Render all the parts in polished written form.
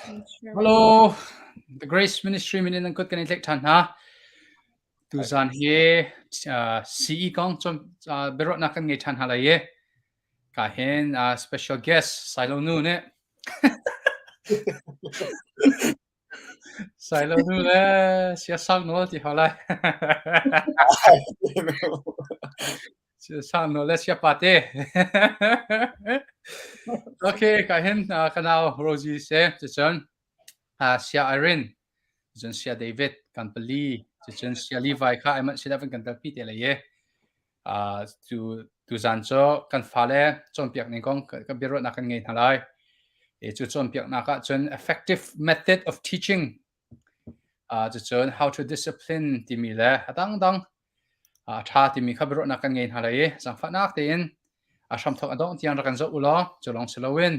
Hello, The Grace Ministry min in nan kut kan i tlaih ṭhan hna. Tuzan hi uh, CE kong cun uh, biaruahnak kan ngei ṭhan hna lai i ka hin uh, special guest Sailo Nu nih Sailo Nu le Siasang Nawl ti hau lai. Siasang Nawl le Siapa te. Okay, ka hin uh, ka nau Rosie se cucun uh, Sia Irene cun Sia David kan pali cucun Sia Levi kha ai manh sila van kan telpi te lai e. Uh, tu tuzan cu kan fale cawnpiak ning kong ka biaruahnak kan ngei hna lai. E cu cawnpiaknak ah cun effective method of teaching uh, cucun how to discipline timi le a dangdang uh, a ṭha timi kha biaruahnak kan ngei hna lai i zaangfahnak tein a hramthawk a dongh tiang rak kan zoh u law cu lawng si loin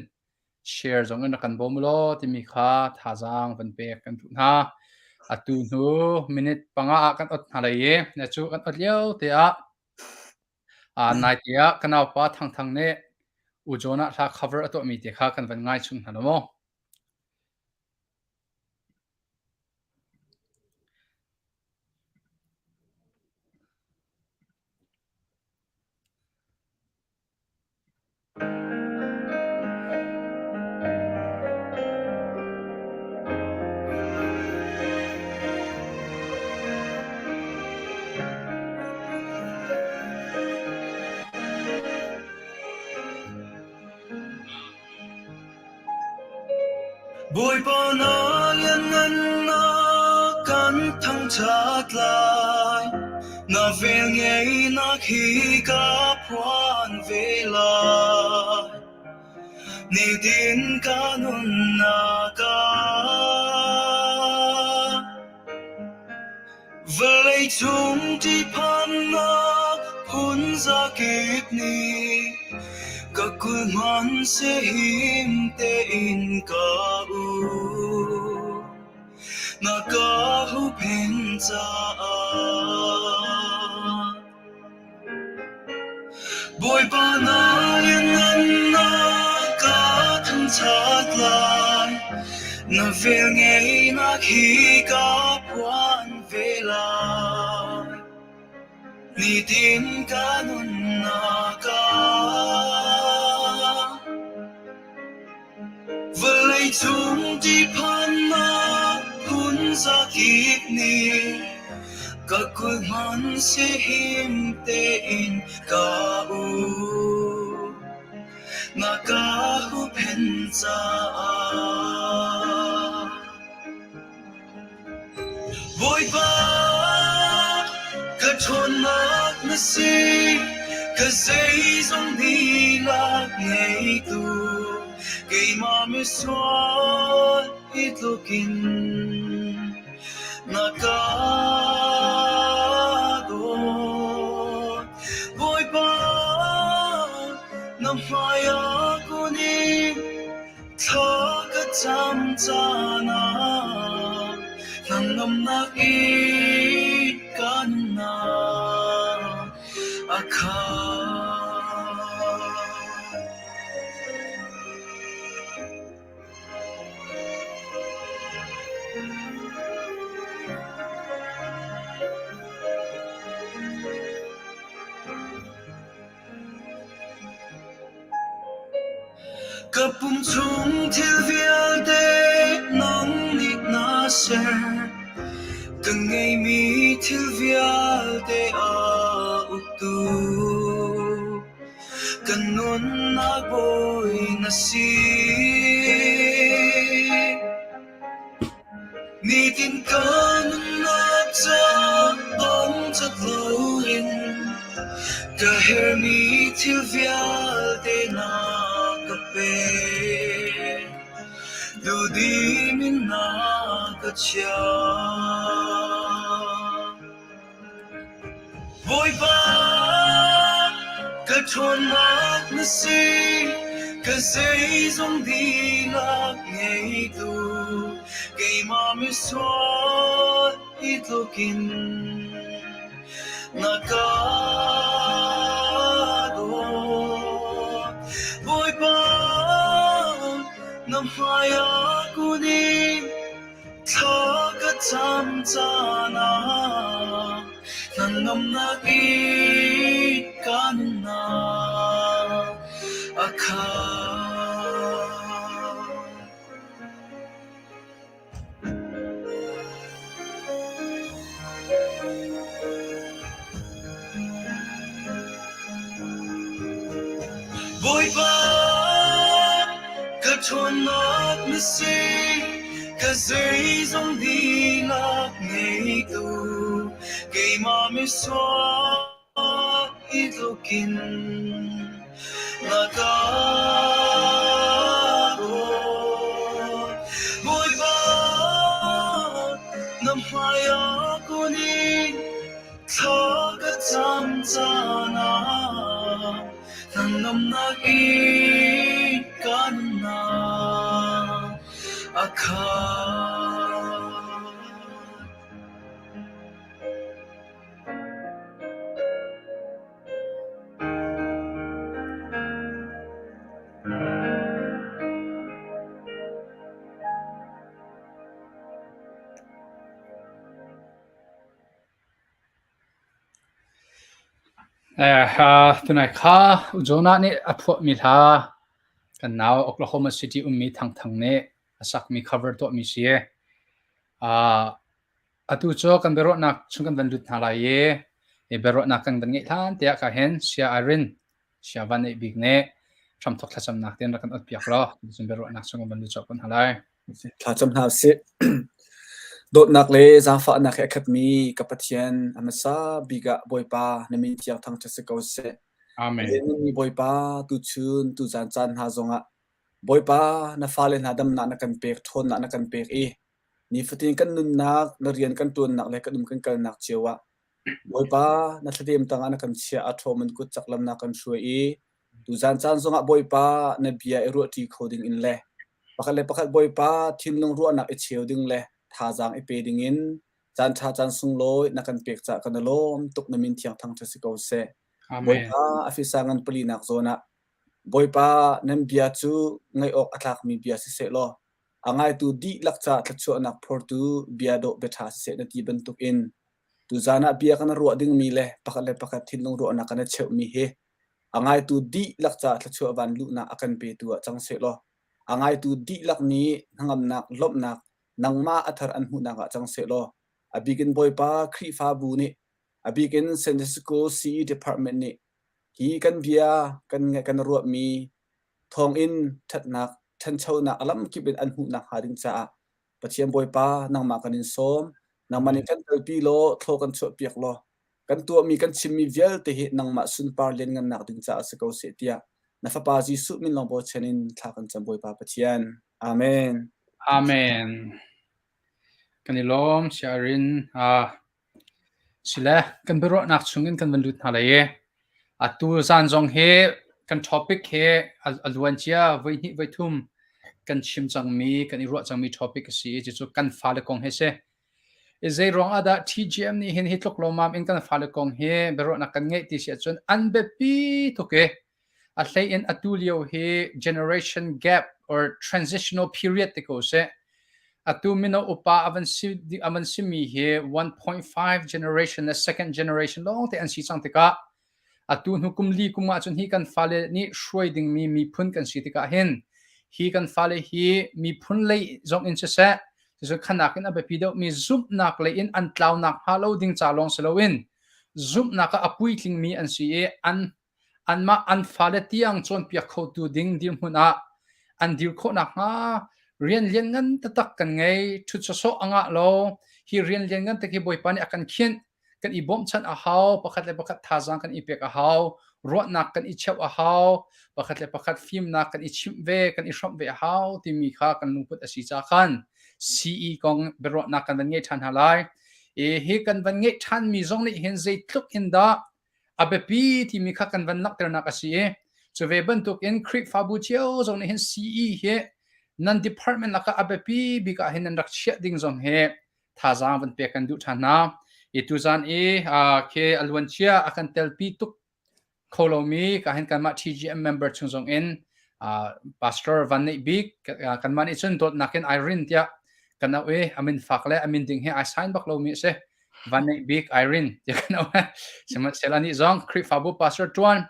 share zong in rak kan bawm u law timi kha thazaang van pek kan duh hna. Atu hnu minute panga ah kan ot hna lai i na cu kan ot lio te ah uh, nai te ah ka naupa Thang Thang nih U Jonah hla cover a tuahmi te kha kan van ngai chung hna lo maw? Bawipa na lianngannak kan thangṭhat lai, na velngeihnak hi ka phuan ve lai. Nitin ka nunnak ah Vawleicung ṭihphannak phunzakip nih ka kulh hmanhseh him tein ka um. Na ka huhphenh caah Bawipa na lianngannak ka thangṭhat lai, na velngeihnak hi ka phuan ve lai. Nitin ka nunnak ah Vawleicung ṭihphannak phunzakip nih ka kulh hmanhseh him tein ka um. Na ka huhphenh caah. Bawipa, ka ṭhawnnak na si, ka zeizong dihlak ngeitu, keimah misual hi tlukin na ka dawt. Bawipa, na hmai ah kun in Thla ka cam caan ah hnangamnak in ka nunnak a khat. Ka pum chung thil vialte nang nih na ser. Ka ngeihmi thil vialte a uktu. Ka nunnak bawi na si. Nitin ka nunnak ca dongcat loin ka herhmi thil vialte na ka pek. Duhdim in na ka chiah. Bawipa, ka ṭhawnnak na si, ka zeizong dihlak ngeitu, keimah misual hi tlukin na ka dawt. Bawipa, Na hmai ah kun in thla ka cam caan ah hnangamnak in ka nunnak a khat. Bawipa, ka ṭhawnnak na si, ka zeizong dihlak ngeitu, keimah misual hi tlukin na ka dawt. Bawipa, na hmai ah kun in thla ka cam caan ah hnangamnak in ka nunnak a khat. Tunai kha Jonah nih a phuahmi hla kan nau Oklahoma City ummi Thangthang nih a sakmi cover tuahmi si. Atu cu kan biaruahnak chung kan van lut hna lai i, hi biaruahnak kan van ngeih hlan tiah ka hin Sia Irene, Sia Van Neih Bik nih hramthok thlacamnak tein rak kan ot piak law cun biaruahnak chung kan van lut colh ko hna lai. Thlacam hna usih. Dawtnak le zaangfahnak he a khatmi ka Pathian a hmasa bik ah Bawipa na min thiang thangṭhat si ko seh. Amen. Liannganmi Bawipa tuchun tuzaan caan hna zongah Bawipa na fale hna damnak na kan pek, ṭhawnnak na kan pek i Nifatin kan nunnak, na rian kan ṭuannak le kan um kan kalnak cio ah Bawipa na thladem tangah na kan chiah, a ṭhawm in kut cak lam na kan hruai i tuzaan caan zongah Bawipa na bia i ruahṭi kho ding in le pakhat le pakhat Bawipa thinlung ruahnak i cheu ding le thazaang i pe ding in caan ṭha caan sunglawi na kan pek caah kan i lawm tuk na min thiang thangṭhat si ko seh. Amen. Bawipa a fisa ngan palinak zawn ah Bawipa nan bia cu ngaih awk a tlakmi bia siseh law A ngaitu dihlak caah thluachuahnak phortu bia dawh biaṭha siseh na ti bantukin tuzaan ah bia kan ruah dingmi le pakhat le pakhat thinlung ruahnak kan i cheuhmi hi a ngaitu dihlak caah thluachuah van luhnak a kan petu ah cang sehlaw a ngaitu dihlak nih hnangamnak lawmhnak nangmah a thar an hmuhnak ah cang sehlaw a bikin Bawipa Khrihfabu nih a bikin San Francisco CE Department nih hi kan bia kan kan ruahmi thawngin ṭhatnak, ṭhanchonak a lamkip in an hmuh nakhnga ding caah Pathian Bawipa nangmah kan in sawm. Nangmah nih kan kalpi law thlaw kan chuahpiak law kan tuahmi kan chimmi vialte hi nangmah sunpar lianngannak ding caah si ko seh tiah na Fapa Jesuh min lawng bochan in thla kan cam Bawipa Pathian. Amen. Amen. Kan i lawm, Siarin. Sile, kan biaruahnak chungin kan van lut hna lai i atu zan zong hi kan topic hi a luan cia voihnih voithum kan chim cangmi kan i ruah cangmi topic a si i cucu kan fale kong hi a si. I zei ruang ah dah TGM nih hin hi tluk lawmmam in kan fale kong hi biaruahnak kan ngeih ti si ahcun an biapi tuk i A hlei in atu lio hi generation gap or transitional period ti ko seh. Atu mino upa a van si a van simi hi 1.5 generation le second generation lawng te an si cang tikah atu hnu kum li kum ahcun hi kan fale nih hruai dingmi miphun kan si tikah hin hi kan fale hi miphun lei zong in siseh cucu khanak in a biapi deuhmi zumhnak lei in an tlaunak hnga lo ding ca lawng si loin zumhnak ah a puitlingmi an si i an Anmah an fale tiang cawnpiak khotu ding dirhmun ah an dir khawh nakhnga rian lianngan taktak kan ngei. Ṭhut sawsawh a ngah lo. Hi rian lianngan tak hi Bawipa nih a kan khinh. Kan i bawmhchanh a hau. Pakhat le pakhat thazaang kan i pek a hau. Ruahnak kan i cheuh a hau. Pakhat le pakhat fimnak kan i chimh ve, kan i hrawmh ve a hau timi kha kan lungput a si ca khan CE kong biaruahnak kan van ngei ṭhan hna lai. I hi kan van ngeih ṭhanmi zong nih hin zeitluk in dah a biapi timi kha kan van langhternak a si i cu ve bantukin Khrihfabu cio zong nih hin CE hi nan department lakah a biapi bik ah hin nan rak chiah ding zong hi thazaang van pek kan duh ṭhan hna. I tuzan i khi a luancia a kan telpi tuk kho lomi ka hin kanmah TGM member chung zong in Pastor Van Neih Bik kanmah nih cun dawtnak in Irene tiah kan auh i a min fak le a min ding he ai sign bak lomi a si. Van Neih Bik Irene tiah kan auh. Sihmanhsehlaw anih zong Khrihfabu pastor ṭuan,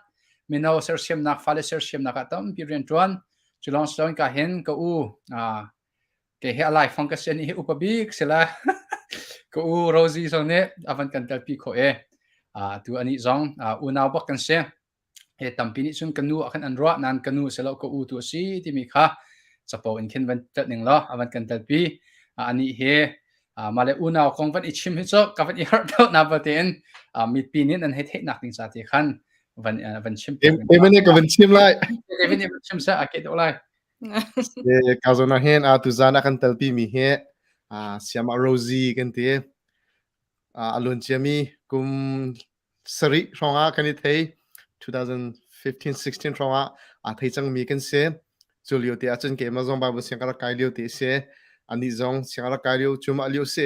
mino sersiamnak, fale sersiamnak ah tampi rian ṭuan. Cu lawng si loin ka hin ka u kei he a laifang ka si anih hi upa bik si la. Ka u Rosie zong nih a van kan telpi khawh i tu anih zong unau bak kan si. He tampi nih cun ka nu ah khan an ruah nain ka nu si lo ka u tu a si timi kha capo in khin van tel ning law a van kan telpi. Anih hi mah le unau kong van i chim hi cu ka van i harh deuh na tein mipi nih nan hei theihnak ding ca te khan van van chim David nih ka van chim lai. David nih van chim seh a ke deuh lai. Ka zawn ah hin tuzan a kan telpi mi hi Siama Rosie kan ti. A luan ciami kum sarih hrawngah kan i thei. 2015-16 hrawngah aa thei cangmi kan si. Cu lio te ahcun keimah zong Bible siang ka rak kai lio te a si. Anih zong siang a rak kai lio cuahmah lio a si.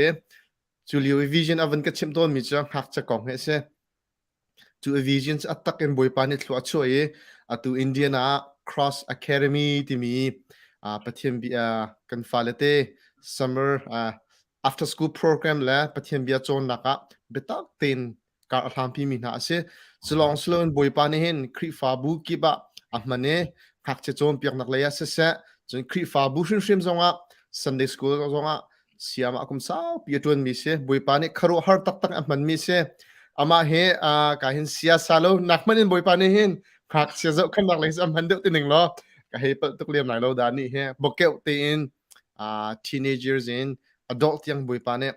Cu lio i vision a van ka chimh tawnmi cu ngakchia kong hi a si. Cu i vision cu a tak in Bawipa nih thlua a chuah i atu Indiana ah Cross Academy timi Pathian bia kan fale te summer after school program le Pathian bia cawnnak ah biatak tein kar a hlangpi mi hna a si. Culawng siloin Bawipa nih hin Khrihfabu kip ah a hman i ngakchia cawnpiaknak lei ah siseh, cun Khrihfabu hrimhrim zongah Sunday school zongah siam ah kum saupi a ṭuanmi si. Bawipa nih khuaruahhar taktak a hmanmi si. Amah hi ka hin siasa lo nak hmanh in Bawipa nih hin ngakchia zohkhenhnak lei a hman deuh ti ning law ka hei palh tuk lem lai lo dah nih hi bokeuh tein teenagers in adult tiang Bawipa nih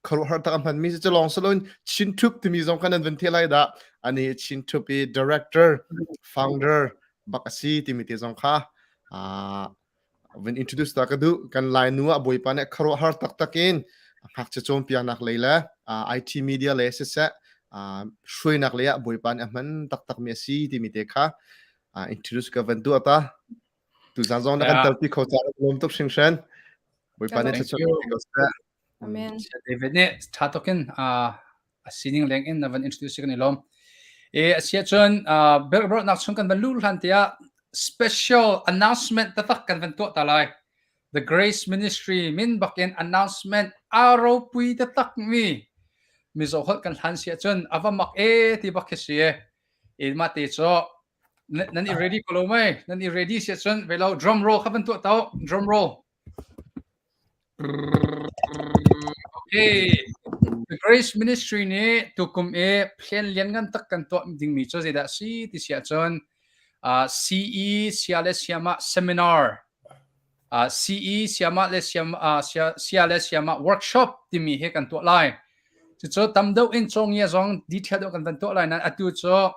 khuaruahhar tak a hmanmi si cu lawng si loin Chin Thup timi zong khan an van the lai dah ani Chin Thup i director founder bak a si timi te zong kha van introduce ta ka duh kan lai nu ah Bawipa nih khuaruahhar taktak in ngakchia cawnpiaknak lei le IT media le siseh hruainak lei ah Bawipa nih a hman taktak mi a si timi te kha introduce ka van duh ata Tuzaan zong na kan telpi kho caah lawm tuk hringhran. Bawipa nih thluachuah ko seh. Amen. David nih ṭha tuk in a sining leng in na van introduce kan i lawm. E a sia cun berhberhnak chung kan van luh hlan tiah special announcement taktak kan van tuah ta lai. The Grace Ministry min bakin announcement a ropui taktak mi mizo holh kan hlan sia cun a va mak e ti bak khi si e. E ma te cu Nan i ready ko lo mei? Nan i ready si ahcun velo drum roll kha van tuah to. Drum roll. Okay. The Grace Ministry nih tukum i plan lian ngan tak kan tuah dingmi cu zeidah si ti si ahcun CE sia le siamah seminar CE siamah le siam sia, sia le siamah workshop timi hi kan tuah lai. Cucu tam deuh in cawngia zong detail deuh kan van tuah lai nain atu cu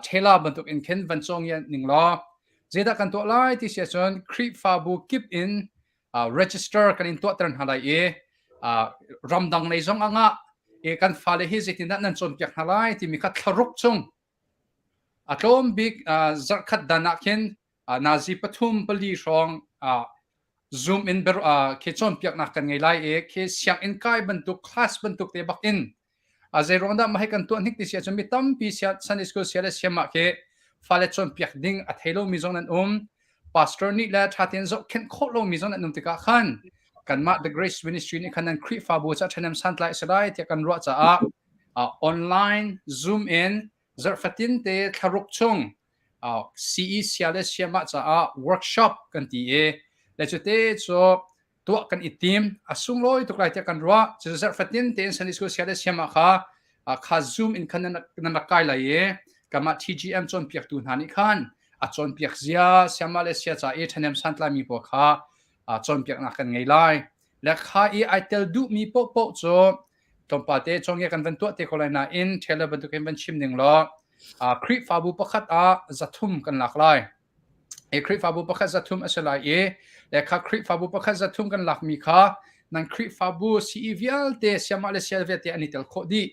Taylor bantuk in khin van cawng ning law zeidah kan tuah lai ti si ahcun Khrihfabu kip in register kan in tuahter hna lai i ramdang lei zong angah i kan fale hi zeitindah nan cawnpiak hna lai timi kha thlaruk chung a tlawm bik zarhkhat dan ah khin nazi pathum pali hrawng zoom in khi cawnpiaknak kan ngei lai i khi sianginn kai bantuk class bantuk te bak in A zeiruang dah mah hi kan tuah hnik ti si ahcun mi tampi Sunday school sia le siam ah khi fale cawnpiak ding a thei lomi zong nan um. Pastor nih le ṭha tein zohkhenh khawh lomi zong nan um tikah khan kanmah The Grace Ministry nih khan nan Khrihfabu ca ṭhahnem santlai a si lai tiah kan ruah caah online Zoom in zarh fatin te thlaruk chung CE sia le siamah caah workshop kan ti i le cute cu tuah kan i tim a sunglawi tuk lai tiah kan ruah cu zarh fatin tein Sunday school sia le siamah kha kha zoom in khan nan rak kai lai i kanmah TGM cawnpiaktu hna nih khan a cawnpiak zia siamah le sia ca i ṭhahnem santlai mi pawl kha cawnpiaknak kan ngei lai le kha i ai tel duhmi paohpaoh cu tlawmpal te cawngia kan van tuah te ko lai nain Taylor bantukin van chim ning law Khrihfabu pakhat ah 300 kan lak lai i Khrihfabu pakhat 300 a si lai i le kha Khrihfabu pakhat 300 kan lakmi kha nan Khrihfabu CE vialte siamah le sial vialte an i tel khawh dih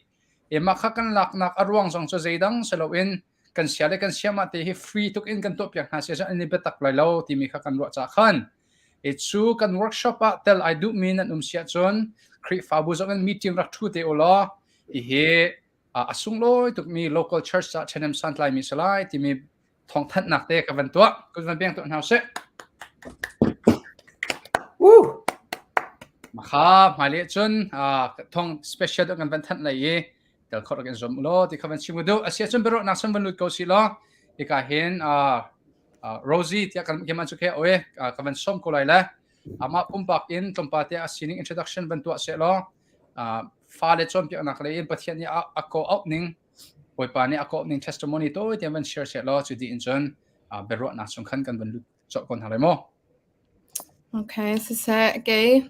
e mah kha kan laknak a ruang zong cu zeidang si loin kan sia le kan siamah te hi free tuk in kan tuahpiak hna sia an i biatak lai lo timi kha kan ruah caah khan e cu kan workshop ah tel ai duhmi nan um sia cun Khrihfabu zong in meeting rak ṭhu te u law hihi a sunglawi tukmi local church ah ṭhahnem santlai mi si lai timi. Thawngthanhnak te ka van tuah. Kut van beng tuah hna usih. Makha hmailei cun thong special deuh kan van thanh lai i tel khawh rak in zuam ulaw ti kha van chim duh. Asi ahcun biaruahnak san van lut ko si law hika hin Rosie tiah kan keman cu khe oi ka van som ko lai le amah pumpak in tlawmpal te a sining introduction van tuah seh law fale cawnpiaknak lei in Pathian nih a ko auh ning Bawipa nih a ko ning testimony tawi te van share seh law cu dih in cun biaruahnak chung khan kan van lut cawh ko hna lai mu. Okay, siseh, kei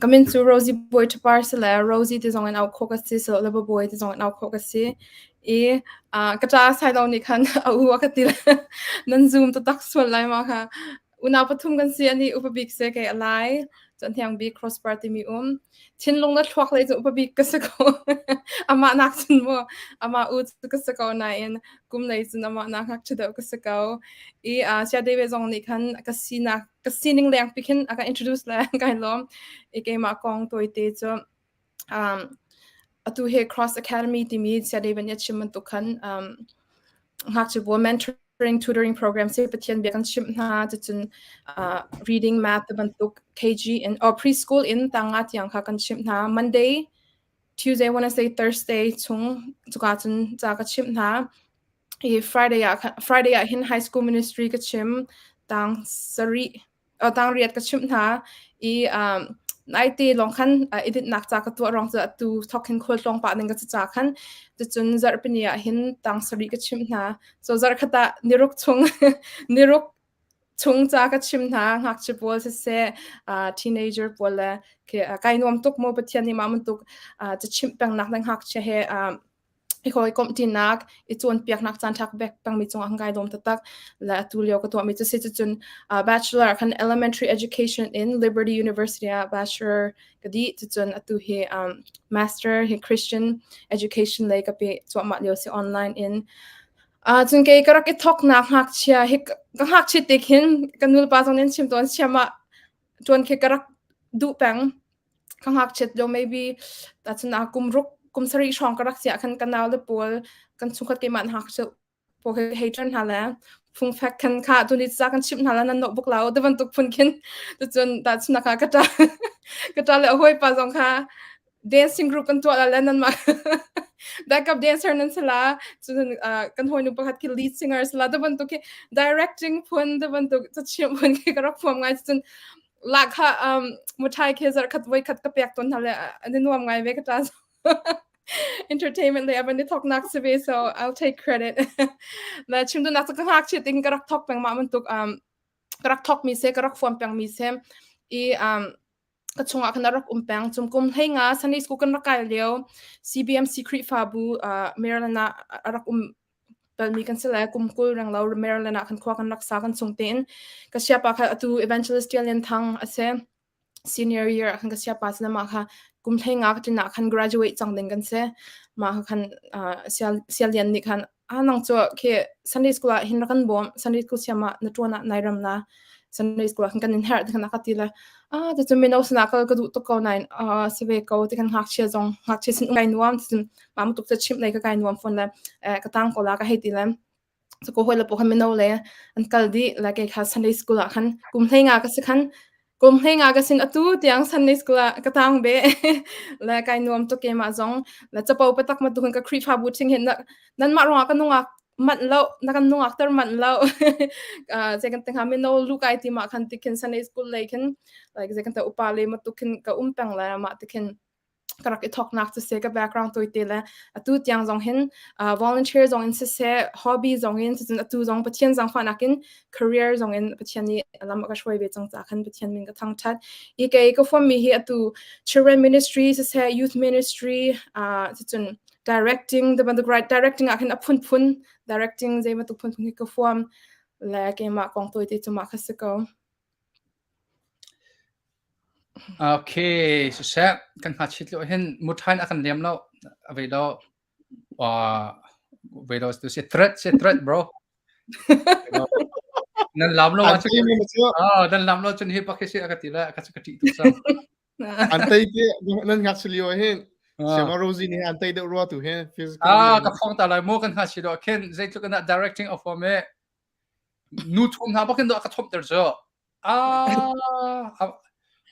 ka min cu Rosie Bawi Ṭhapar si le Rosie ti zong in auh khawh ka si, silole Bawi ti zong in auh khawh ka si. I ka ṭa Sailo nih khan a u a ka ti le nan zoom taktak sual lai ma kha. Unau pathum kan si, anih upa bik si, kei a lai. Cun thiang bik Crossbar timi um. Thinlung le thluak lei cu upa bik ka si ko. Amah nak cun mu, amah u cu ka si ko nain kum lei cun amah nak ngakchia deuh ka si ko. I Saya David zong nih khan ka sinak ka sining leng pi khin a ka introduce le kai lawm. I keimah kong tawite cu um, atu hi Cross Academy timi Saya David nih a chim bantuk khan um, ngakchia pawl mentoring tutoring program si Pathian bia kan chimh hna cucun uh, reading math bantuk KG in or preschool in tanga tiang kha kan chimh hna Monday Tuesday Wednesday Thursday chung cuka cun ca ka chimh hna i Friday ah Friday ah hin high school ministry ka chim tang sarih tang riat ka chimh hna i um, naite lawng khan i dinhnak ca ka tuah ruang cu atu thawk hin khualtlawng pah ding ka ca khan cucun zarhpini ah hin tang sarih ka chimh hna so zarhkhat ah niruk chung niruk chung ca ka chim hna ngakchia pawl siseh teenager pawl le kai nuam tuk mu Pathian nih mah bantuk ca chimh pengnak le ngakchia he i hawikomh ṭinak, i cawnpiaknak caanṭha ka pek pengmi cungah kan kai lawm taktak. Le atu lio ka tuahmi cu si cucun bachelor khan elementary education in Liberty University ah bachelor ka dih. Cucun atu hi master hi Christian education lei ka pe cuahmah lio si online in. Cun kei ka rak i thawknak ngakchia hi ka ngakchia te khin ka nulepa zong nih an chim tawn siam ah ṭuan khi ka rak duh peng. Ka ngakchiat lio maybe tacun ah kum ruk kum sarih hrawng ka rak si ah khan ka nau le pawl kan chungkhat keimah na ngakchia pawl khi hei ṭan hna le fungfek khan kha tuni ca kan chimh hna la nan nawh buk lo ti bantuk phun khin tucun tacun kha ka ṭa ka ṭa le a hawipa zong kha dancing group kan tuah la le nanmah backup dancer nan si la cun kan hawinu pakhat khi lead singer si la ti bantuk khi directing phun ti bantuk cachimh phun khi ka rak fuam ngai cun Lahkhah muṭhai khi zarhkhat voikhat ka pek tawn hna le an i nuam ngai ve ka ṭa. Entertainment lei a van i thawknak si ve so I'll take credit. Le chim duhnak cu ka ngakchia ting ka rak thawk peng mah bantuk ka rak thawk mi se ka rak fuam peng mi se i ka chungah khan a rak um peng cum kum hlei nga Sunday school kan rak kai lio CBMC Khrihfabu Maryland ah a rak um balmi kan si le kum 20 reng lo Maryland ah khan khua kan rak sa kan chung tein ka siapa kha atu Evangelist Tial Lian Thang a si senior year ah khan ka siapa sin mah kha kum hlei nga ka tlin ah khan graduate cang ding kan si mah kha khan sial lian nih khan a nang cu khi Sunday school ah hin rak kan bawm Sunday school siam ah na tuan ah nai ram na Sunday school ah khan kan in herh ti khan a ka ti le ah ti cu mino sinah kal ka duh tuk ko nain si ve ko ti khan ngakchia zong ngakchia sin um kai nuam ti cun mah tuk ca chimh lei ka kai nuam fawn le ka tang ko la ka hei ti le cu ko hoi le po khan mino le an kal dih le kei kha Sunday school ah khan kum hlei nga ka si khan kum hlei nga ka sin atu tiang Sunday school ah ka tang be le kai nuam tuk ke mah zong le capo patak ma tu ka Khrihfabu thing hin nan mah ruangah ka nungak manh lo na kan nungak ter manh lo zei kan tengha mino lu kai ti ma khan tikhin Sunday school lei khin like zei kan ta upa le ma tu khin ka um peng le ma tikhin ka rak i thawknak cu si ka background tawite le atu tiang zong hin volunteer zong in siseh hobby zong in cucun atu zong Pathian zaangfahnak in career zong in Pathian nih lam a ka hruai ve cang caah khan Pathian min ka thangṭhat. I kei ka fuammi hi atu children ministry siseh youth ministry cucun directing the bantuk right directing ah khin a phunphun directing zei bantuk phunphun hi ka fuam le keimah kong tawite cu mah kha si ko. Okay, siseh kan ngakchit lio hin muṭhain a kan lem lo. A vei lo vei lo tu si threat si threat bro. Nan lam lo An tei mi cu ah nan lam lo cun hi pak hi si a ka ti le ka ka ṭih tuk cang. An tei ti nan ngakchia lio hin. Siama Rosie nih an tei deuh rua tu he physically. Ah, ka phong ta lai mo kan ha si do khin zeitluk in directing of me nu thum hna bakin do ka thom ter chu. Ah,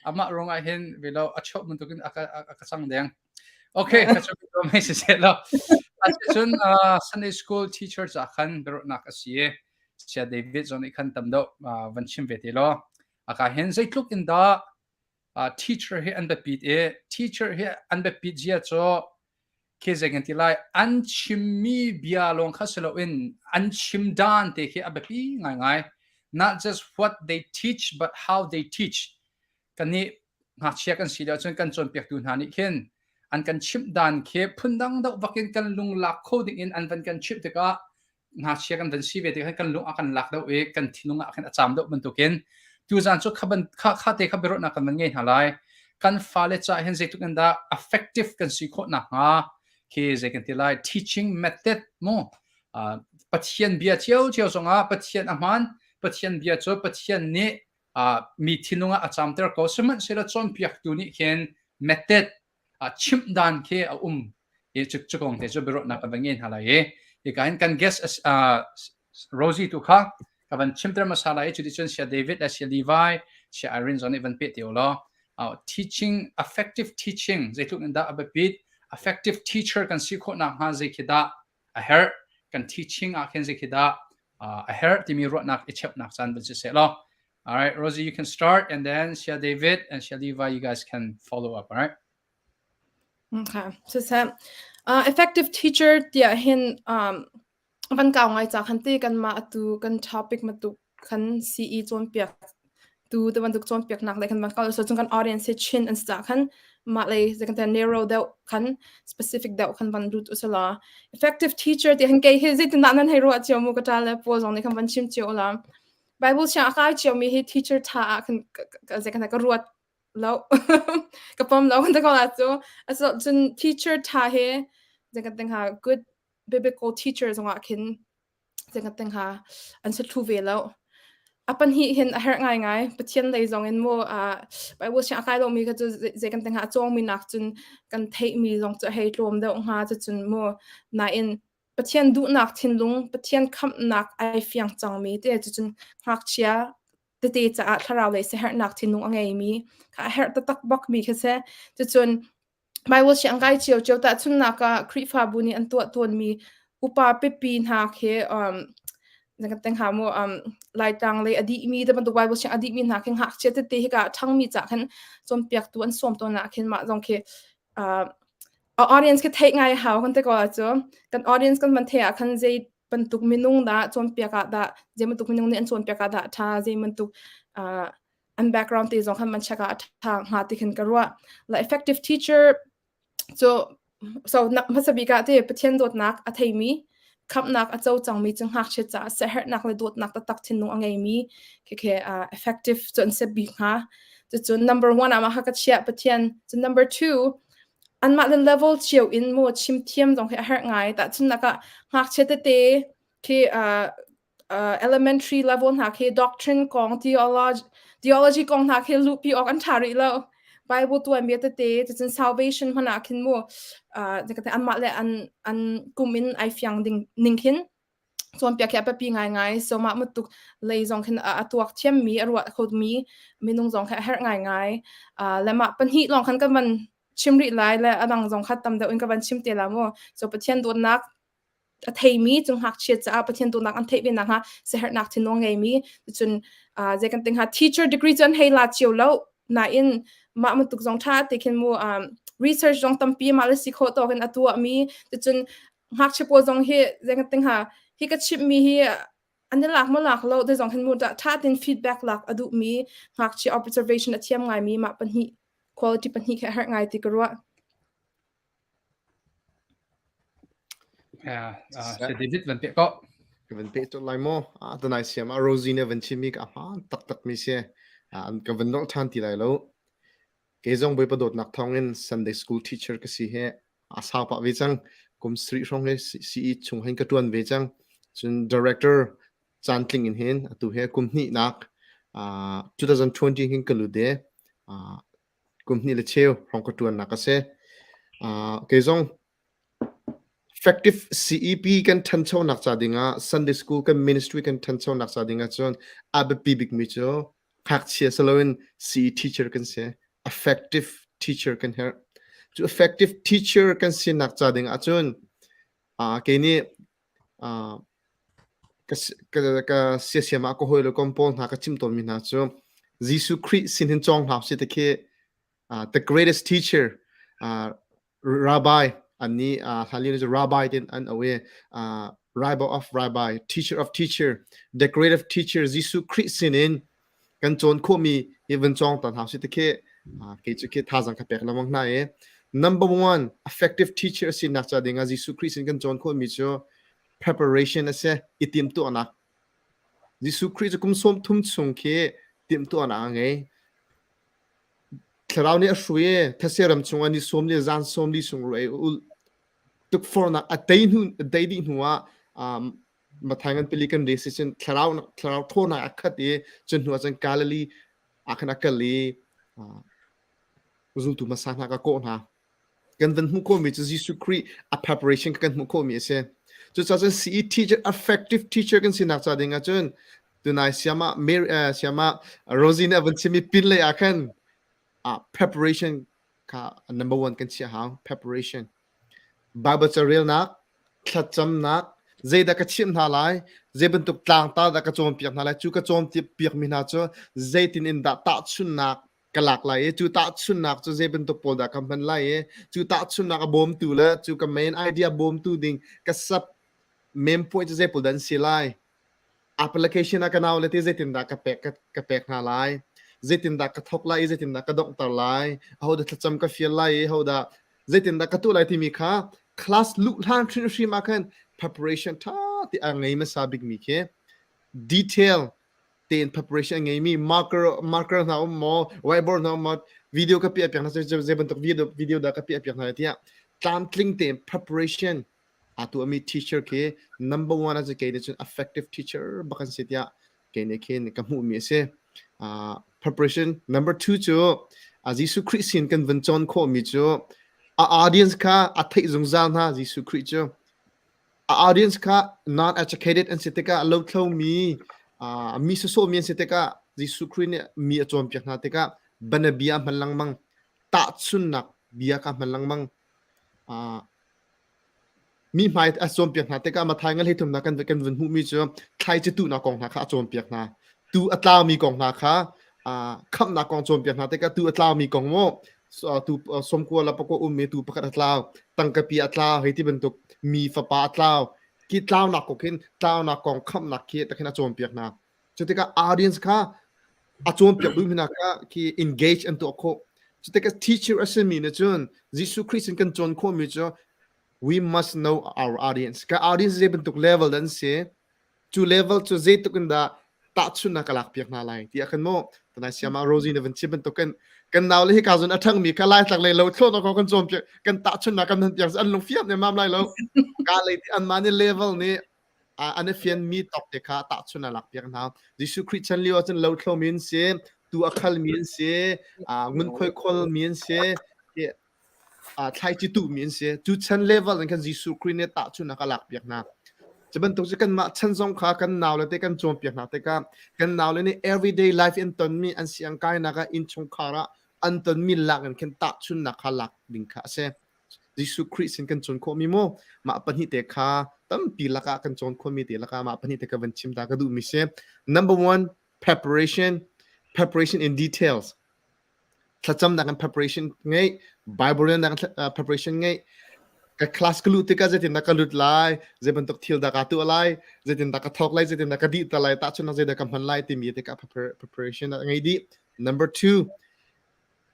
amah rong ah hin velo a chok bantukin a ka cang deng. Okay, ka chok do mai si se lo. Cun Sunday school teacher ca khan biaruahnak a si i Sia David zong nih khan tam deuh van chim ve te law. Aka hin zeitluk in dah teacher hi an biapit i teacher hi an biapit zia cu khi zei kan ti lai an chimmi bia lawng kha si loin an chim dan te khi a biapi ngaingai not just what they teach but how they teach kannih ngakchia kan si lio cun kan cawnpiaktu hna nih khin an kan chimh dan khi phundang deuh vakin kan lung lak kho ding in an van kan chimh tikah ngakchia kan van si ve tikah kan lung a kan lak deuh i kan thinlung ah khin a caam deuh bantukin tuzan cu kha ban kha kha te kha biaruahnak kan van ngei hna lai kan fale ca hin zeitluk in dah effective kan si khawh nakhnga khi zei kan ti lai teaching method mu Pathian bia cio cio zongah Pathian a hmaan Pathian bia cu Pathian nih mi thinlung ah a caamter ko sihmanhsehlaw cawnpiaktu nih khin method chimh dan khi a um i cu cu kong te cu biaruahnak kan van ngei hna lai i hika hin kan guest Rosie tu kha ka van chimter hmasa lai i cuticun sia David le sia Levi sia Irene zong nih van peh te u law teaching effective teaching zeitluk in dah a biapit effective teacher kan si khawh nakhnga zei khi dah a herh kan teaching ah khin zei khi dah a herh timi ruahnak i cheuhnak caan van si seh law All right, Rosie, you can start, and then Sia David and Sia Levi, you guys can follow up. All right. Okay. So, so effective teacher tiah hin um, van kau ngai ca khan te kan ma atu kan topic ma tu kan CE cawnpiak tu te bantuk cawnpiak nak le kan van kau so chung kan audience hi chin an sa khan ma le kan te narrow deuh khan specific deuh khan van lut usala effective teacher ti han ke hi zeitin nan hei ruah cio mu ka ta le pawl zong nih khan van chim cio la Bible siang a kai ciomi hi teacher ṭha ah khan ka zei ka ruat lo. Ka pom lo kan ti ko la cu. Cun teacher ṭha hi zei kan ti hnga good biblical teacher zongah khin zei kan ti hnga an si thlu ve lo. A pahnih hin a herh ngaingai. Pathian lei zong in mu Bible siang a kai lomi kha cu zei kan ti hnga a cawngmi nak cun kan theihmi zong cu a hei tlawm deuh hnga cucun mu nain Pathian duhnak thinlung, Pathian khamhnak ai fiang cangmi te cucun ngakchia tete caah thlarau lei siaherhnak thinlung a ngeimi kha a herh taktak bakmi khi si. Cucun Bible siang kai cio cio tahchunhnak ah Khrihfabu nih an tuah tawnmi upa pipi hna khi um, mu um, Laitlang lei a dihmi te bantuk Bible siang a dihmi hna khi ngakchia tete hika ṭhangmi cah khan cawnpiaktu an sawm tawn ah khin mah zong khi uh, A audience khi theih ngai a hau kan ti ko ahcun kan audience kan van theih ah khan zei bantuk minung dah cawnpiak ah dah zei bantuk minung nih an cawnpiak ah dah a ṭha zei bantuk uh, an background te zong khan man check ah a ṭha hnga ti khin ka ruah. La effective teacher cu so hmasa bik ah te Pathian dawtnak a theimi khamhnak a co cangmi cu ngakchia caah siaherhnak le dawtnak taktak thinlung a ngeimi khi khi uh, effective cu an si bik hnga. Cucun number one ah mah kha ka chiah Pathian. Cun number two anmah le level cio in maw chim thiam zong hi a herh ngai. Tahchunhnak ah ngakchia tete khi uh, uh, elementary level hna khi doctrine kong theology theology kong hna khi luhpi awk an ṭha rih lo. Bible tuanbia tete cucun salvation hmanh ah khin mu uh, anmah le an an kum in ai fiang ding ning khin cawnpiak hi a biapi ngaingai. So mah bantuk lei zong khin a tuak thiammi, a ruah khomi minung zong khi a herh ngaingai. Uh, le mah pahnih lawng khan kan van chim rih lai le a dang zong kha tam deuh in ka van chim te la mu. So Pathian dawtnak a theimi cung ngakchia caah Pathian dawtnak an theih ve nakhnga siaherhnak thinlung ngeimi cun uh, zei kan ting hnga teacher degree cu an hei la cio lo nain mah bantuk zong ṭha te khin mu um, research zong tampi mah le si khawh tawk in a tuahmi cun ngakchia pawl zong hi zei kan ting hnga hi ka chimhmi hi an i lak maw lak lo te zong hin mu ṭha tein feedback lak a duhmi ngakchia observation a thiam ngaimi mah pahnih quality pahnih khi a herh ngai ti ka ruah. Yeah, uh, David van pe ko. Ka van pe to lai mo. A tanai siam a Rosie ne van chimi ka hmaan taktak mi si. An ka van nolh ṭhan ti lai lo. Kei zong Bawipa dawtnak thawngin Sunday school teacher ka si he a sau pah ve cang. Kum sarih hrawng he CE chung hin ka ṭuan ve cang. Cun director caantling in hin atu he kum hnihnak uh, 2020 hin ka lut e. Uh, kum hnih le cheu hrawng ka ṭuannak a si. Kei zong effective CEP kan ṭhanchonak ca dingah Sunday School kan ministry kan ṭhanchonak ca dingah cun a biapi bikmi cu ngakchia si loin CE teacher kan si. Effective teacher kan herh. Cu effective teacher kan sinak ca dingah cun kei nih ka ka siasiam ah ka hawi le kom pawl hna ka chim tawnmi hna cu Jesuh Khrih sin hin cawng hna usih ti khi the greatest teacher rabbi an nih hlan cu rabbi tin an au i rabbi of rabbi teacher of teacher the greatest teacher Jesuh Khrih sin in kan cawn khawhmi hi van cawng ta hna usih ti khi kei cu khi thazang ka pek lengmang hna i number one effective teacher sinak ca dingah Jesuh Khrih sin kan cawn khawhmi cu preparation a si i timhtuahnak Jesuh Khrih cu kum 30 chung khi timhtuahnak a ngei Thlarau nih a hrui i thetse ram chungah ni sawm le zan sawm li chung ruah i ulh. Tukforhnak a tei hnu a tei dih hnuah um, Matthai ngan pali kan rel si cun thlarau thlarau ṭhawnnak a khat i cun hnuah cun Galilee ah khan a kal i uh, zultu hmasa hna ka kawh hna. Kan van hmuh khawhmi cu Jesuh Khrih a preparation kan hmuh khawhmi a si. Cucaah cun CE teacher, effective teacher kan sinak ca ding ahcun tunai siama Mary uh, siama Rosie nih a van chimmi pin lei ah khan uh, preparation kha number one kan chiah hau preparation Bible carelnak thlacamnak zeidah ka chimh hna lai zei bantuk tlangtar dah ka cawnpiak hna lai cu ka cawnpiakmi hna cu zeitin in dah tahchunhnak ka lak lai i cu tahchunhnak cu zei bantuk pawl dah ka hman lai i cu tahchunhnak a bawmtu le cu ka main idea bawmtu ding ka sub main point cu zei pawl dah an si lai application ah ka nau le te zeitindah ka pek ka pek hna lai zeitindah ka thok lai i zeitindah ka donghter lai ahodah thlacam ka fial lai i ahodah zeitindah ka tuah lai timi kha class luh hlan hrimhrim ah khan preparation tha ti a ngei hmasa bikmi khi detail tein preparation a ngeimi marker marker hna um maw whiteboard hna um maw video ka piah piak hna zei bantuk video video dah ka piah piak hna tiah tlamtling tein preparation aa tuahmi teacher khi number one ah kei nih cun effective teacher bak an si tiah kei nih khin ka hmuhmi a si. Uh, preparation number two cu uh, Jesuh Khrih sin kan van cawn khawhmi cu a audience kha a theih zungzal hna Jesuh Khrih cu A audience kha non-educated an si tikah lothlomi mi sawsawhmi an si tikah Jesuh Khrih nih mi a cawnpiak hna tikah bianabia a hman lengmang. Tahchunhnak bia kha a hman lengmang. Mi hmai a cawnpiak hna tikah Matthai ngan hleithumnak kan kan vun hmuhmi cu thlaici tuhnak kong hna kha a cawnpiak hna. Tuu a tlaumi kong hna kha khamhnak kong cawnpiak hna tikah tuu a tlaumi kong maw tu sawmkua le pakua ummi tu pakhat a tlau tangkapi a tlau hei ti bantuk mi fapa a tlau khi tlaunak kong khin tlaunak kong khamhnak khi takhin a cawnpiak hna cu tikah audience kha a cawnpiak duh hna kha khi engage an tuah khawh cu tikah teacher a simi nih cun Jesuh Christ in kan cawn khawhmi cu we must know our audience ka audience zei bantuk level an si Cu level cu zeitluk in dah tahchunhnak ka lakpiak hna lai ti ah khan mu tanai siama Rosie na van chim bantuk kan kan nau le hi ka zun a ṭhangmi kha lai tlak lei lo thlawh ko kan cawnpiak kan tahchunhnak kan han piak an lung fiam ne mam lai lo ka lei ti an mah nih level nih an i fian mi tawk te kha tahchun a lakpiak hna Jesuh Khrih chan lio ahcun lo thlo mi an si tu a khal mi an si ngunkhuai khol mi an si thlaici tuhmi an si. Cu chan level in khan Jesuh Khrih nih tahchunhnak a lakpiak hna. Cu bantuk cu kanmah chan zong kha kan naule te kan cawnpiak hna tikah kan naule nih everyday life in tonmi an siang kainak ah innchungkhar ah an tonmi lak in khin tahchunhnak kha lak ding kha a si. Jesuh Khrih sin kan cawn khawhmi mu mah pahnih te kha tampi lakah kan cawn khawhmi te lakah mah pahnih te ka van chim ta ka duhmi si. Number one, preparation, preparation in details. Thlacamnak in preparation ngeih, Bible relnak in preparation ngeih. Ka class ka luh tikah zeitindah ka lut lai, zei bantuk thil dah kaa tuah lai, zeitindah ka thawk lai, zeitindah ka dih ta lai, tahchunhnak zeidah ka hman lai timi tikah preparation a ngei dih. Number two,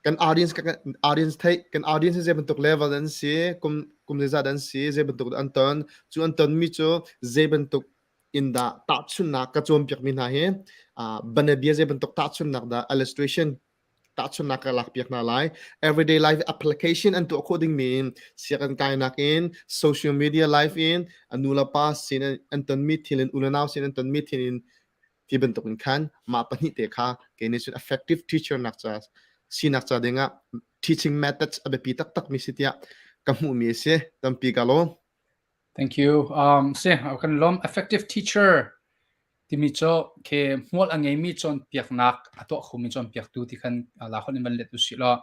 kan audience kan audience theih, kan audience zei bantuk level an si, kum kum zeizat an si, zei bantuk an ton, cu an tonmi cu zei bantuk in dah tahchunhnak ka cawnpiakmi hna hi banabia zei bantuk tahchunhnak dah illustration tahchunhnak ka lakpiak hna lai everyday life application an tuah khawh dingmi in sianginn kainak in social media life in nu le pa sin an tonmi thil in u le nau sin an tonmi thil in ti bantuk in khan mah pahnih te kha kei nih cun effective teacher nak ca sinak ca dingah teaching methods a biapi taktak mi si tiah. ka hmuhmi a si. Tampi ka lawm. Thank you. Um, si, kan lawm effective teacher timi cu khi hmual a ngeimi cawnpiaknak a tuah khomi cawnpiaktu ti khan la hon in van let usih law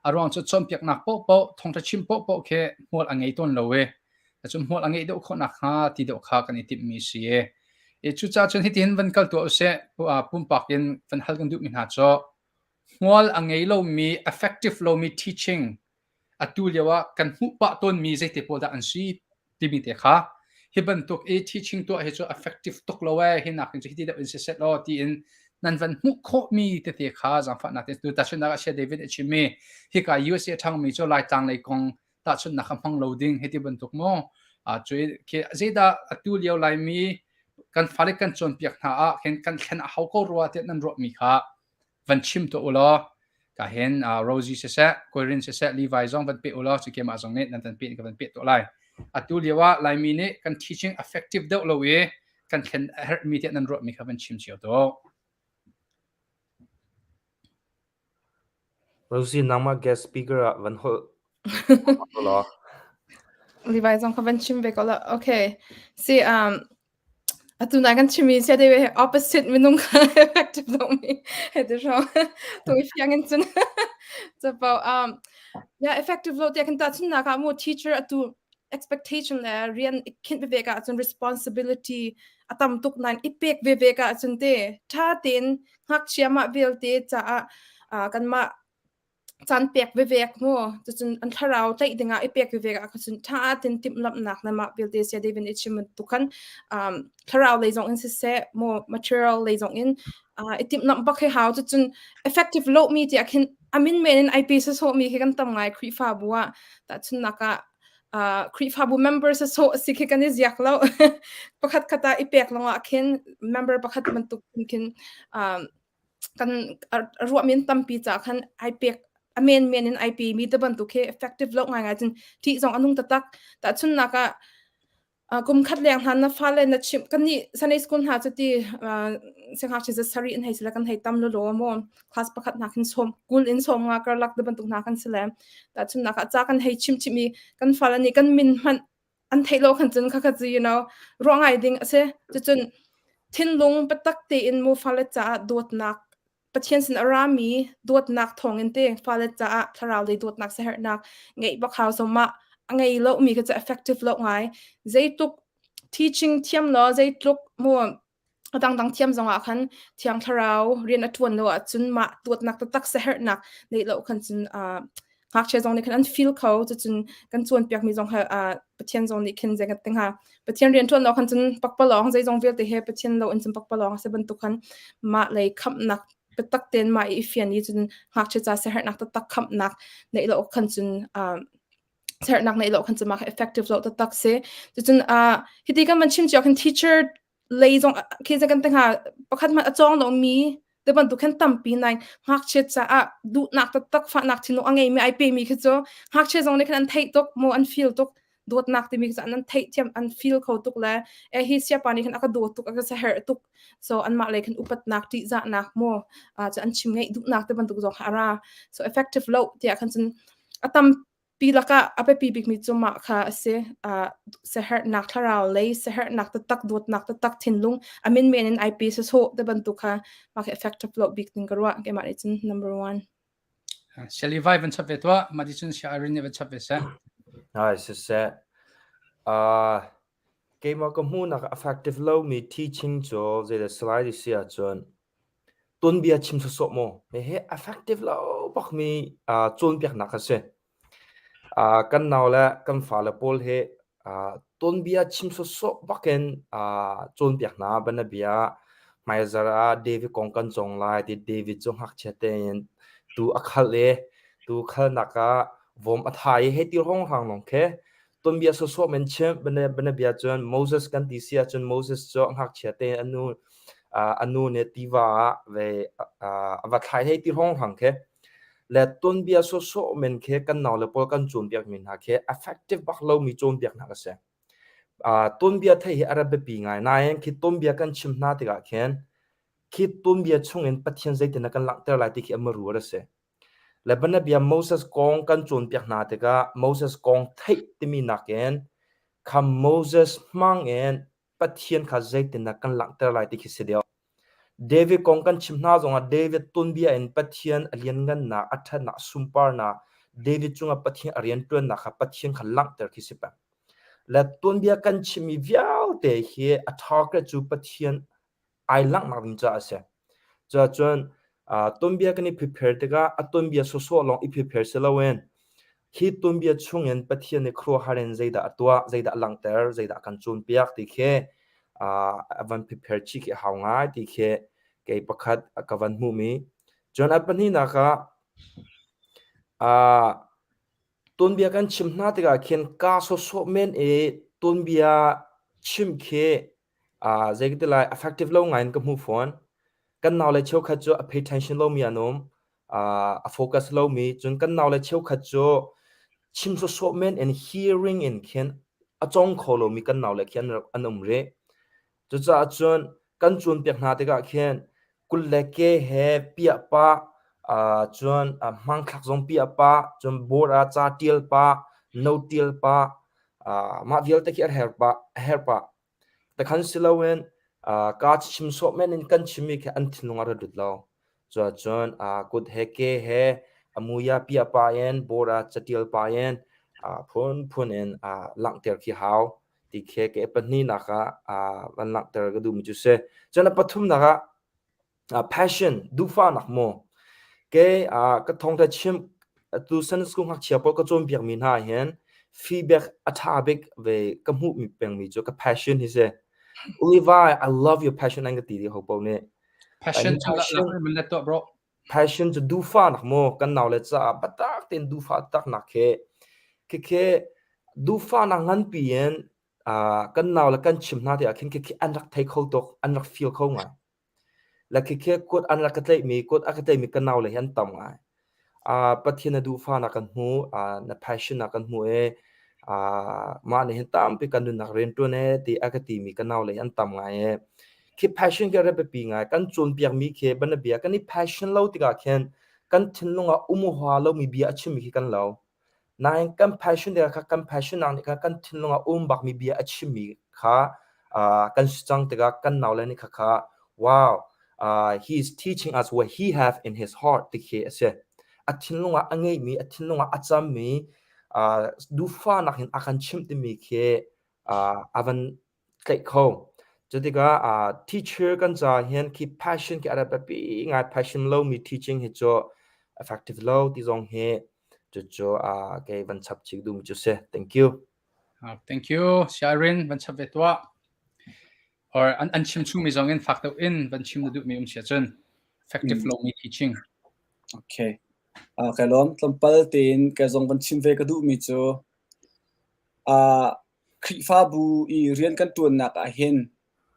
a ruang cu cawnpiaknak paohpaoh thawngṭha chim paohpaoh khi hmual a ngei tawn lo i cun hmual a ngeih deuh khawh nakhnga ti deuh kha kan i timhmi si i i cucaah cun hitihin van kal tuah usih pumpak in van hal kan duhmi hna cu hmual a ngei lomi effective lomi teaching atu lio ah kan hmuh pah tawnmi zeite pawl dah an si timi te kha hi bantuk i teaching tuah hi cu effective tuk lo ee hi nakin cu hiti deuh in siseh law tiin nan van hmuh khawhmi tete kha zaangfahnak te tu tahchunhnak ah Saya David a chimmi hika USA ṭhangmi cu Laitlang lei kong tahchunhnak kha hmang lo ding hiti bantuk maw cu khi zeidah atu lio Laimi kan fale kan cawnpiak hna ah khin kan thlen a hau ko rua tiah nan ruahmi kha van chim tuah u law ka hin Rosie siseh Koirin siseh Levi zong van pe u law cu keimah zong nih nan van pe ka van pe tuah lai atu lio ah Laimi nih kan teaching effective deuh lo i kan thlen a herhmi tiah nan ruahmi kha van chim cio tuah Rosie nangmah guest speaker ah van holh law. Levi zong kha van chim ve ko la. Okay. Si um Atu nai kan chimmi sia deuh hi opposite minung kha effective lomi he ti hrawng tu i fiang in cun capo um yeah effective lo tiah kan tahchunhnak ah mu teacher atu expectation le rian i khinh veve ka ahcun responsibility a tam tuk nain i pek veve ka ahcun te ṭha tein ngakchia mah vialte caah uh, kanmah caan pek vevek mu cucun an thlarau tlaih dingah i pek vevek ah cun ṭha tin timhlamhnak na mah vialte sia David i chim bantuk khan um, thlarau lei zong in siseh mu material lei zong in uh, i timhlamh bak hi hau cucun effective lo mi tiah khin amin men in ai pe sawsawh mi khi kan tam ngai Khrihfabu ah tahchunnak ah uh, Khrihfabu member sawsawh si khi kan i ziak lo pakhat khat ah i pek lawngah khin member pakhat bantuk khin um, kan ruahmi an tampi caah khan ai pek a men men in ai pe mi te bantuk khi effective lo ngai ngai cun ṭih zong a nung taktak tahchunnak ah kum khat leng hlan na fale na chimh kan nih Sunday school hna cu ti siangngakchia za sarih in hei sile kan hei tam lawlaw maw class pakhat hna khin sawm 20 in 50 karlak te bantuk hna kan si le tahchunnak ah ca kan hei chimh chih mi kan fale nih kan min hmanh an theih lo khan cun khakha cu you know ruah ngai ding a si cucun thinlung biatak tein mu fale caah dawtnak Pathian sin a rami dawtnak thawngin te fale caah thlarau lei dawtnak siaherhnak ngeih bak hau so mah a ngei lo mi kha cu effective lo ngai zeitluk teaching thiam law zeitluk mu A dangdang thiam zongah khan Thiang Thlarau rian a ṭuan lo ahcun mah tuatnak taktak siaherhnak neih lo khan cun uh, ngakchia zong nih khan an feel kho. Cucun kan cawnpiakmi zong kha uh, Pathian zong nih khin zei kan ti hnga. Pathian rian ṭuan lo khan cun pakpalawng zeizong vialte he Pathian lo in cun pakpalawng a si bantuk khan mah lei khamhnak biatak tein mah i fian i cun ngakchia ca siaherhnak taktak khamhnak neih lo khan cun uh, sernak neih lo khan cun mah kha effective lo taktak si. Cucun uh, hiti kan van chim cio khan teacher lei zong khi kan te hnga pakhat hmanh a cawng lomi te bantuk khan tampi nai ngakchia caah duhnak taktak fahnak thinlung a ngeimi ai pemi khi cu ngakchia zong nih khan an theih tuk mu an feel tuk dawtnak timi khi an theih thiam an feel kho tuk le e hi siapa nih khan a ka daw tuk a ka saherh tuk so anmah lei khan upatnak ṭihzahnak mu cu an chim ngeih duhnak te bantuk zong kha a ra so effective lo tiah khan cun a tam Pi lakah a biapi bikmi cu mah kha a si. Uh, siaherhnak thlarau lei, siaherhnak taktak, dawtnak taktak, thinlung, a min men in ai pe sawsawh te bantuk kha mah kha effective lo bik ding ka ruah. Keimah nih cun number one. Shelly vai van chap ve tuah, mah ti cun Sia Irene nih van chap ve seh. Hai siseh. Uh, keimah ka hmuhnak effective lomi teaching cu zeidah salai ti si ahcun Tuanbia chim sawsawh maw? Hihi effective lo bakmi uh, cawnpiaknak a si. Uh, kan nau le kan fale pawl hi uh, tuanbia chim sawsawh bakin uh, cawnpiak hna banabia hmaizar ah David kong kan cawng lai ti David cu ngakchia tein tu a khal i tu khalnak ah vom a tha i hei ti hrawnghrang lawng khi Tuanbia sawsawh men chimh bianabia cun Moses kan ti si ahcun Moses cu ngakchia te a nu a nu nih tiva ah ve a va thlai hei ti hrawnghrang khi le tuanbia sawsawh men khi kan naule pawl kan cawnpiakmi hna khi effective bak lomi cawnpiaknak a si. Tuanbia theih hi a rak biapi ngai. Nain khi tuanbia kan chim hna tikah khin khi tuanbia chungin Pathian zeitin a kan langhter lai ti khi a marual a si. Le banabia Moses kong kan cawnpiak hna tikah Moses kong theih timi nakin kha Moses hmang in Pathian kha zeitindah kan langhter lai ti khi si deuh. David kong kan chim hna zongah David tuanbia in Pathian a lianngannak, a ṭhatnak, sunparnak, David cungah Pathian a rianṭuannak kha Pathian kha langhter khi si peng. Le tuanbia kan chimmi vialte hi a target cu Pathian ai langhnak ding caah a si. Cuahcun tuanbia kan i prepare tikah a tuanbia sawsawh lawng i prepare si loin hi tuanbia chungin Pathian nih khuaruahhar in zeidah a tuah, zeidah a langhter, zeidah a kan cawnpiak ti khi a van prepare chih khi a hau ngai ti khi kei pakhat ka van hmuhmi. Cun a pahnihnak ah tuanbia kan chim hna tikah khin kaa sawsawh men i tuanbia chim khi zei ka ti lai effective lo ngai in ka hmu fawn. Kan naule cheukhat cu a pay attention lomi an um, a focus lomi. Cun kan naule cheukhat cu chim sawsawh men in hearing in khin a cawng kho lomi kan naule khi an rak an um rih. Cucaah cun kan cawnpiak hna tikah khin kul le ke he piah pah, cun hmangthlak zong piah pah, cun board ah ca ṭial pah, note ṭial pah, mah vialte khi a herh pah, a herh pah. Takhan si loin kaa chim sawh men in kan chimmi khi an thinlung a ra lut lo. Cuahcun kut he ke he a muia piah pah in board ah catial pah in phunphun in langhter khi hau ti khi ke pahnihnak ah van langhter ka duhmi cu si. Cun a pathumnak ah passion duhfahnak maw ke ka thawngtha chim tu Sunday school ngakchia pawl ka cawnpiak mi hna hin feedback a tha bik ve ka hmuh mi peng mi cu ka passion hi si Levi I love your passion an ka ti di ho po nih passion cu la to bro passion cu duhfahnak maw kan nau le caah batak ten duhfah tak nak khi khi khi duhfahnak nganpi in kan nau le kan chim hna ti ah khin khi an rak thei kho tuk an rak feel kho ngai Le khikhe kut an rak ka tlaihmi, kut a ka tlaihmi ka naule hi an tam ngai. Pathian na duhfahnak kan hmu, na passion ah kan hmu i mah nih hin tampi kan nunnak rianṭuan ee ti a ka timi ka naule hi an tam ngai i khi passion khi a rak biapi ngai. Kan cawnpiakmi khi banabia kan i passion lo tikah khin kan thinlung ah um hua lomi bia a chimmi khi kan lo. Nain kan passion tikah kha kan passion nak nih khan kan thinlung ah um bakmi bia a chimmi kha kan si cang tikah kan naule nih kha kha wow he is teaching us what he have in his heart ti khi a si. A thinlung ah a ngeihmi, a thinlung ah a cammi duhfahnak in a kan chimh timi khi a van tlaih kho. Cu tikah teacher kan caah hin khi passion khi a rak biapi ngai passion lomi teaching hi cu effective lo ti zong hi cucu kei van chap chih duhmi cu si. Thank you. Uh, thank you. Sharin van chap ve tuah. Or an an chim chungmi zong in fak deuh in van chim na duhmi um sia cun effective mm. lomi teaching. Okay. Uh, kai lawm tlawmpal tein kai zong van chim ve ka duhmi cu uh, Khrihfabu i rian kan ṭuannak ahhin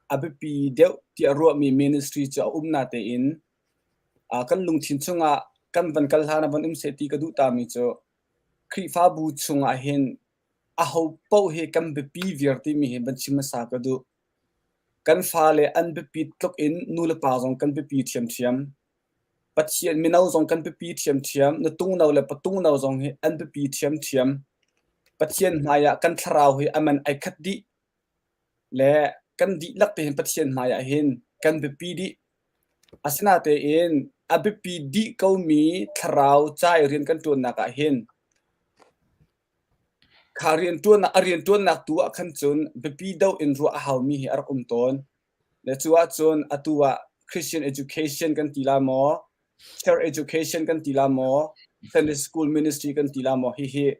a biapi deuh tiah ruahmi ministry cu a um natein kan lungthin chungah kan van kal hlan ah van um seh ti ka duh tami cu Khrihfabu chungah hin aho paoh hi kan biapi viar timi hi van chim hmasa ka duh. Kan fale an biapit tluk in nulepa zong kan biapi ṭhiamṭhiam. Pathian mino zong kan biapi ṭhiamṭhiam, nutungno le patungno zong hi an biapi ṭhiamṭhiam. Pathian hmaiah kan thlarau hi a man ai khat dih le kan dihlak te hin Pathian hmaiah hin kan biapi dih. Asinatein a biapi dih komi thlarau ca i rian kan ṭuannak ah hin kha rianṭuannak a rianṭuannak tu ah khan cun biapi deuh in ruah a haumi hi a rak um tawn. Le cu ahcun atu ah Christian education kan ti la maw, church education kan ti la maw, Sunday school ministry kan ti la maw, hihi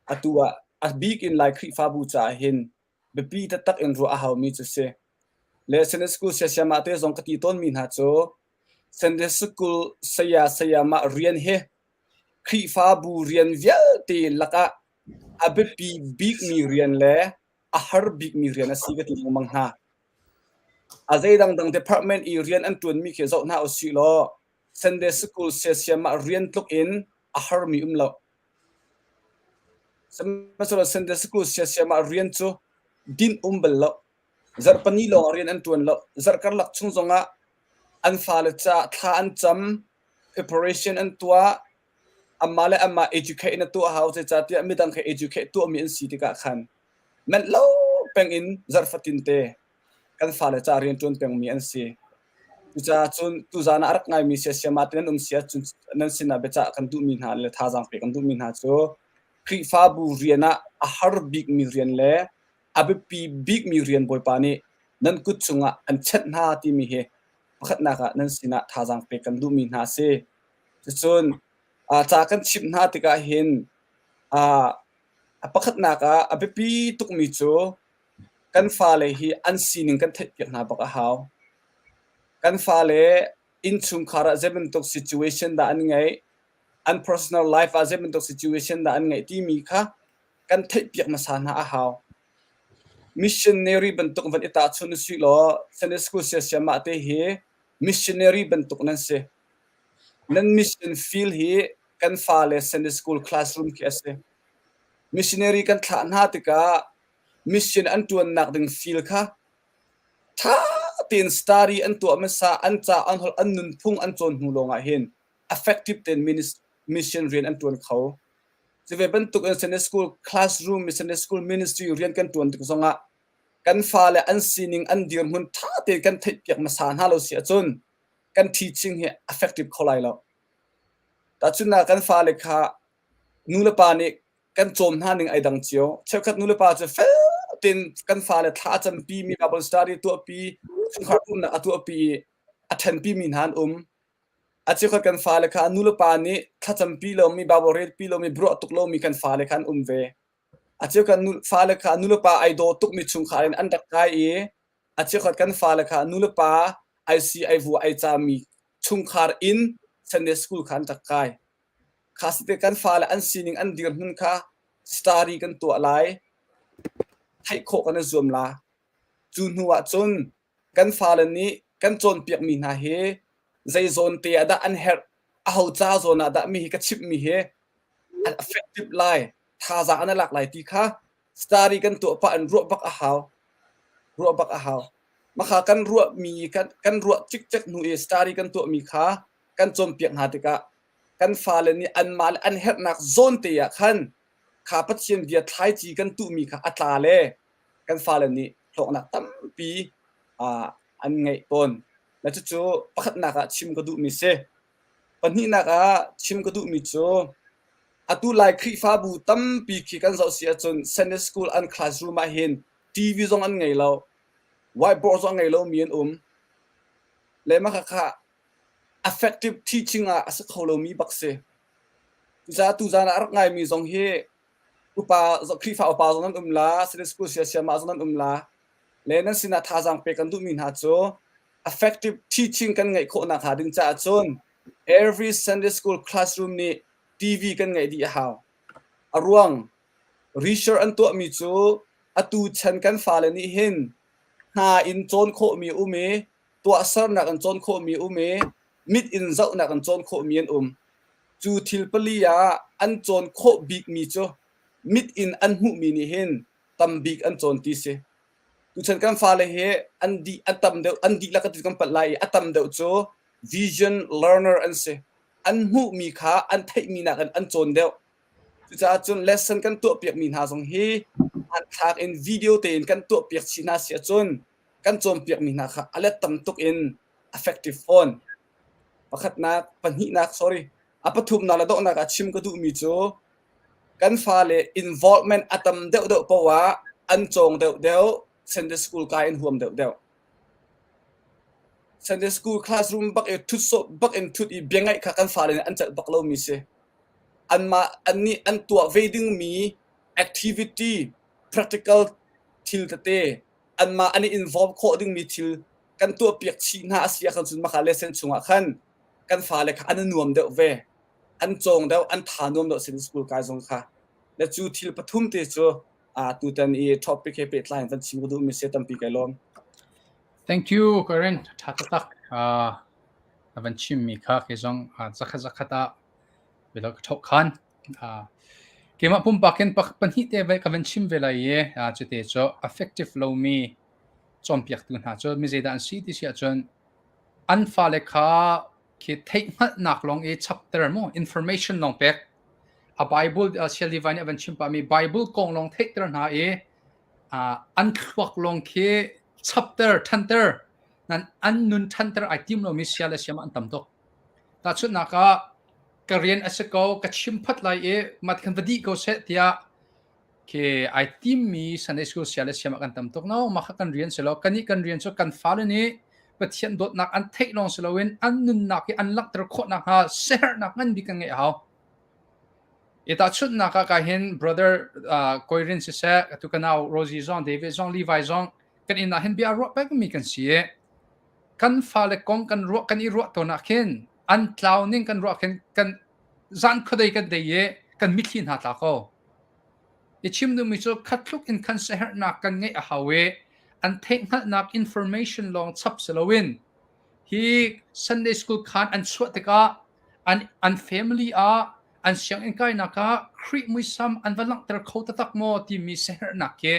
atu ah a bik in Lai Khrihfabu caah hin biapi taktak in ruah a haumi cu si. Le Sunday school siasiamah te zong ka ti tawnmi hna cu Sunday school saya sayamah rian hi Khrihfabu rian vialte lakah a biapi bikmi rian le a har bikmi rian a si ka ti lengmang hna. A zei dangdang department i rian an ṭuanmi khi zoh hna usih law Sunday school siasiam ah rian tluk in a harmi um lo. Sihmanhsehlaw Sunday school siasiam ah rian cu dinh um bal lo. Zarhpini lawng rian an ṭuan lo. Zarh karlak chung zongah an fale caah thla an cam, preparation an tuah. Amah le amah educate na tuah hau zeicahtiah midang kha educate tuahmi an si tikah khan manh lo peng in zarh fatin te kan fale ca rianṭuan pengmi an si. Cucaah cun tuzaan ah a rak ngaimi siasiama te nan um si ahcun nan sinah biacah kan duhmi hna le thazaang pek kan duhmi hna cu Khrihfabu rian ah a har bikmi rian le a biapi bikmi rian Bawipa nih nan kut chungah an chenh hna timi hi pakhatnak ah nan sinah thazaang pek kan duhmi hna a si. Cucun ca kan chimh hna tikah hin a pakhatnak ah a biapi tukmi cu kan fale hi an sining kan theihpiak hna bak a hau. Kan fale innchungkhar ah zei bantuk situation dah an ngeih, an personal life ah zei bantuk situation dah an ngeih timi kha kan theihpiak hmasa hna a hau. Missionary bantuk van i tahchunh usih law Sunday school siasiamah te hi missionary bantuk nan si. Nan mission field hi kan fale Sunday school classroom khi a si. Missionary kan thlah hna tikah mission an ṭuannak ding field kha ṭha tein study an tuah hmasa, an ca an holh, an nunphung an cawn hnu lawngah hin effective tein mission rian an ṭuan kho. Cuve bantuk in Sunday school classroom, Sunday school ministry rian kan ṭuan tik zongah kan fale an sining, an dirhmun ṭha tein kan theihpiak hmasa hna lo si ahcun kan teaching hi effective kho lai lo. Tahchunhnak kan fale kha nulepa nih kan cawm hna ning ai dang cio. Cheukhat nulepa cu fel tein kan fale thla a campi mi Bible study tuahpi, chungkhar pumhnak a tuahpi i a ṭhenpi mi hna an um. A cheukhat kan fale kha nulepa nih thlacampi lomi, Bible relpi lomi, biaruah tuk lomi kan fale kha an um ve. A cheukhat nu fale kha nulepa ai daw tukmi chungkhar in an rak kai i a cheukhat kan fale kha nulepa ai si ai vua ai cami chungkhar in Sunday school kha an rak kai. Kha site kan fale an sining an dirhmun kha study kan tuah lai. Theih khawh kan i zuam la. Cu hnu ah cun kan fale nih kan cawnpiakmi hna hi zei zawn te ah dah an herh, aho ca zawn ah dah mi hi ka chimhmi hi an effective lai, thazaang an i lak lai ti kha study kan tuah pah in ruah bak a hau. Ruah bak a hau. Makha kan ruahmi kan, kan ruah cikcek hnu i study kan tuahmi kha kan cawnpiak hna tikah kan fale nih anmah le an herhnak zawn te ah khan kha Pathian bia thlaici kan tuhmi kha a tla le kan fale nih hlawknak tampi an ngeih tawn. Le cucu pakhatnak ah chim ka duhmi si. Pahnihnak ah chim ka duhmi cu atu Lai Khrihfabu tampi khi kan zoh si ahcun Sunday school an classroom ah hin TV zong an ngei lo, whiteboard zong a ngei lomi an um. Le mah khakha effective teaching ah a si kho lomi bak si. Cucaah tuzaan ah a rak ngaimi zong hi upa Khrihfa upa zong nan um la, Sunday school siasiamah zong nan um la. Le nan sinah thazaang pek kan duhmi hna cu effective teaching kan ngeih khawh nakhnga ding caah cun every Sunday school classroom nih TV kan ngeih dih a hau. A ruang research an tuahmi cu atu chan kan fale nih hin hna in cawn khawhmi um i tuahsernak in cawn khawhmi um i mit in zohnak in cawn khawhmi an um. Cu thil pali ah an cawn khawh bikmi cu mit in an hmuhmi nih hin tam bik an cawn ti si. Tuchan kan fale hi an dih an tam deuh an dihlak ka ti kan palh lai i a tam deuh cu vision learner an si. An hmuhmi kha an theihmi nakin an cawn deuh. Cucaah cun lesson kan tuahpiakmi hna zong hi hmanthlak in video tein kan tuahpiak chih hna si ahcun kan cawnpiakmi hna kha a let tam tuk in effective fawn. Pakhatnak, pahnihnak, sorry, a pathumnak le donghnak ah chim ka duhmi cu kan fale involvement a tam deuhdeuh paoh ah an cawng deuhdeuh, Sunday school kai an huam deuhdeuh. Sunday school classroom bak i thut sawh bak in thut i bia ngaih kha kan fale nih an celh bak lomi si. Anmah annih an tuah ve dingmi activity, practical thil tete anmah an i involve khawh dingmi thil kan tuahpiak chih hna a si ahcun cun maka lesson chungah khan kan fale kha an i nuam deuh ve an cawng deuh an tha nuam deuh sin school kai zong kha le cu thil pathum te cu tutan i topic he pehtlai in van chim ka duhmi si tampi kai lawm. Thank you Karen tha taktak na van chimmi kha kei zong zakhat zakhat ah bilo ka thok khan keimah pumpak in pahnih te ka van chim ve lai i cute cu effective lomi cawnpiaktu hna cu mi zeidah an si ti si ahcun an fale kha khi theihhngalhnak lawng i chapter mu information lawng pek. A Bible Saya Levi nih a van chim pahmi Bible kong lawng theihter hna i an thluak lawng khi chapter ṭhanter nan an nun ṭhanter ai tim lomi sia le siam an tam tuk. Tahchunhnak ah ka rian a si ko ka chim phot lai i mah ti khan va dih ko seh tiah khi ai timmi Sunday school sia le siam ah kan tam tuk no mah kha kan rian si lo kannih kan rian cu kan fale nih Pathian dawtnak an theih lawng si loin an nunnak hi an langhter khawh nakhnga siaherhnak ngan bik kan ngeih a hau. I tahchunhnak ah ka hin brother uh, Koirin siseh, atu ka nau Rosie zong, David zong, Levi zong kan inn ah hin bia ruah pengmi kan si i kan fale kong kan ruah kan i ruah tawn ah khin an tlau ning kan ruah khin kan zan khuadei kan dei i kan mitthli hna tla ko. I chim duhmi cu khat tluk in khan siaherhnak kan ngeih a hau i an theihhngalhnak information lawng chap si loin hi Sunday school khan an chuah tikah an an family ah an sianginn kainak ah Khrih muisam an va langhter kho taktak maw timi siaherhnak khi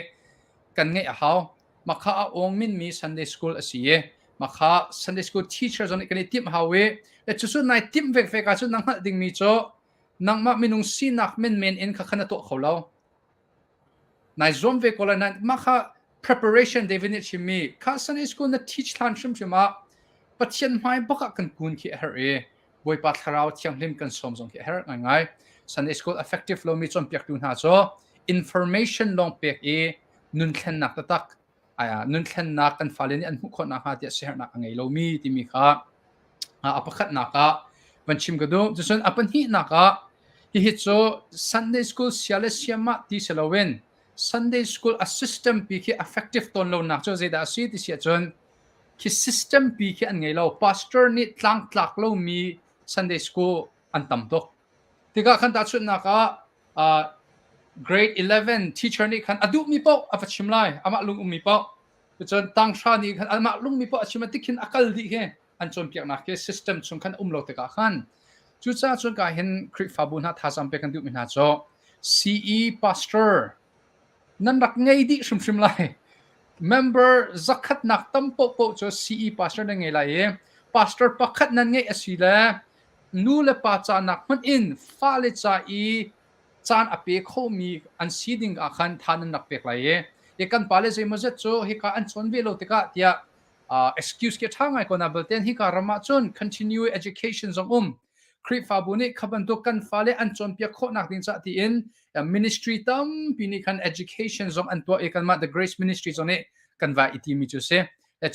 kan ngeih a hau. Makha a awng minmi Sunday school a si i makha Sunday school teacher zong nih kan i timh hau i le cucu nai timh vekvek ahcun na hngalh dingmi cu nangmah minung sinak menmen in kha kha na tuah kho lo. Nai zuam ve ko lai nain mah kha preparation David nih a chimmi kha Sunday school na teach hlan hrimhrim ah Pathian hmai bak ah kan kun khi a herh i Bawipa Thlarau Thianghlim kan sawm zong khi a herh ngaingai. Sunday school effective lomi cawnpiaktu hna cu information lawng pek i nun thlennak taktak nun thlennak kan fale nih an hmuh khawh nakhnga tiah siaherhnak a ngei lomi timi kha a pakhatnak ah van chim ka duh. Cucun a pahnihnak ah hihi cu Sunday school sia le siamah ti si loin Sunday school a system pi khi effective tawn lonak cu zeidah a si ti si ahcun khi system pi khi an ngei lo. Pastor nih tlangtlak lomi Sunday school an tam tuk. Tikah khan tahchunhnak ah uh, grade 11 teacher nih khan a duhmi paoh a va chim lai amah lung ummi paoh cun tanghra nih khan amah lungmi paoh a chim tik hin a kal dih khi an cawnpiaknak khi system chung khan um lo tikah khan cucaah cun ka hin Khrihfabu hna thazaang pek kan duhmi hna cu CE pastor nan rak ngei dih hrimhrim lai member zakhatnak tam paohpaoh cu CE pastor nan ngei lai i pastor pakhat nan ngeih a si le nu le pa canak hmanh in fale ca i caan a pe khomi an si ding ah khan tha nan rak pek lai i i kan pale zeimawzet cu hika an cawn ve lo tikah tiah uh, excuse ke ṭha ngai ko na belten hika ram ah cun continue education zong um Khrihfabu nih kha bantuk kan fale an cawnpiak khawhnak ding cah tiin ministry tampi nih khan education zong an tuah i kanmah the grace ministry zong nih kan va i timi cu si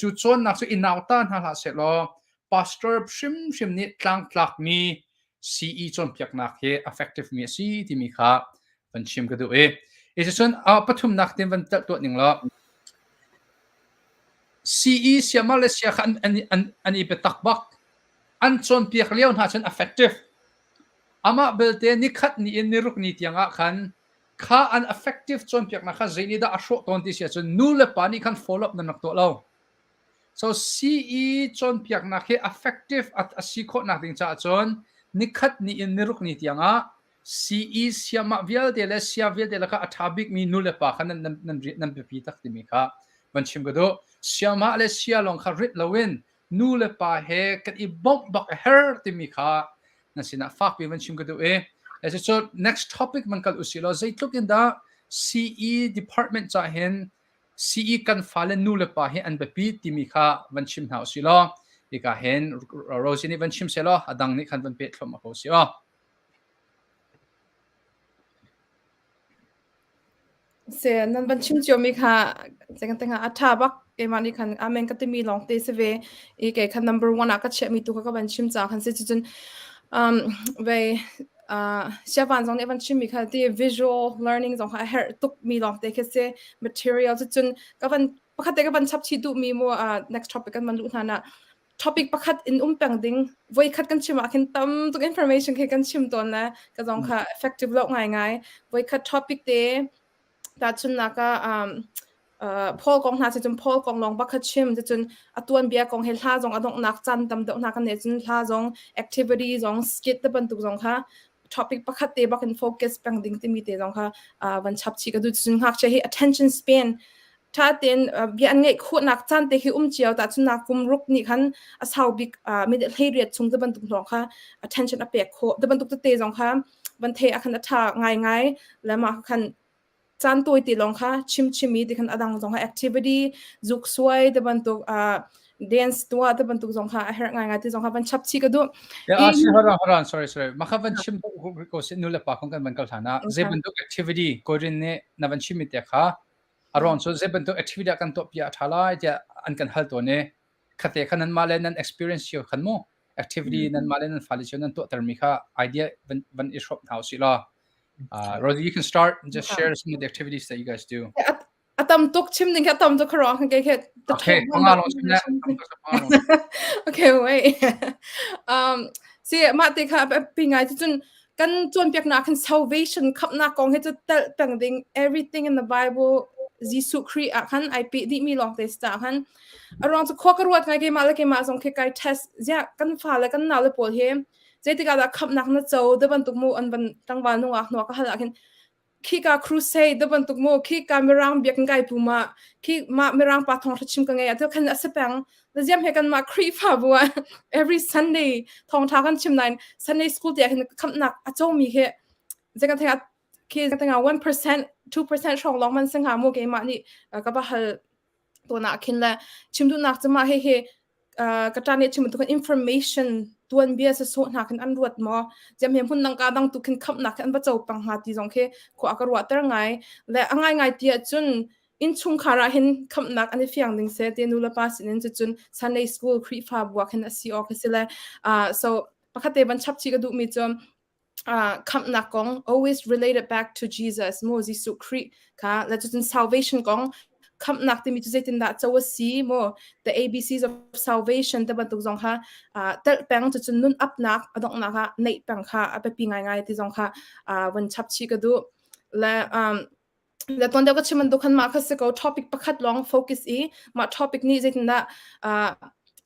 cu cawnnak cu i nauta hna hlah seh law pastor hrimhrim nih tlangtlakmi CE cawnpiaknak hi effective mi a si timi kha van chim ka duh i i cun pathumnak tin van telh tuah ning law CE siama le sia kha an, an, an, an i biatak bak an cawnpiak lio hna cun effective amah belte nikhat ni in niruk ni tiang ah khan kha an effective cawnpiaknak kha zei nih dah a hrawh tawn ti si ahcun nu le pa nih khan follow up nan rak tuah lo So CE cawnpiaknak hi effective a si khawhnak ding caah cun nikhat ni in niruk ni tiangah CE siamah vialte le sia vialte lakah a ṭha bikmi nu le pa kha nan, nan, nan, nan biapi tak timi kha van chim ka duh. Siamah le sia lawng kha rit loin nu le pa he kan i bawmh bak a herh timi kha nan sinah fakpi van chim ka duh i cucu next topic man kal usih law zeitluk in dah CE department ca hin CE kan fale nu le pa hi an biapi timi kha van chim hna usih law hika hin Rosie nih van chim seh law a dang nih khan van peh thluahmah ko usih aw. Se nan van chim cio mi kha kan te a tha bak keimah nih khan amen ka timi lawng te si ve i kei khan number one ah ka chiah mi tu kha ka van chim ca khan si cun um ve uh, siavan zong nih van chimmi kha ti visual learning zong kha a herh tuk mi lawng te khi si material cu cun ka van pakhat te ka van chap chih duh mi mu uh, next topic kan van luh hna na topic pakhat in um peng ding voi khat kan chim ah khin tam tuk information khi kan chim tawn le ka zong kha effective lo ngai ngai voi khat topic te Tahchunhnak ah um, uh, Paul kong hna cun Paul kong lawng bak kha chim cun a tuanbia kong he hla zong a donghnak caan tam deuh hna kan nei cun hla zong activity zong skit te bantuk zong kha topic pakhat te bak in focus peng ding timi te zong kha uh, van chap chih ka duh cun ngakchia hi attention span Ṭha tein bia an ngeih khawhnak caan te khi um cio tahchunhnak kum ruk nih khan a sau bik minute 18 chung te bantuk lawng kha attention a pek khawh. Te bantuk tete zong kha van thei ah khan a ṭha ngaingai le mah khan caan tawi te lawng kha chim chim i ti khan adang zong kha activity zuk suai te bantuk dance tuah te bantuk zong kha a herh ngaingai ti zong kha van chap chih ka duh. Yeah, ah, hold on, hold on, sorry, sorry. Maka van chim ko si nu le pa kong kan van kal hlan ah zei bantuk activity korin nih na van chim mi te kha a ruang cu zei bantuk activity ah kan tuah pi a ṭha lai tiah an kan hal tawn i khate kha nan mah le nan experience cio khan mu activity nan mah le nan fale cio nan tuahter mi kha idea van van i hrawm hna usih law. Rosie, you can start and just share some of the activities that you guys do. A tam tuk chim ding kha tam tuk kha ruang ke khe. Okay, panga long chim le. Okay, wait. Si mah te kha pi ngai cun kan cawnpiaknak khan salvation khamhnak kong he cu telh peng ding everything in the Bible Jesuh Khrih ah khan ai pe dih mi lawng te sta khan a ruang cu khua ka ruat ngai keimah le keimah zong khi kai test ziah kan fa le kan nau le pawl hi zeitikah dah khamhnak na co te bantuk mu an van tlangval nungak hnuah ka hal ah khin Khika crusade da bantuk mu khika mirang biakinn kai pu ma khi ma mirang pa thong chim ka ngei ah khan a si peng na ziam he kan ma Khrihfa bu ah every Sunday thong tha kan chim nain Sunday school te khin khamnak a cho mi khi zei kan theng khi theng 1% 2% hrawng lawng man sing ha mu keimah nih ka va hal to na khin le chim duhnak cu mah hihi ka ṭa nih chim bantuk information tuanbia se sawh hna khin an ruat maw ziam he hmun dang ka dang tu khin khamnak khi an va co pang hnga ti zong khi khua ka ruahter ngai le a ngai ngai ti ahcun innchungkhar ah hin khamnak an i fiang ding se te nu le pa sinin cun Sunday school Khrihfa bu ah khin a si awk si le so pakhat te van chap chi ka duh mi cu khamhnak kong always related back to Jesus mu Jesuh Khrih kha le cucun salvation kong khamhnak timi cu zeitindah co a si mu the ABCs of salvation te bantuk zong kha telh peng cucun nun upnak a donghnak ah neih peng kha a biapi ngaingai ti zong kha von chap chih ka duh le um, Le tuan deuh ka chim bantuk khan mah kha si ko topic pakhat lawng focus i mah topic nih zeitindah uh,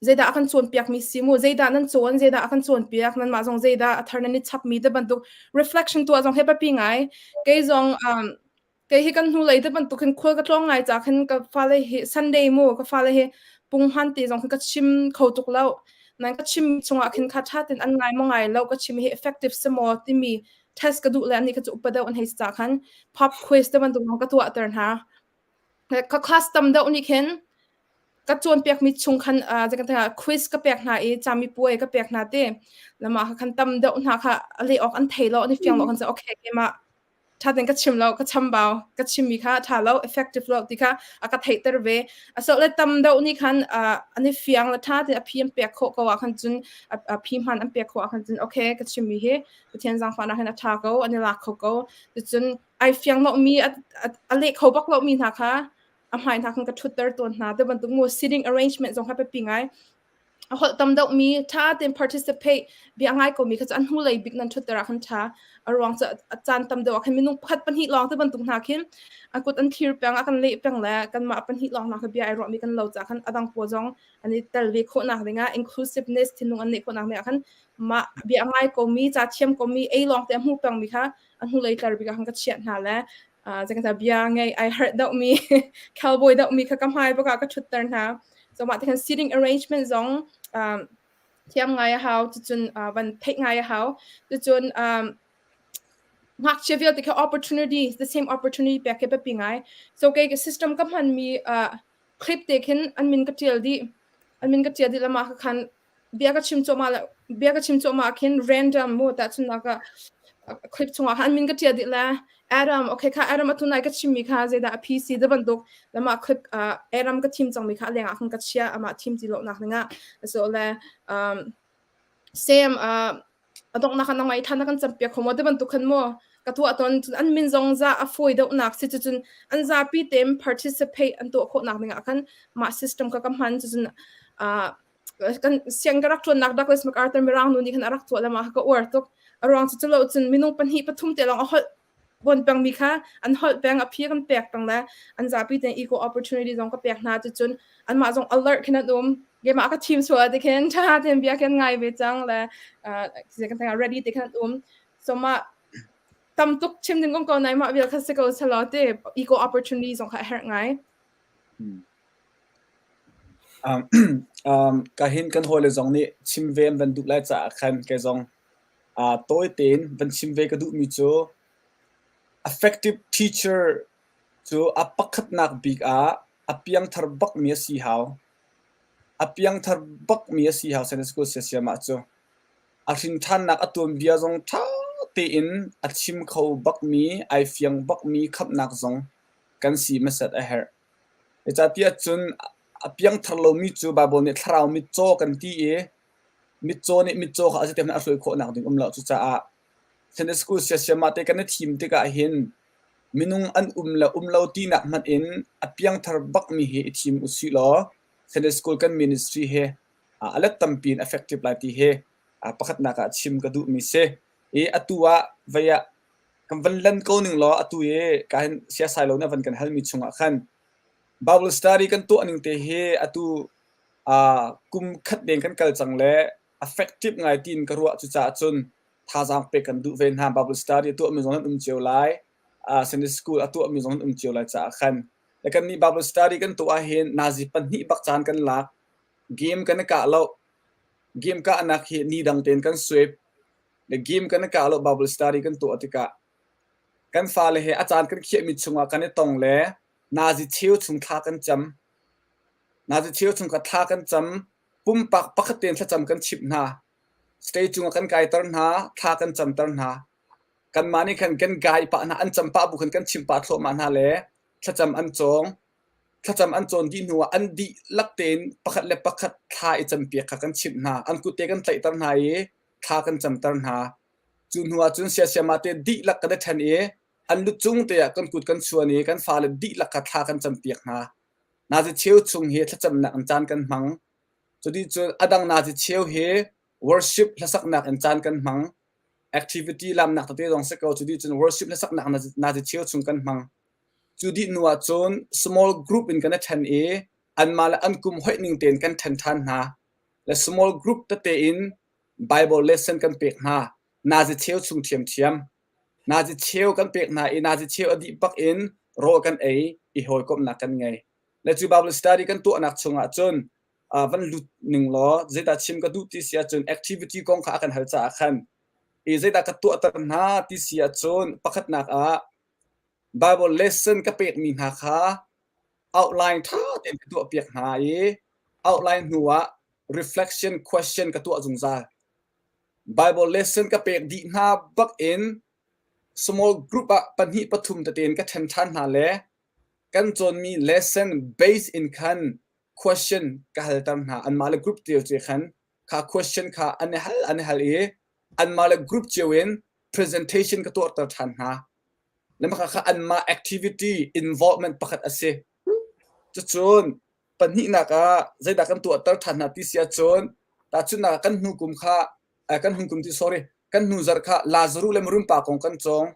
zeidah a kan cawnpiak mi si mu zeidah nan cawn zeidah a kan cawnpiak nanmah zong zeidah a thar nan i chap mi te bantuk reflection tuah zong he biapi ngai kei zong um, kei hi kan hnulei te bantuk hin khual ka tlawng ngai ca khin ka fale hi Sunday mu ka fale hi punghman te zong khin ka chim kho tuk lo nan ka chim chungah khin kha tha ten an ngai mo ngai lo ka chim hi effective si maw timi test ka duh le ani kha cu upa deuh an hei si ca khan pop quiz te bantuk ka tuah ter hna. Ka class tam deuh nih khin ka cawnpiak mi chung khan quiz ka pek hna i cami puai ka pek hna te lama khan tam deuh hna kha a leh awk an thei lo an i fiang lo kan okay keimah tha ten ka chim lo ka chambau ka chim mi kha tha lo effective lo ti kha a ka theihter ve a so le tam deuh nih khan an i fiang le tha te a phi an pek khawh ko ah khan cun a phi hman an pek khawh ah khan cun okay ka chim mi hi Pathian zaangfahnak hin a ṭha ko, an i lak kho ko. Cucun ai fiang lomi, a leh kho bak lomi hna kha a hmai hna khan ka ṭhutter tawn hna. Te bantuk mu sitting arrangement zong kha biapi ngai. A holh tam deuhmi, ṭha tein participate bia ngai komi kha cu an hnulei bik nan ṭhutter ah khan ṭha. A ruang cu a caan tam deuh ah khan minung pakhat pahnih lawng te bantuk hna khin a kut an thlir peng, a kan leh peng le kanmah pahnih lawng hna kha bia ai ruahmi kan lo caah khan a dang pawl zong an i tel ve khawhnak dingah inclusiveness thinlung an neih khawhnak dingah khan mah bia ngai komi ca thiam komi ei lawng te a hmu pengmi kha a hnulei tlar bik ah khan ka chiah hna le zeikan bia ngei ai harh deuhmi cowboy deuhmi kha ka hmai bak ah ka ṭhutter hna so mah te khan seating arrangement zong thiam ngai a hau cucun van theih ngai a hau cucun ngakchia vialte kha opportunity the same opportunity pek khi biapi ngai so kei system ka hmanmi clip te khin an min ka ṭial dih an min ka ṭial dih lama khan bia ka chim cuahmah le bia ka chim cuahmah khin random mu tahchunhnak ah clip chungah khan min ka ṭial dih le Adam okay kha Adam atu nai ka chimmi kha zeidah a PC da bantuk lamah clip uh, Adam ka thim cangmi kha lengah khan ka chia amah thim ti lo nak dingah so le um, Sam uh, a donghnak ah nangmah i than kan campiak kho maw ti bantuk khan maw ka tuah tawn cun an min zong za a fawi deuhnak si cun an zapi tein participate an tuah khawhnak dingah khan mah system kha ka hman cun uh, kan siang ka rak ṭuannak Douglas MacArthur Mirang nu nih khan a rak tuah lama ka uar tuk a ruang cu culo cun minung pahnih pathum te lawng a holh bon pengmi kha an holh peng a phi kan pek peng le an zapi ten equal opportunity zong ka pek hna cucun anmah zong alert khin an um keimah ka thim sual ti khin ṭha ten bia khin ngai ve cang le kan teng ready te khin an um so mah tam tuk chim ding um ko nai mah vial kha si ko salo te equal opportunity zong kha a herh ngai. Um, um, ka hin kan hawile zong nih chim ve an van duh lai caah khan kei zong uh, tawi tein van chim ve ka duhmi cu effective teacher cu a pakhatnak bik ah a piangthar bakmi a si hau. A piangthar bakmi a si hau Sunday School siasiam ah cu. A hrinṭhannak a tuanbia zong ṭha tein a chim kho bakmi, ai fiang bakmi khamhnak zong kan si hmasat a herh. Zeicahtiah cun a piangthar lomi cu Baibal nih thlarau mitcaw kan ti i mitcaw nih mitcaw kha a zeitik hmanh a hruai khawhnak ding um lo. Cucaah Sunday school siasiam ah te kan i thim tikah hin minung an um le um lo tinak hmanh in a piangthar bakmi hi i thim usih law Sunday school kan ministry hi a let tampi in effective lai ti hi pakhatnak ah chim ka duhmi si. I atu ah vei ah kan van lan ko ning law atu i ka hin siasai lo na van kan halmi chungah khan Bible study kan tuah ning te hi atu kum khat deng kan kal cang le effective ngai tiin ka ruah cucaah cun thazaang pek kan duh ve hna Bible study a tuahmi zong an um cio lai Sunday school a tuahmi zong an um cio lai caah khan le kan nih Bible study kan tuah ahhin nazi pahnih bak caan kan lak game kan i kah lo game kahnak hi ni dang tein kan sweep le game kan i kah lo Bible study kan tuah tikah kan fale he a caan kan khiahmi chungah kan i tong le nazi cheu chung thla kan cam nazi cheu chung ka thla kan cam pumpak pakhat tein thlacam kan chimh hna stage cungah kan kaiter hna thla kan camter hna kanmah nih khan kan gai pah hna an cam pah bu khan kan chimh pah thluahmah hna le thlacam an cawng thlacam an cawn dih hnuah an dihlak tein pakhat le pakhat thla i campiak kha kan chimh hna an kut te kan tlaihter hna i thla kan camter hna cu hnuah cun siasiama te dihlak kan i ṭhen i an lu cung te ah kan kut kan chuan i kan fale dihlak kha thla kan campiak hna nazi cheu chung hi thlacamnak in caan kan hmang cuti cun a dang nazi cheu hi worship hlasaknak in caan kan hmang activity lamnak tete zong si ko cuti cun worship hlasaknak nazi cheu chung kan hmang Cu dih hnu ahcun small group in kan i ṭhen i anmah le an kum hoih ning tein kan ṭhen ṭhan hna. Le small group tete in Bible lesson kan pek hna. Nazi cheu chung ṭhiamṭhiam. Nazi cheu kan pek hna i nazi cheu a dih bak in rawl kan ei i hawikomhnak kan ngei. Le cu Bible study kan tuahnak chungah cun uh, van lut ning law zeidah chim ka duh ti si ahcun activity kong kha a kan hal caah khan i zeidah ka tuahter hna ti si ahcun pakhatnak ah Bible lesson ka pekmi hna kha outline ṭha tein ka tuahpiak hna i outline hnuah reflection question ka tuah zungzal. Bible lesson ka pek dih hna bak in small group ah pahnih pathum tete in ka ṭhen ṭhan hna le kan cawnmi lesson base in khan question ka halter hna. Anmah le group cio cio khan kha question kha an i hal an i hal i anmah le group cio in presentation ka tuahter ṭhan hna. Le mah kha anmah activity involvement pakhat a si. Cucun pahnihnak ah zeidah kan tuahter ṭhan hna ti si ahcun tahchunhnak ah kan hnu kum kha kan hun kum ti sorry kan hnu zarh kha Lazaruh le Marumpa kong kan cawng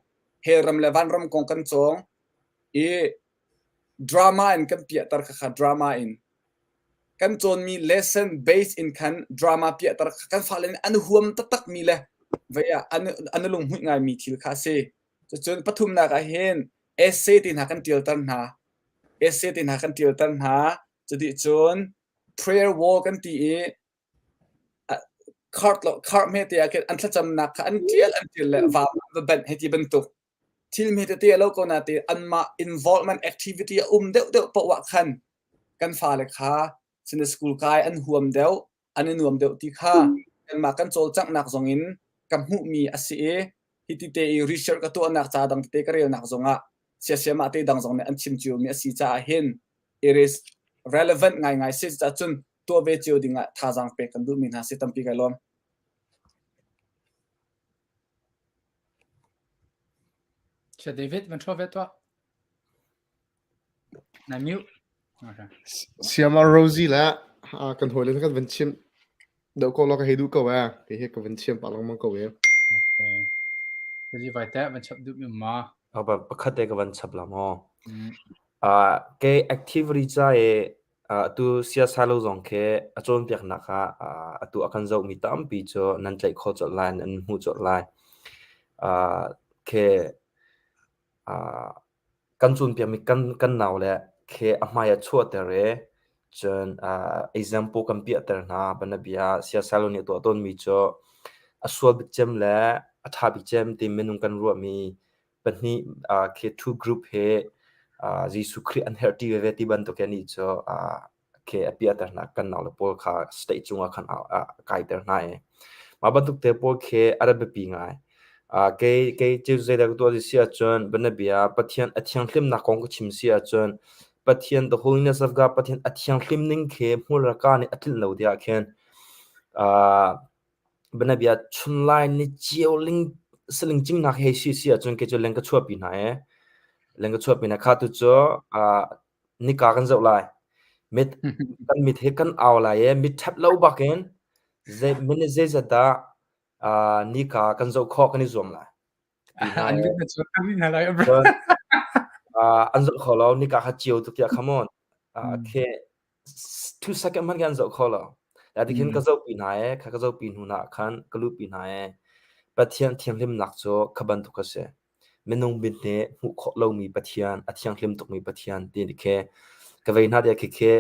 hell ram le vanram kong kan cawng i drama in kan piahter kha kha drama in kan cawnmi lesson base in khan drama piahter kha kan fale nih an huam taktakmi le vei ah an an lunghmuih ngaimi thil kha a si. Cucun pathumnak ah hin essay te hna kan ṭialter hna. Essay te hna kan ṭialter hna. Cuti cun prayer wall kan ti i card lo card hme te ah khin an thlacamnak kha an ṭial an ṭial le vam va banh hei ti bantuk thil hme tete a lo ko na te anmah involvement activity a um deuh deuh poah khan kan fale kha Sunday school kai an huam deuh an i nuam deuh ti kha kanmah kan cawlcanghnak zong in ka hmuhmi a si i hiti te i research ka tuahnak ca dang tete ka relnak zongah siasiamah te dang zong nih an chim ciomi a si caah hin it is relevant ngaingai si caah cun tuah ve cio dingah thazaang pek kan duhmi hna si tampi kai lawm. Chia David van thua ve tuah. Na mute. Okay. Siama Rosie le kan hawi le kan van chim do ko lo ka hei duh ko eh ke he ka van chim pa lengmang ko eh. Okay. Rosie vai te van chap duh mi ma. Aba pakhat te ka van chap la mo. Ah ke activity cha e atu siasa lo zong khi a cawnpiaknak ah atu a kan zohmi tampi cu nan tlaih khawh colh lai, nan hmuh colh lai. Khi kan cawnpiakmi kan kan nau le. Khi a hmai a chuahter i cun example kan piahter hna. Banabia siasal nih a tuah tawnmi cu a sual bik cem le a ṭha bik cem ti minung kan ruahmi pahnih khi two group hi Jesuh Khrih an herh ṭi veve ti bantuk hi anih cu khi a piahter hna. Kan naule pawl kha state cungah khan a kaiter hna i mah bantuk te pawl khi a rak biapi ngai. Kei kei cu zeidah ka tuah ti si ahcun bianabia Pathian a thianghlimnak kong ka chim si ahcun Pathian the holiness of God Pathian a thianghlim ning khi hmur le kaa nih a tlinh lo tiah khin bianabia chunlai ni cio ling saling cingnak hei si si ahcun kei cu leng ka chuahpi hna i leng ka chuahpi hna kha tu cu nika kan zoh lai. Mit kan mit hi kan au lai i mit ṭhep lo bakin zei minute zeizat dah nika kan zoh khawh kan i zuam lai. An mit na chuak kan hna lai. An zoh kho lo nika kha cio tuk tiah come on. Khi 2 second hmanh kan zoh kho lo. Ya tikhin ka zoh pi hna e, kha ka zoh pi hnu na khan ka luh pi hna e. Pathian thianghlimnak cu kha bantuk a si. Minung mit nih hmuh khawh lomi Pathian, a thianghlim tukmi Pathian ti khi ka vei hna tiah khikhi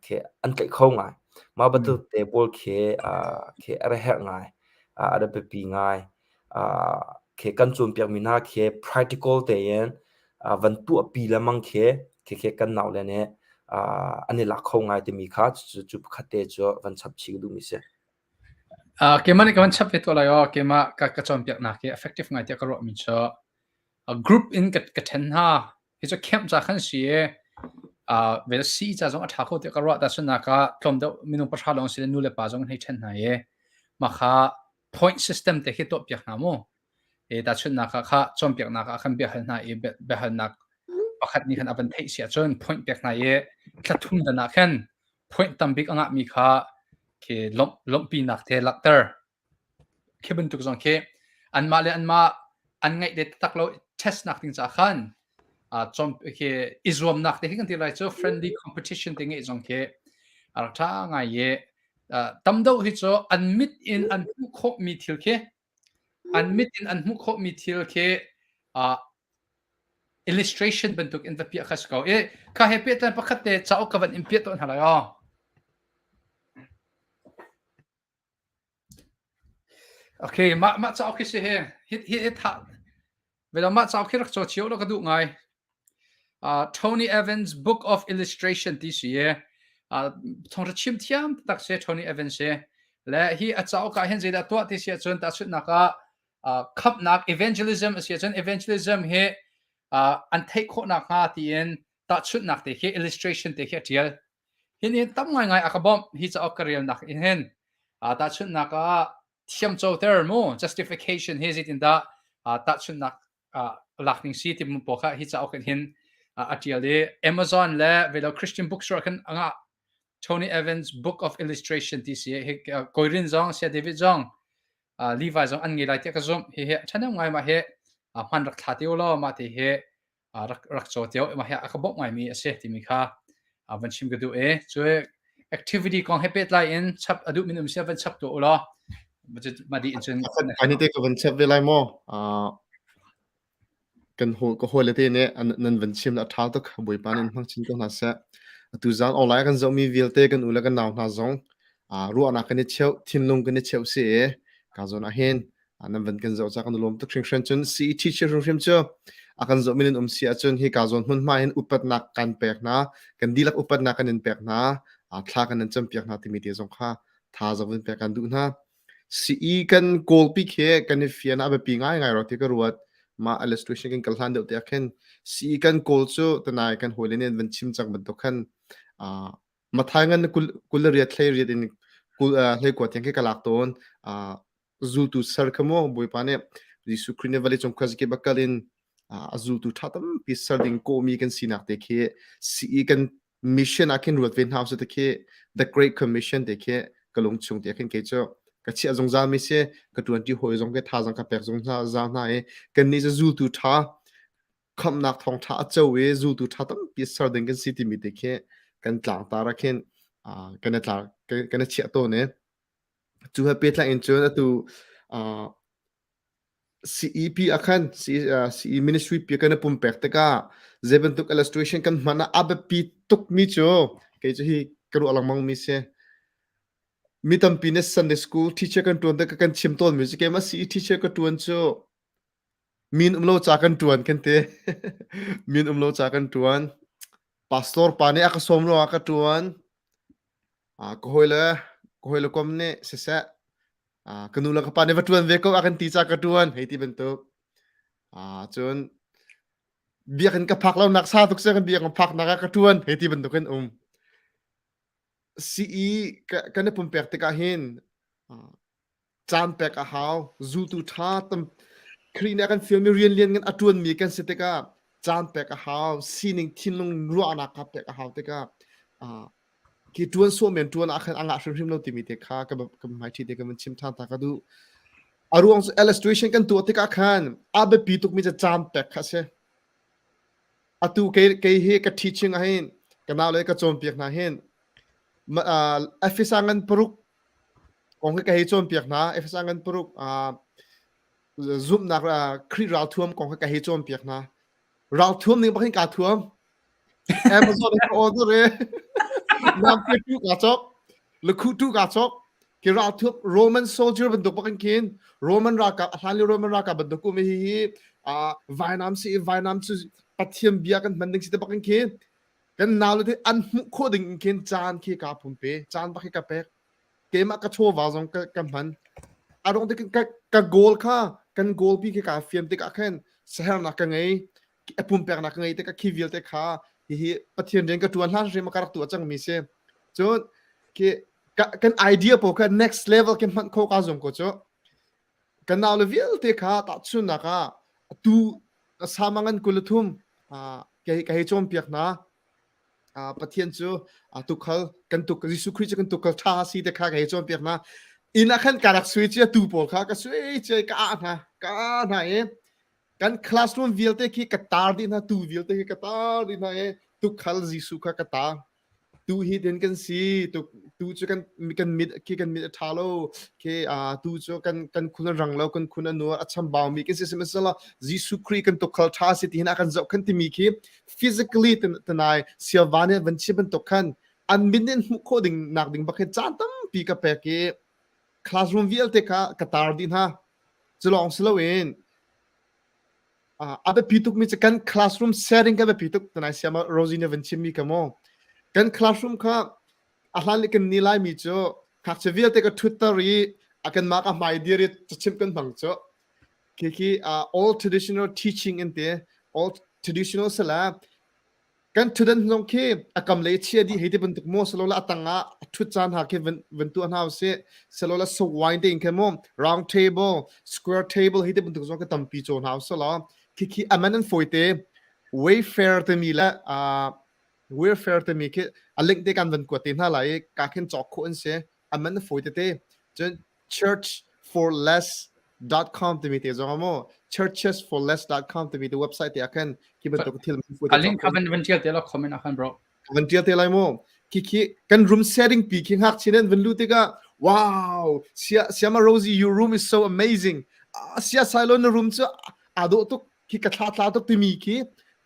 khi an tlaih kho ngai. Mah bantuk te pawl khi khi a ra herh ngai, a ra biapi ngai. Khi kan cawnpiakmi hna khi practical tein van tuahpi lengmang khi khikhi kan naule nih an i lak kho ngai timi kha cu pakhat te cu van chap chih ka duhmi si. Keimah nih ka van chap ve tuah lai aw. Keimah ka ka cawnpiaknak hi effective ngai tiah ka ruahmi cu group in ka ka ṭhen hna. Hi cu camp ca khan si i vel si ca zong a ṭha kho tiah ka ruah. Tahchunhnak ah tlawm deuh minung pahra lawng si le nu le pa zong an hei ṭhen hna i mah kha point system te khi tuahpiak hna mu. E tahchunhnak ah kha cawnpiaknak ah khan biahal hna i biahalnak pakhat nih khan a van theih si ahcun point pek hna i thla thum dan ah khan point tambik a ngahmi kha khi lawmh lawmhpinak te langhter. Khi bantuk zong khi anmah le anmah an ngaih te taktak lo test nak ding ca khan uh, khi i zuamnak te khi kan ti lai cu friendly competition te ngeih zong khi a rak ṭha ngai i uh, tam deuh hi cu an mit in an hmuh khawhmi thil khi an mit in an hmuh khawhmi thil khi uh, illustration bantuk in va piah kha si ko i kha he pehtlai pakhat te cauk ka van in piah tawn hna lai aw. Okay, mah mah cauk hi si hi hi hi tha velo mah cauk hi rak caw cio lo ka duh ngai. Uh, Tony Evans Book of Illustration ti si i uh, thong ra chim thiam tak se Tony Evans si le hi a cauk ah hin zeidah tuah ti si ahcun tahchunhnak ah uh, khamhnak evangelism a si ahcun evangelism hi uh, an theih khawhnak hnga tiin tahchunhnak te khi illustration te khi a ṭial. Hi nih tam ngaingai a ka bawmh hi cauk ka relnak in hin. Uh, tahchunhnak ah thiamcoter mu justification hi zeitindah uh, tahchunhnak uh, lak ning si ti mu pawl kha hi cauk in hin uh, a ṭial i Amazon le velo Christian bookstore khan anga Tony Evans Book of Illustration ti si hi Koirin zong Sia David zong Levi zong an ngei lai tiah ka zumh. Hihi a ṭhahnem ngai mah hi hman rak thla te u law mah te hi rak rak caw te mah hi a ka bawmh ngaimi a si timi kha van chim ka duh i cu activity kong he pehtlai in chap a duh min um sia van chap tuah u law mah dih in cun Ani te ka van chap ve lai maw? Kan haw ka hawile te nih an nan van chim a ṭha tuk. Bawipa nih in hmang chin ko hna seh. Atu zan online kan zohmi vialte kan u le kan nau hna zong aa ruahnak kan i cheuh, thinlung kan i cheuh si i ka zawn ah hin nan van kan zoh ca kan i lawm tuk hringhran cun CE teacher hrimhrim cu a kan zohmi nan um si ahcun hi ka zawn hmunhma hin upatnak kan pek hna, kan dihlak upatnak kan in pek hna, thla kan in campiak hna timi te zong kha thazaang vun pek kan duh hna. Sii kan kawlpi khi kan i fian a biapi ngaingai rua ti ka ruat. Mah illustration kan kal hlan deuh te ah khin sii kan kawl cu tanai kan hawile nih an van chim cang bantuk khan uh, Mathai ngan kul kul le riat hlei riat in kul uh, hlei kua tiang khi ka lak tawn. Uh, zultu ser kha mu Bawipa nih Jesuh Khrih nih vawleicung khuazakip a kal in a zultu ṭha tampi ser ding kawhmi kan sinak te khi sii kan mission ah khin ruat ve hna usih te khi the great commission te khi ka lung chung te khin kei cu ka chiah zungzal mi si ka ṭuanṭi hawi zong ke thazang ka pek zungzal hna i kannih cu zultu ṭha khamhnak thawngṭha a co i zultu ṭha tampi ser ding kan si timi te khi kan tlangtar ah khin kan i tlar kan i chiah tawn i cu he pehtlaih in cun atu. CEP ah khan CE ministry pi kan i pumpek tikah zei bantuk illustration kan hman ah a biapi tukmi cu kei cu hi ka ruah lengmang mi si. Mi tampi nih Sunday school teacher kan ṭuan tikah kan chim tawnmi cu keimah CE teacher ka ṭuan cu min um lo ca kan ṭuan kan ti. Min um lo ca kan ṭuan. Pastor pa nih a ka sawm ruangah ka ṭuan. Ka hawile ka hawile kom nih siseh ka nu le ka pa nih va ṭuan ve ko a kan ti ca ka ṭuan hei ti bantuk. Cun biakinn ka phak lonak sa tuk seh kan biakinn phaknak ah ka ṭuan hei ti bantuk in um. CE kan i pumpek tikah hin caan pek a hau. Zultu ṭha tam Khrih nih a kan fialmi rian lian ngan a ṭuanmi kan si tikah caan pek a hau. Sining thinlung ruahnak kha pek a hau tikah khi ṭuan sawh men ṭuan ah khan a ngah hrimhrim lo timi te kha ka ka hmaiṭhi te ka van chim ṭhan ta ka duh. A ruang cu illustration kan tuah tikah khan a biapi tukmi cu caan pek kha a si. Atu kei kei hi ka teaching ah hin ka nau le ka cawnpiak hna hin Efesa ngan paruk kong hi ka hei cawnpiak hna. Efesa ngan paruk zumhnak Khrih ralthuam kong hi ka hei cawnpiak hna. Ralthuam ning bak hin kaa thuam. Amazon in ka order i namte tu kaa cawk, lakhu tu kaa cawk. Ki ralthuam Roman soldier bantuk bak in khin Roman ralkap a hlan lio Roman ralkap bantuk um hi hi vainam si i vainam cu Pathian bia kan hman ding si te bak in khin kan nau le an hmuh khawh ding in khin caan khi kaa pumpe caan bak hi ka pek keimah ka chawva zong ka, ka hman a dong tik ka, ka goal kha kan goal pi khi kaa fiam tikah khan sahernak ka ngei a pumpeknak ka ngei tikah khi vialte kha hihi Pathian rian ka tuan hlan hrim ka rak tuah cangmi si cun khi kan idea pawl kha next level khi hmanh kho ka zum ko cu kan nau le vialte kha tahchunnak ah tu samangan kulathum ka hei cawnpiak hna Pathian cu tukhal kan tuk Jesuh Khrih cu kan tukhal ṭha si te kha ka hei cawnpiak hna inn ah khan ka rak sui cia tu pawl kha ka sui cia ka ah hna ka ah hna i kan classroom vialte khi ka tar dih hna tu vialte khi ka tar dih hna i tukhal Jesuh kha ka tar Tu hi tin kan si tu tu cu kan kan mit khi kan mit a ṭha lo khi tu cu kan kan khun a rang lo kan khun a nuar a chambau mi kan si sihmanhsehlaw Jesuh Khrih kan tukhal ṭha si ti hin a kan zoh khan timi khi physically tanai siava nih van chim bantuk khan an min in hmuh khawh ding nak ding bak hin caan tampi ka pek i classroom vialte kha ka tar dih hna cu lawng si loin a biapi tukmi cu kan classroom setting ka biapi tuk tanai siama Rosie nih van chimmi ka maw kan classroom kha a hlan le kan ni laimi cu ngakchia vialte ka thutter i a kan mah ka hmai dir i cachimh kan hmang cu khi khi all traditional teaching in te all traditional sala Kan ṭhutdan zong khi a kam lei chia dih hei ti bantuk maw salola a tang ah a ṭhut caan ha khi van van tuah hna usih. Salola so wine te in khin maw round table, square table hei ti bantuk zong khi tampi caw hna usih law khikhi a man an fawi te. Wayfair timi le uh, Wayfair timi khi a link te kan van kuat te hna lai i ka khin cawk khawh an si. A man a fawi tete. Cun church for less com timi te zong maw churchesforless.com timi te website te ah khan khi bantuk thil a link kha van van tial te la comment ah khan bro van tial te lai mu khi khi kan room setting pi khi ngak chin an van lu tikah wow sia siama Rosie your room is so amazing sia silo na room chu a do tuk khi ka thla thla tuk timi khi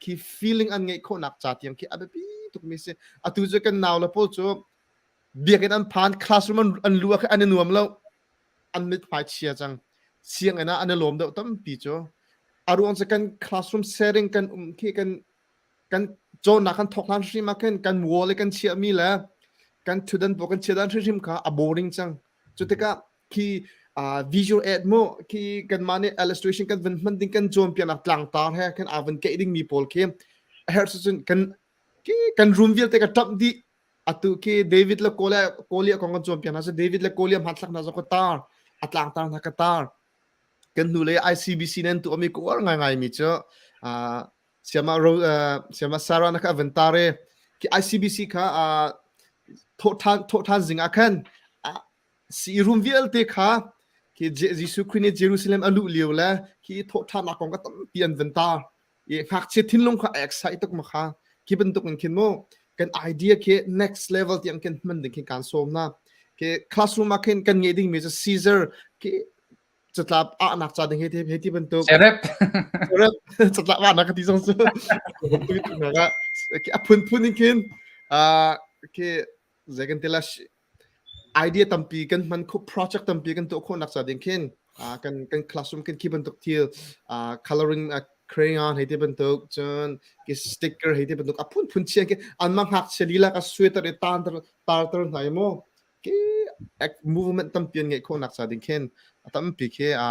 khi feeling an ngeih khawh nak cha tiang khi a biapi tuk mi si atu cu kan nau le pawl cu biakinn an phan classroom an an lu ah an i nuam lo an mithmai chia cang sianginn ah an i lawm deuh tampi cu a ruang cu kan classroom setting kan um khi kan kan cawnnak kan thawk hlan hrim ah khin kan wall i kan chiahmi le kan thutdan pawl kan chiah dan hrimhrim kha a boring cang cu tikah khi uh, visual aid mu khi kanmah nih illustration kan van hman ding kan cawnpiaknak tlangtar he kan aa van keih ding mi pawl khi a herh cun kan kan room vialte ka ṭamh dih Atu khi David le Goliath Goliath kong kan cawnpiak hna cu David le Goliath hmanthlak hna zong ka tar a tlangtar hna ka tar kan hnu lei ICBC nan tuahmi ka uar ngaingai mi cu uh, siama ro uh, siama Sarah na kha van tar i khi ICBC kha uh, thawhthan thawhthan zing ah khan uh, si room vialte kha khi Jesuh Christ nih Jerusalem a luh lio le khi thawhthannak kong ka tampi an van tar i ngakchia thinlung kha a excite tuk ma kha khi bantuk in khin mu kan idea khi next level tiang khin hman ding khi kan sawm na khi classroom ah khin kan ngei ding mi cu Caesar khi Catlap ahnak ca ding hei hei ti bantuk. Serep. Serep catlap ahnak ka ti zong cu. A phunphun in khin khi zei kan ti la idea tampi kan hman kho project tampi kan tuah khawhnak ca ding khin kan kan classroom kan khi bantuk thil coloring crayon hei ti bantuk cun ki sticker hei ti bantuk a phunphun chia khi anmah ngakchia lila ka sweater i tan tar tar hna i mu ki movement tampi an ngeih khawhnak ca ding khin a tampi khi a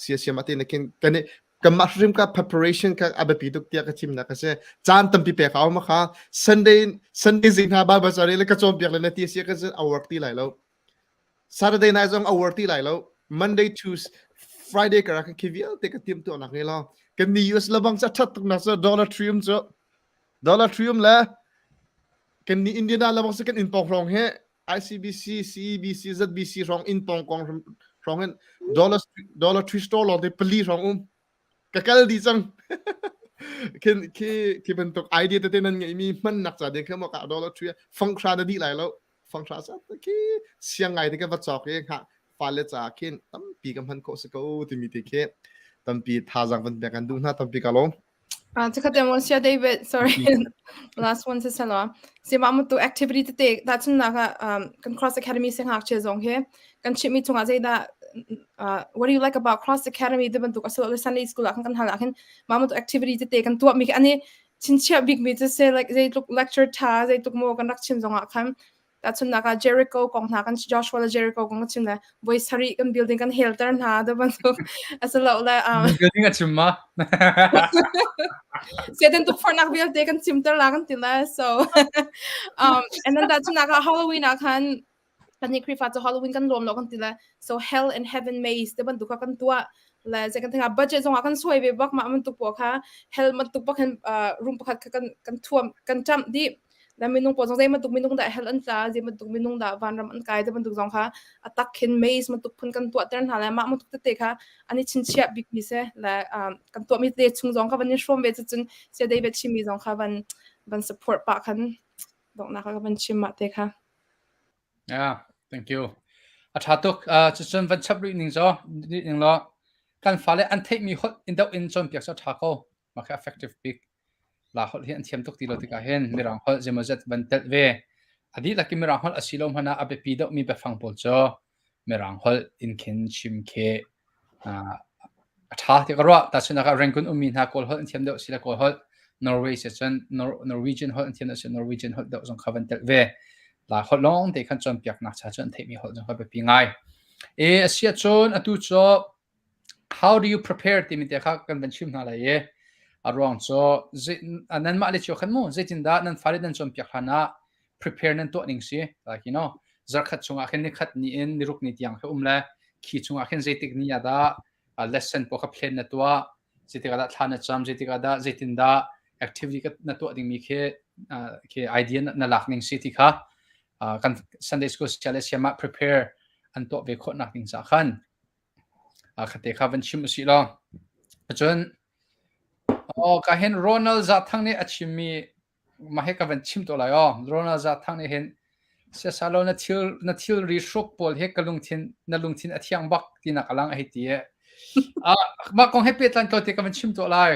sia siam ate na khin kan kanmah hrim ka preparation ka a biapi tuk tiah ka chimnak a si caan tampi pek hau ma kha Sunday Sunday zing hna Bible ca le ka cawnpiak le na ti si ka a work ti lai lo Saturday night zong a work ti lai lo Monday to Friday ka rak khi vialte ka tim tuah nak nge lo kan ni US labang cha that tuk nak cu Dollar Tree um cu Dollar Tree um le kan ni Indiana labang se kan in pong rong he ICBC, CEBC, ZBC hrong inn pawng kong hrong in dollar dollar tree store lawng te pali hrong um ka kal di cang khin khi khi bantuk idea tete nan ngeimi hmannak ca ding kha mo ka dollar tree fanghra na di lai lo fanghra sa khi siang ngai te ka va chok i ngha fale ca khin tampi ka hman khawh si ko timi te khi tampi thazang van pek an duh hna tampi ka lawm Cakhat mo sia David, sorry. Last one si selo. Si ma mu tu activity tete ta chun na ka um, kan Cross Academy se ngak che zong he kan chim mi chungah zeidah uh, what do you like about Cross Academy te bantuk asilo le Sunday school ah kan hal ah khin ma mu tu activity tete kan tuah mi ani chinchia bik mi chu se like zeitluk lecture tha zeitluk mo kan rak chim zong ah khan Tahchunhnak ah Jericho kong hna kan Joshua le Jericho kong kan chim le voi sarih kan building kan helter hna da bantuk asilo le um, building a chim ma Satan tukforhnak vialte kan chimter la kan ti le so um, and then tahchunhnak ah Halloween ah khan kan nih Khrihfa cu Halloween kan lawm lo kan ti le so hell and heaven maze te bantuk kha kan tuah le zei kan thanga budget zong ah kan suai ve bak ma bantuk po kha hell bantuk bak hin uh, room pakhat kha kan kan thuam kan champ dih le minung pawl zong zei bantuk minung dah hell an tla zei bantuk minung dah vanram an kai te bantuk zong kha a tak khin maze bantuk phun kan tuah ter hna le mah bantuk tete kha an i chinchiah bik mi se le um, kan tuah mi te chung zong kha van in hrawm ve cun sia David chim mi zong kha van van support pa khan donghnak ka van chim mah te kha Yeah, thank you. A ṭha tuk. Uh, cucun van chap rih ning zo, rih ning law, kan fale an theihmi holh in deuh in cawnpiak cu a ṭha ko. Mah khi effective bik. La holh hi an thiam tuk ti lo tikah hin Mirang holh zeimawzat van telh ve. A dihlak in Mirang holh a si lo hmanh ah a biapi deuhmi biafang pawl cu Mirang holh in khin chim khi uh, a ṭha ti ka ruah. Tahchunhnak ah Rangoon ummi hna Kawl holh an thiam deuh si le Kawl holh, Norway si cun Nor Norwegian holh an thiam deuh si Norwegian holh deuh zong kha van telh ve. La holh lawng te khan cawnpiaknak cha cu an theihmi holh zong kha biapi ngai. E a si ahcun atu cu How do you prepare timi te kha kan van chim hna lai i a ruang cu nanmah le cio khan mu zeitindah nan fale nan cawnpiak hlan ah prepare nan tuah ning si like you know zarkhat chungah khin nikhat ni in niruk ni tiang kha um le khi chungah khin zeitik ni ah dah lesson pawl kha plan na tuah zeitik ah dah thla na cam zeitik ah dah zeitindah activity na tuah dingmi khi khi idea na lak ning si ti kha kan Sunday school sia le siam ah prepare an tuah ve khawh nak ding ca khan Khate kha van chim usih law. Cun aw ka hin Ronald Zathang nih a chimmi mah hi ka van chim to lai aw. Ronald Zathang nih hin siasalo na thil na thilri hruk pawl hi ka lungthin na lungthin a thiang bak tinak a lang a hei ti i. Ah mah kong he pehtlan to ti ka van chim to lai.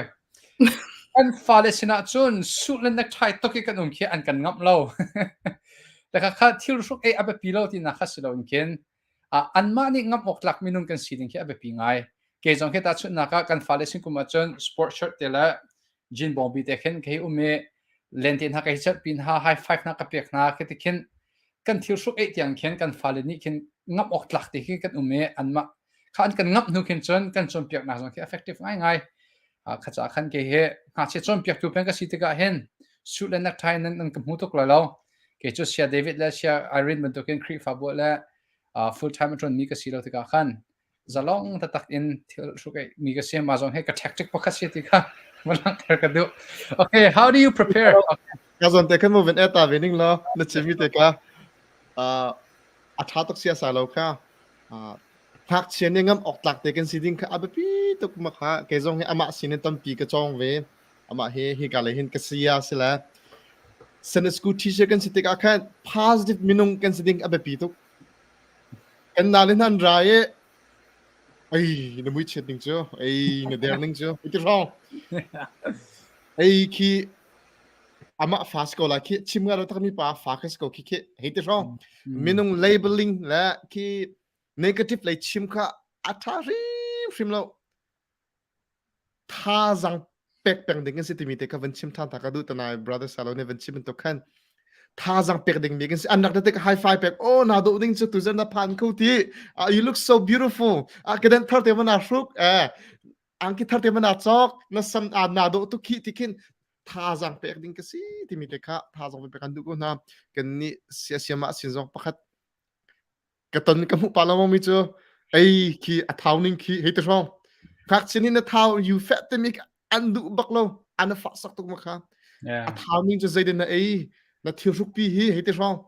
Kan fale sinah cun suh le necktie tuk i kan um khi an kan ngamh lo. Le kha kha thil hruk ei a biapi lo tinak kha si loin khin Anmah nih ngamh awk tlak minung kan si ding khi a biapi ngai. Kei zong khi tahchunhnak ah kan fale sin kum ahcun sport shirt te le jean bawngbi te khin ka hei um i lente hna ka hei cerhpi hna, high five hna ka pek hna khi ti khin kan thil hruk eih tiang khin kan fale nih khin ngamh awk tlak te khi kan um i anmah kha an kan ngamh hnu khin cun kan cawnpiaknak zong khi effective ngaingai. Kha caah khan kei hi ngakchia cawnpiaktu peng ka si tikah hin suit le necktie nan nan ka hmu tuk lai lo. Kei cu Sia David le Sia Irene bantukin Khrihfabu le full time a ṭuanmi ka si lo tikah khan zalong taktak in thil hruk mi ka si. Mah zong hi ka tactic pakhat si ti kha va langhter ka duh. Okay, how do you prepare? Okay. Ka zon te khan mo ven eta ve ning law na chimi te ka a ṭha tuk sia sa lo kha Ngakchia nih ngamh awk tlak te kan si ding kha a biapi tuk ma kha kei zong hi amah sin in tampi ka cawng ve. Amah hi hika lei hin ka saya si le Sunday school teacher kan si tikah khan positive minung kan si ding a biapi tuk. Kan nale hna an ra i. Ei, na mui chiat ning cu, ei, na der ning cu, iti hrawng. Ei khi amah fa si ko lai khi chim nga lo takmi pa fa kha si ko khi khi hei ti hrawng. Minung labeling le khi negative lei chim kha a tha hrim hrim lo. Thazang pek peng ding an si timi te kha van chim than ta ka duh tanai brother Salo nih van chim bantuk khan thazang pek ding mi kan si an rak te high five pek oh na do ding cu tu zan na phan kho ti uh, you look so beautiful uh, kedan thar te mana hruk eh angki thar te mana chok na sam a na do tu khi ti khin thazang pek ding ka si timi te kha thazang pek kan duh ko hna kan ni sia siama sin zong pakhat ka ton ka hmuh pa lo mi cu ei khi a thau ning khi hei ti hrawng ngakchia nih na thau you fat timi an duh bak lo an fah sak tuk ma kha a thau ning cu zeitin na ei na thil hruk pi hi hei ti hrawng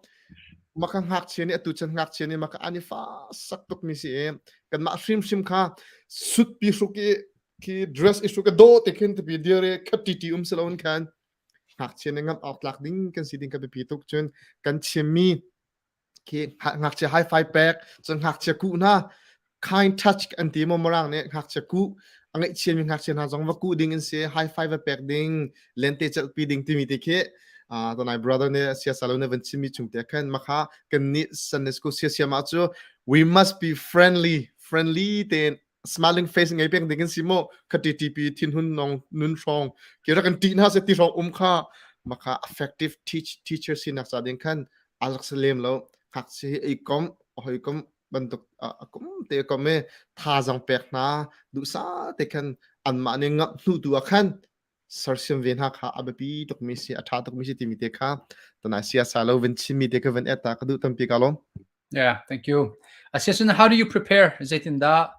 maka ngakchia nih atu chan ngakchia nih maka an i fa sak tuk mi si e kanmah hrimhrim kha sut pi hruk i khi dress i hruk do te khin te pi dire khat ti ti um si lo in khan ngakchia nih ngam awk tlak ding kan si ding ka biapi tuk cun kan chimmi khi ngakchia high five pek cun ngakchia kuh hna kind touch an ti mo marang nih ngakchia kuh a ngaihchia mi ngakchia hna zong va kuh ding in si high five va pek ding lente celhpi ding timi te khi uh, tonai brother ne sia salo ne van chimmi chung te khan makha kan ni Sunday school sia sia ma chu we must be friendly friendly ten smiling face ngei peng ding in si mo khati tp thin hun nong nun hrawng ki ra kan ti na se ti hrawng um kha makha effective teach teacher sinak cha ding khan alak se lem lo hak si ei kom hoi kom bantuk a kum te kom e tha zong pek hna du sa te khan an ma ne ngap hnu tu a khan sarsiam ve hna kha a biapi tuk mi si a tha tuk mi si timi te kha tana sia sa lo vin chimi te ka van eta ka du tampi ka lom Yeah, thank you. Asiasun, how do you prepare? Zeitindah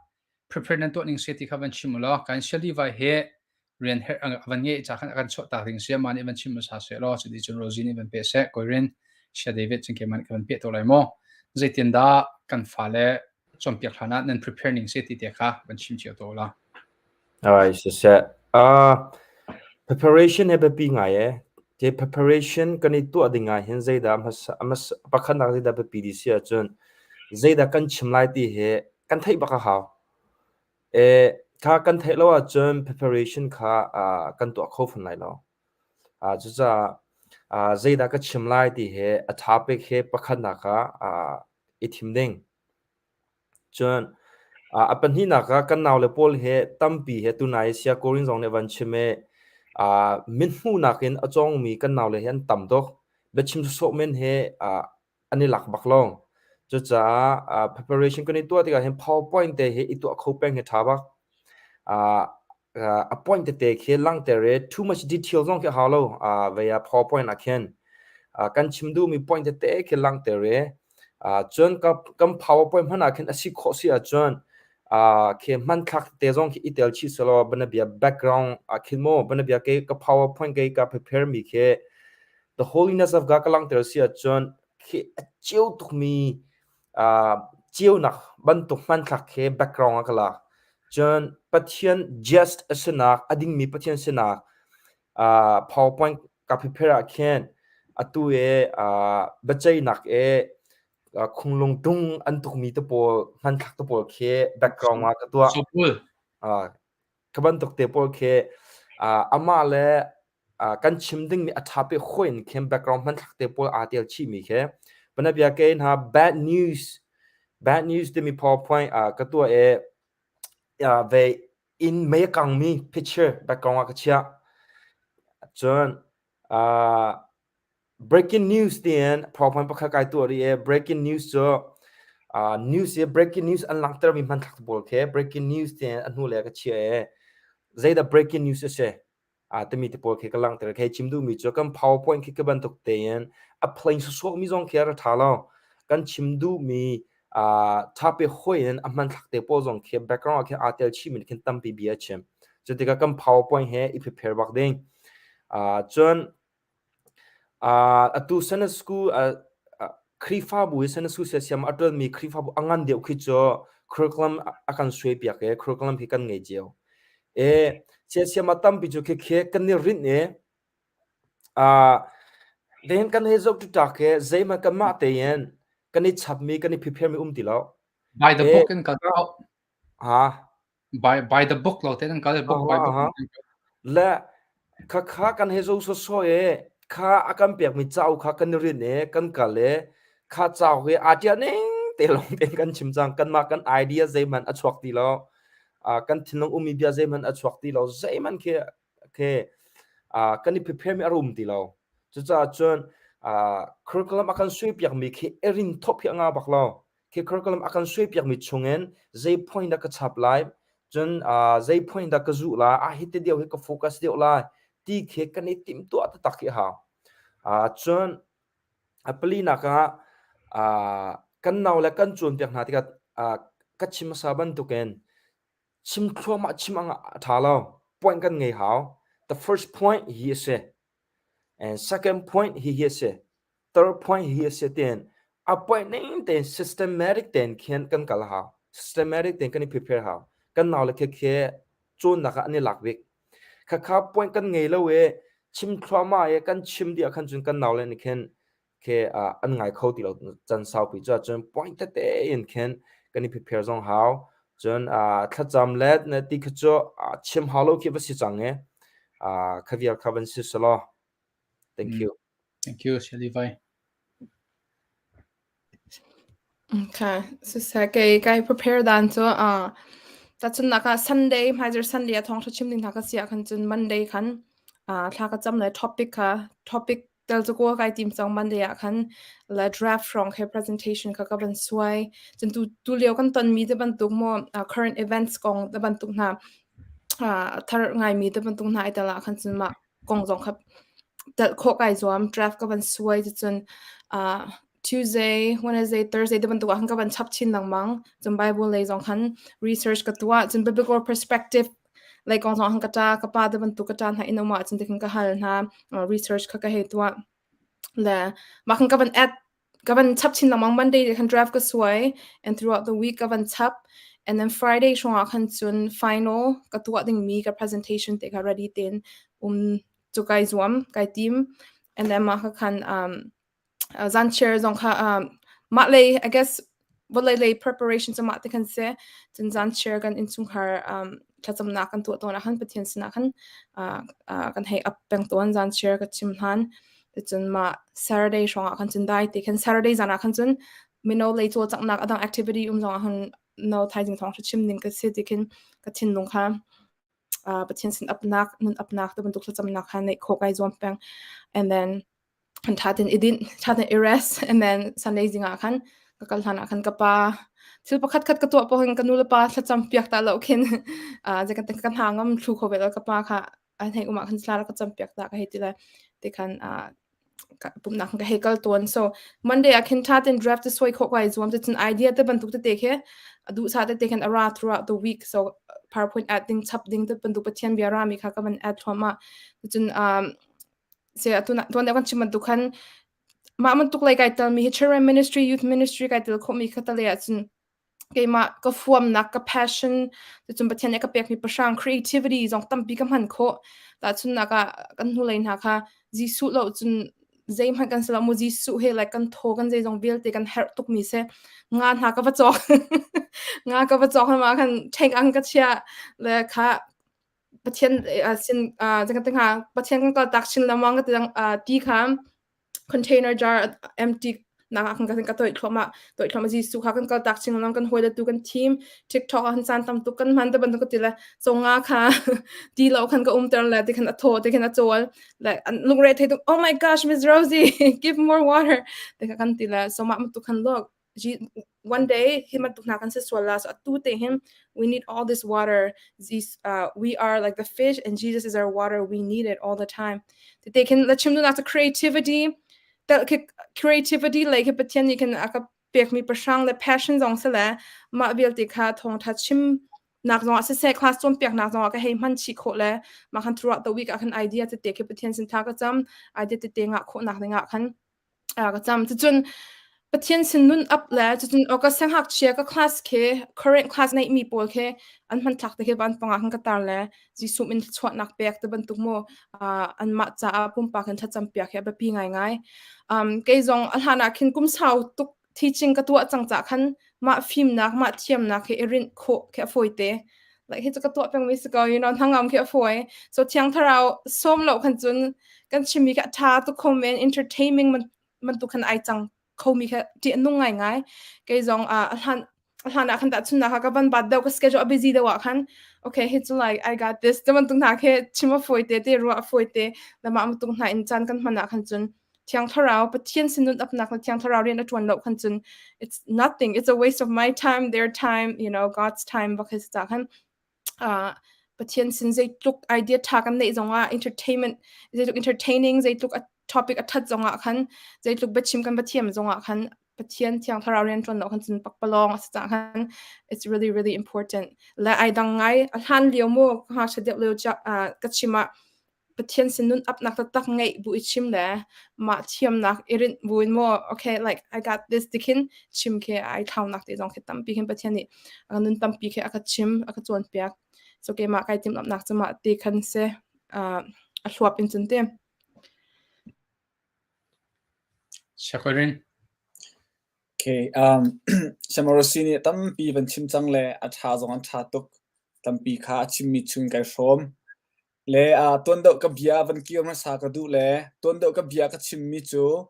prepare nan tuah ning se ti kha van chim law kan shali vai he rian her van nge cha khan kan chuah ta ding se ma nih van chim sa se law chudi chun Rosie nih van pe se koirin Sia David chung ke man kan pe to lai mo zeitindah kan fa le chompiak hlana nan prepare ning se ti te kha van chim cio to la. Alright, siseh. Uh, preparation he biapi ngai e. Te preparation kan i tuah ding ah hin zeidah hmasa hmasa pakhatnak zeidah biapi ti si ahcun zeidah kan chim lai ti hi kan theih bak a hau. E, kha kan theih lo ahcun preparation kha uh, kan tuah kho fawn lai lo. Uh, cucaah uh, zeidah ka chim lai ti hi a topic hi pakhatnak ah uh, i thim ding. Cun a pahnihnak ah kan naule pawl he tampi he tunai sia Korin zong nih van chim i mithmuhnak in a cawngmi kan naule hi an tam tuk. Biachim sawsawh men he an i lak bak lo. Cucaah preparation kan i tuah tikah hin PowerPoint te hi i tuah kho peng hi ṭha bak. A point tete khi langhter i too much detail zong khi a hau lo. Vei ah PowerPoint ah khin kan chim duhmi point tete khi langhter i cun kan PowerPoint hmanh ah khin a si khawh si ahcun khi hmanthlak tete zong khi i tel chih selaw banabia background ah khin maw banabia kei ka PowerPoint kei ka prepare mi khi the holiness of God ka langhter si ahcun khi a ceu tukmi ceunak bantuk hmanthlak khi background ah ka lak. Cun Pathian just a sinak, a dingmi Pathian sinak PowerPoint ka prepare ah khin atu i biaceihnak i khunglung tung an tukmi te pawl hmanthlak te pawl khi background ah ka tuah. Kha bantuk te pawl khi amah le kan chim dingmi a ṭha pe hoi in khin background hmanthlak te pawl aa tel chihmi khi panabia ke hna bad news bad news timi PowerPoint ka tuah i ve inn mei a kangmi picture background ah ka chiah. Cun breaking news tiin PowerPoint pakhat kai tuah rih i breaking news cu news i breaking news an langhtermi hmanthlak pawl khi breaking news tiin a hnulei ah ka chiah i zeidah breaking news a si timi te pawl khi ka langhter. Khi chim duhmi cu kan PowerPoint khi ka bantuk tein a plain sawsawhmi zong khi a ra ṭha lo. Kan chim duhmi ṭhape hoi in a hmanthlak te pawl zong khi background ah khin aa tel chihmi khin tampi bia a chim. Cu tikah kan PowerPoint he i prepare bak ding. Cun atu Sunday school Khrihfabu hi Sunday school siasiam a ṭuanmi Khrihfabu a ngan deuh khi cu curriculum a kan suaipiak i curriculum hi kan ngei cio. E siasiam a tampi cu khikhi kan i rinh i then kan hei zoh ṭuṭak hi zeihmanh kanmah tein kan i chapmi kan i prepare mi um ti lo. By the book in kan out. Ha? By by the book lo te nan kal book by book. Aha. Le khakha kan he zo so so e kha a kan pekmi cauk kha kan i rin e kan kal e kha cauk he aa ṭial ning te lawng tein kan chim cang kanmah kan idea zeihmanh a chuak ti lo kan thinlung ummi bia zeihmanh a chuak ti lo zeihmanh khi khi kan i prepare mi a rum ti lo cucaah cun curriculum a kan suaipiakmi khi i rin thop hi a nga bak lo khi curriculum a kan suaipiakmi chungin zei point dah ka chap lai cun zei point dah ka zuh lai ah hi te deuh hi ka focus deuh lai ti khi kan i timhtuah taktak hi a hau cun a palinak ah kan nau le kan cawnpiak hna tikah ka chim hmasa bantukin chim thluahmah chim a ṭha lo point kan ngei hau the first point hi a si and second point hi hi a si third point hi a si tiin a point ning tein systematic tein khin kan kal hau systematic tein kan i prepare hau kan nau le khekhe cawnnak ah an i lak bik Khakha point kan ngei lo i chim thluahmah i kan chim dih ahkhan cun kan naule nih khin khi an ngai kho ti lo can saupi cu ahcun point tete in khin kan i prepare zong hau. Cun thlacam le na ti kha cu chim hau lo khi va si cang i kha vial kha van si selaw. Thank you. Thank you, Saya Levi. Okay, siseh kei kai prepare dan cu uh, tahchunhnak ah Sunday hmaizarh Sunday ah thawngṭha chim ding hna ka si ahkhan cun Monday khan uh, thla ka cam le topic kha topic tel cu kawl kai tim cang Monday ah khan le draft hrawng he presentation kha ka van suai. Cun tu tu lio kan tonmi te bantuk maw uh, current events kong te bantuk hna uh, thar ngaimi te bantuk hna i tel ah khan cun mah kong zong kha telh khawh kai zuam draft ka van suai cun uh, Tuesday, Wednesday, Thursday te bantuk ah khan ka van chap chin lengmang cun Bible lei zong khan research ka tuah cun biblical perspective lei kong zong khan ka ta ka pa te bantuk ka ta hna in um ah cun tikhin ka hal hna research kha ka hei tuah le mah khan ka van add ka van chap chin lengmang Monday te khan draft ka suai and throughout the week ka van chap and then Friday hrawngah khan cun final ka tuah dingmi ka presentation te kha ready tein um cu kai zuam kai tim and then mah kha khan um zan chair zong kha um mah lei I guess vawlei lei preparation cu mah te khan si cun zan chair kan innchungkhar um thlacamnak kan tuah tawn ah khan Pathian sinah khan uh, uh, kan hei up peng tawn zan chair ka chim hlan Ticun mah Saturday hrawngah khan cun dai ti khan Saturday zan ah khan cun mino lei cawlcanghnak a dang activity um zongah khan no thaizing thawng hra chim ning ka si ti khin ka thinlung kha uh, Pathian sin apnak nun apnak te bantuk thlacamnak kha neih khawh kai zuam peng and then kan tha ten idin tha ten i rest and then Sunday zingah khan ka kal hlan ah khan ka pa thil pakhat khat ka tuah poh hin ka nu le pa thlacam piak ta lo khin uh, kan kan hna ngam thlu kho ve lo ka pa kha an hei um ah khan thla ka campiak ta ka hei ti lai ti khan pumnak ka hei kal tawn so Monday ah khin tha ten draft te suai khawh kai zuam te cun idea te bantuk tete khi duh sa tete khan ara throughout the week so PowerPoint add ding chap ding te bantuk Pathian bia ra mi kha ka van add thluahmah cun um se atu tuan deuh kan chim bantuk khan mah bantuk lei kai tel mi hi children ministry youth ministry kai tel khawh mi kha tale ah cun keimah ka fuamnak ka passion cun Pathian nih a ka pekmi pahrang creativity zong tampi ka hman khawh tahchunhnak ah kan hnulei hna kha Jesuh lo cun zeihmanh kan si lo mu Jesuh he like kan thaw kan zeizong vialte kan herh tukmi si nga hna ka va cawk nga ka va cawk hna khan tank ang ka chia le kha Pathian sin hnga Pathian kan kal tak chin lengmang ka ti ti kha container jar empty nak ah kan ka toih thluahmah toih thluahmah Jesuh kha kan kal tak chin lengmang kan hawi le tu kan thim TikTok ah han caan tam tuk kan hman te bantuk ka ti le so nga kha ti lo khan ka umter le ti khan a thaw ti khan a cawl le lungre thei tuk oh my gosh Miss Rosie give more water ti kha kan ti le so mah tu khan look one day hi bantuk hna kan si sual la so atu te hin we need all this water these uh, we are like the fish and Jesus is our water we need it all the time te khin la chim na creativity creativity like Pathian nih khin aka pekmi pahrang le passion zong se le mah vialte kha thawngtha chim nak zong ah siseh class cawnpiak nak zong ah ka hei hman chih khawh le mah khan throughout the week ah khan idea tete khi Pathian sin tha ka cam idea tete ngah khawh nak ding ah khan ka cam. Cucun Pathian sin nun up le cucun aw ka siangngakchia ka class khi current class neihmi pawl khi an hmanthlak te khi vanpang ah khan ka tar le Jesuh min thluachuahnak pek te bantuk mu anmah caah pumpak in thlacam piak hi a biapi ngaingai. Um, kei zong a hlan ah khin kum sau tuk teaching ka tuah cang cah khan Mah fimnak, mah thiamnak hi i rinh khawh khi a fawi te. Like hi cu ka tuah pengmi si ko, you know, hnangam khi a fawi. So Thiang Thlarau sawm lo khan cun kan chimmi kha a ṭha tuk kho men, entertaining bantuk khan ai cang khomi kha ṭih a nung ngaingai. Kei zong a hlan a hlan ah khan tahchunhnak ah ka van bat deuh ka schedule a busy deuh ah khan okay hi cu like I got this te bantuk hna khi chim a fawi te te ruah a fawi te le mah bantuk hna in caan kan hman ah khan cun Thiang Thlarau Pathian sin nun apnak le Thiang Thlarau rian a ṭuan lo khan cun it's nothing it's a waste of my time their time you know God's time bak hi ca khan uh, Pathian sin zeitluk idea ṭha kan neih zongah entertainment zeitluk entertaining zeitluk a topic a ṭhat zongah khan zeitluk biachim kan va thiam zongah khan Pathian Thiang Thlarau rian ṭuan lo khan cun pakpalawng a si cang khan it's really really important le ai dang ngai a hlan lio mu ha ṭha deuh lio ka chim ah Pathian sin nun apnak taktak ngeih bu i chim le mah thiamnak i rinh bu in maw okay like I got this tikhin chim khi ai thlaunak te zong khi tampi khin Pathian nih a nun tampi khi a ka chim a ka cawnpiak so keimah kai timhlamhnak cu mah ti khan si a hluap in cun te. Shakorin. Okay, um, Samarosi nih tampi van chim cang le a ṭha zong an ṭha tuk. Tampi kha a chimmi chung kai hrawm. Le uh, tuan deuh ka bia van kir hmasa ka duh le tuan deuh ka bia ka chimmi cu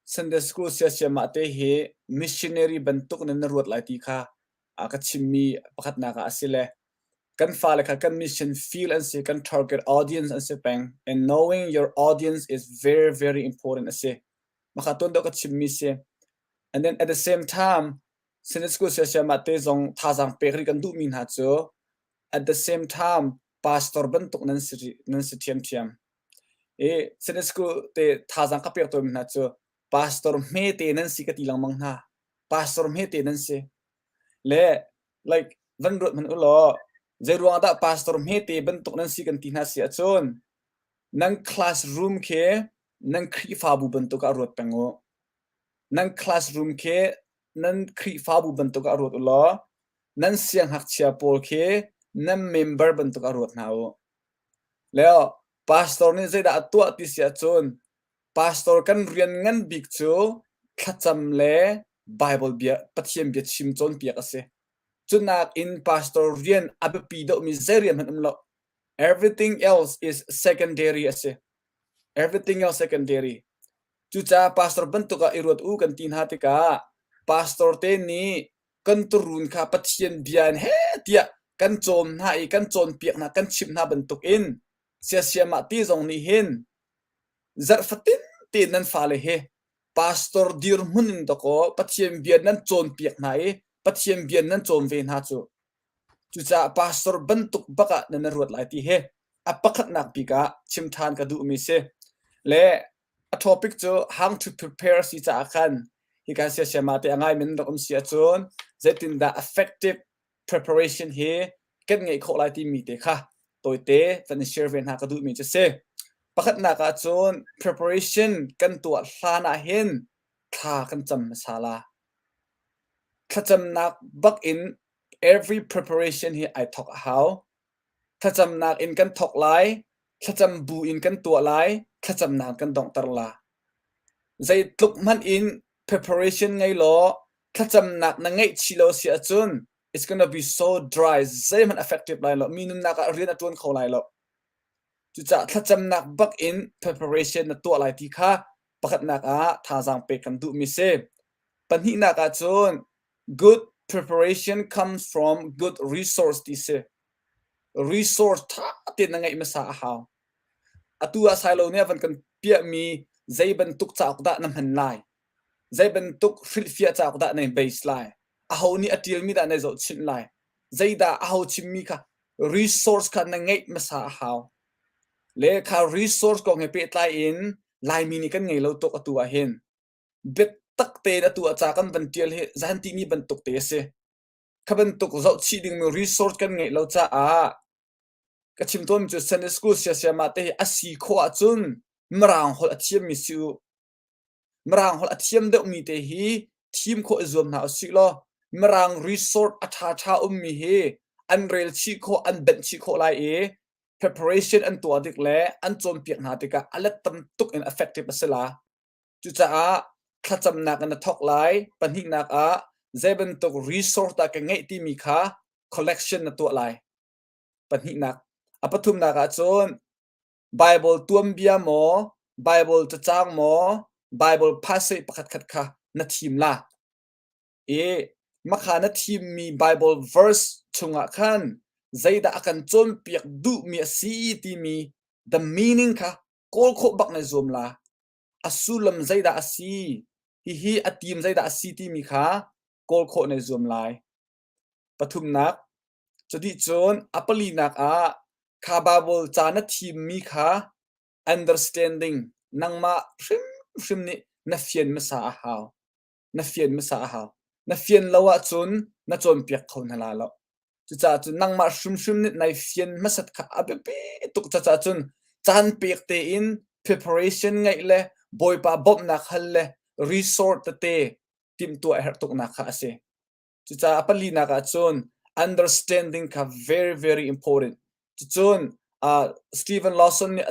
Sunday school siasiamah te hi missionary bantuk in na ruat lai ti kha a ka chimmi pakhatnak ah a si le kan fale kha kan mission field an si, kan target audience an si peng. And knowing your audience is very, very important a si. Maka tuan deuh ka chimmi si. And then at the same time, Sunday school siasiamah te zong thazaang pek rih kan duhmi hna cu at the same time pastor bantuk nan si nan si ṭhiamṭhiam. I Sunday school te thazaang ka pek tawnmi hna cu pastor hmete nan si ka ti lengmang hna. Pastor hmete nan si. Le like van ruat hmanh u law zei ruang dah pastor hmete bantuk nan si kan ti hna si ahcun nan classroom khi nan Khrihfabu bantuk ah ruat peng u. Nan classroom khi nan Khrihfabu bantuk ah ruat u law nan siangngakchia pawl khi nan member bantuk ah ruat hna u. Leo, pastor nih zeidah a tuah ti si ahcun pastor kan rian ngan bik cu thlacam le Bible bia Pathian bia chim cawnpiak a si. Cunak in pastor rian a biapi deuhmi zei rian hmanh um lo. Everything else is secondary a si. Everything else secondary. Cucaah pastor bantuk ah i ruat u kan ti hna tikah pastor te nih kan turuun kha Pathian bia in heh tiah kan cawm hna i kan cawnpiak hna kan chimh hna bantukin siasiamah ti zong nih hin zarh fatin tein nan fale hi pastor dirhmun in dakaw Pathian bia nan cawnpiak hna i Pathian bia nan cawm ve hna cu cucaah pastor bantuk bak ah nan ruat lai ti hi a pakhatnak bik ah chim ṭhan ka duhmi si le a topic cu how to prepare si caah khan hika siasiama te a ngai min rak um si ahcun zeitindah effective preparation hi kan ngeih khawh lai timi te kha tawite van i share ve hna ka duhmi cu si. Pakhatnak ah cun preparation kan tuah hlan ah hin thla kan cam hmasa la. Thlacamnak bak in every preparation hi ai thawk a hau. Thlacamnak in kan thawk lai, thlacam bu in kan tuah lai, thlacamnak kan donghter la. Zeitluk hmanh in preparation ngei law thlacamnak na ngeih chih lo si ahcun it's gonna be so dry zeihmanh effective lai lo mi nunnak ah rian a ṭuan kho lai lo cucaah thlacamnak bak in preparation na tuah lai ti kha pakhatnak ah thazaang pek kan duhmi si pahnihnak ah cun good preparation comes from good resource ti si resource ṭha tein na ngeih hmasa a hau Atu ah Silo nih a van kan piahmi zei bantuk cauk dah na hman lai? Zei bantuk hrilhfiah cauk dah na base lai? Aho nih a ṭialmi dah na zohchinh lai? Zeidah aho chimmi kha resource kha na ngeih hmasa a hau. Le kha resource kong he pehtlai in Laimi nih kan ngei lo tuk atu ah hin. Biatak tein atu ah ca kan van ṭial hi zahan timi bantuk te a si. Kha bantuk zohchih dingmi resource kan ngeih lo caah Ka chim tawnmi cu Sunday school siasiamah te hi a si khawh ahcun Mirang holh a thiammi si u. Mirang holh a thiam deuhmi te hi thim khawh i zuam hna usih law Mirang resort a ṭhaṭha ummi hi an rel chih khawh, an benh chih khawh lai i preparation an tuah tik le an cawnpiak hna tikah a let tam tuk in effective a si la. Cucaah thlacamnak in na thawk lai. Pahnihnak ah Zei bantuk resource dah ka ngeih timi kha collection na tuah lai. Pahnihnak. A pathumnak ahcun Bible tuanbia maw, Bible cacang maw, Bible passage pakhatkhat kha na thim la. I makha na thimmi Bible verse chungah khan zeidah a kan cawnpiak duhmi a si timi the meaning kha kawl khawh bak na zuam la. A sullam zeidah a si, hihi a team zeidah a si timi kha kawl khawh na zuam lai. Pathumnak, cuticun a palinak ah kha Bible ca na thimmi kha understanding nangmah hrimhrim nih na fian hmasa a hau. Na fian hmasa a hau. Na fian lo ahcun na cawnpiak kho hna la lo. Cucaah cun nangmah hrimhrim nih nai fian hmasat kha a biapi tuk. Cucaah cun caan pek tein preparation ngeih le Bawipa bawmhnak hal le resort tete timhtuah a herh tuknak kha a si. Cucaah a palinak ahcun understanding kha very very important. Cucun uh, Stephen Lawson nih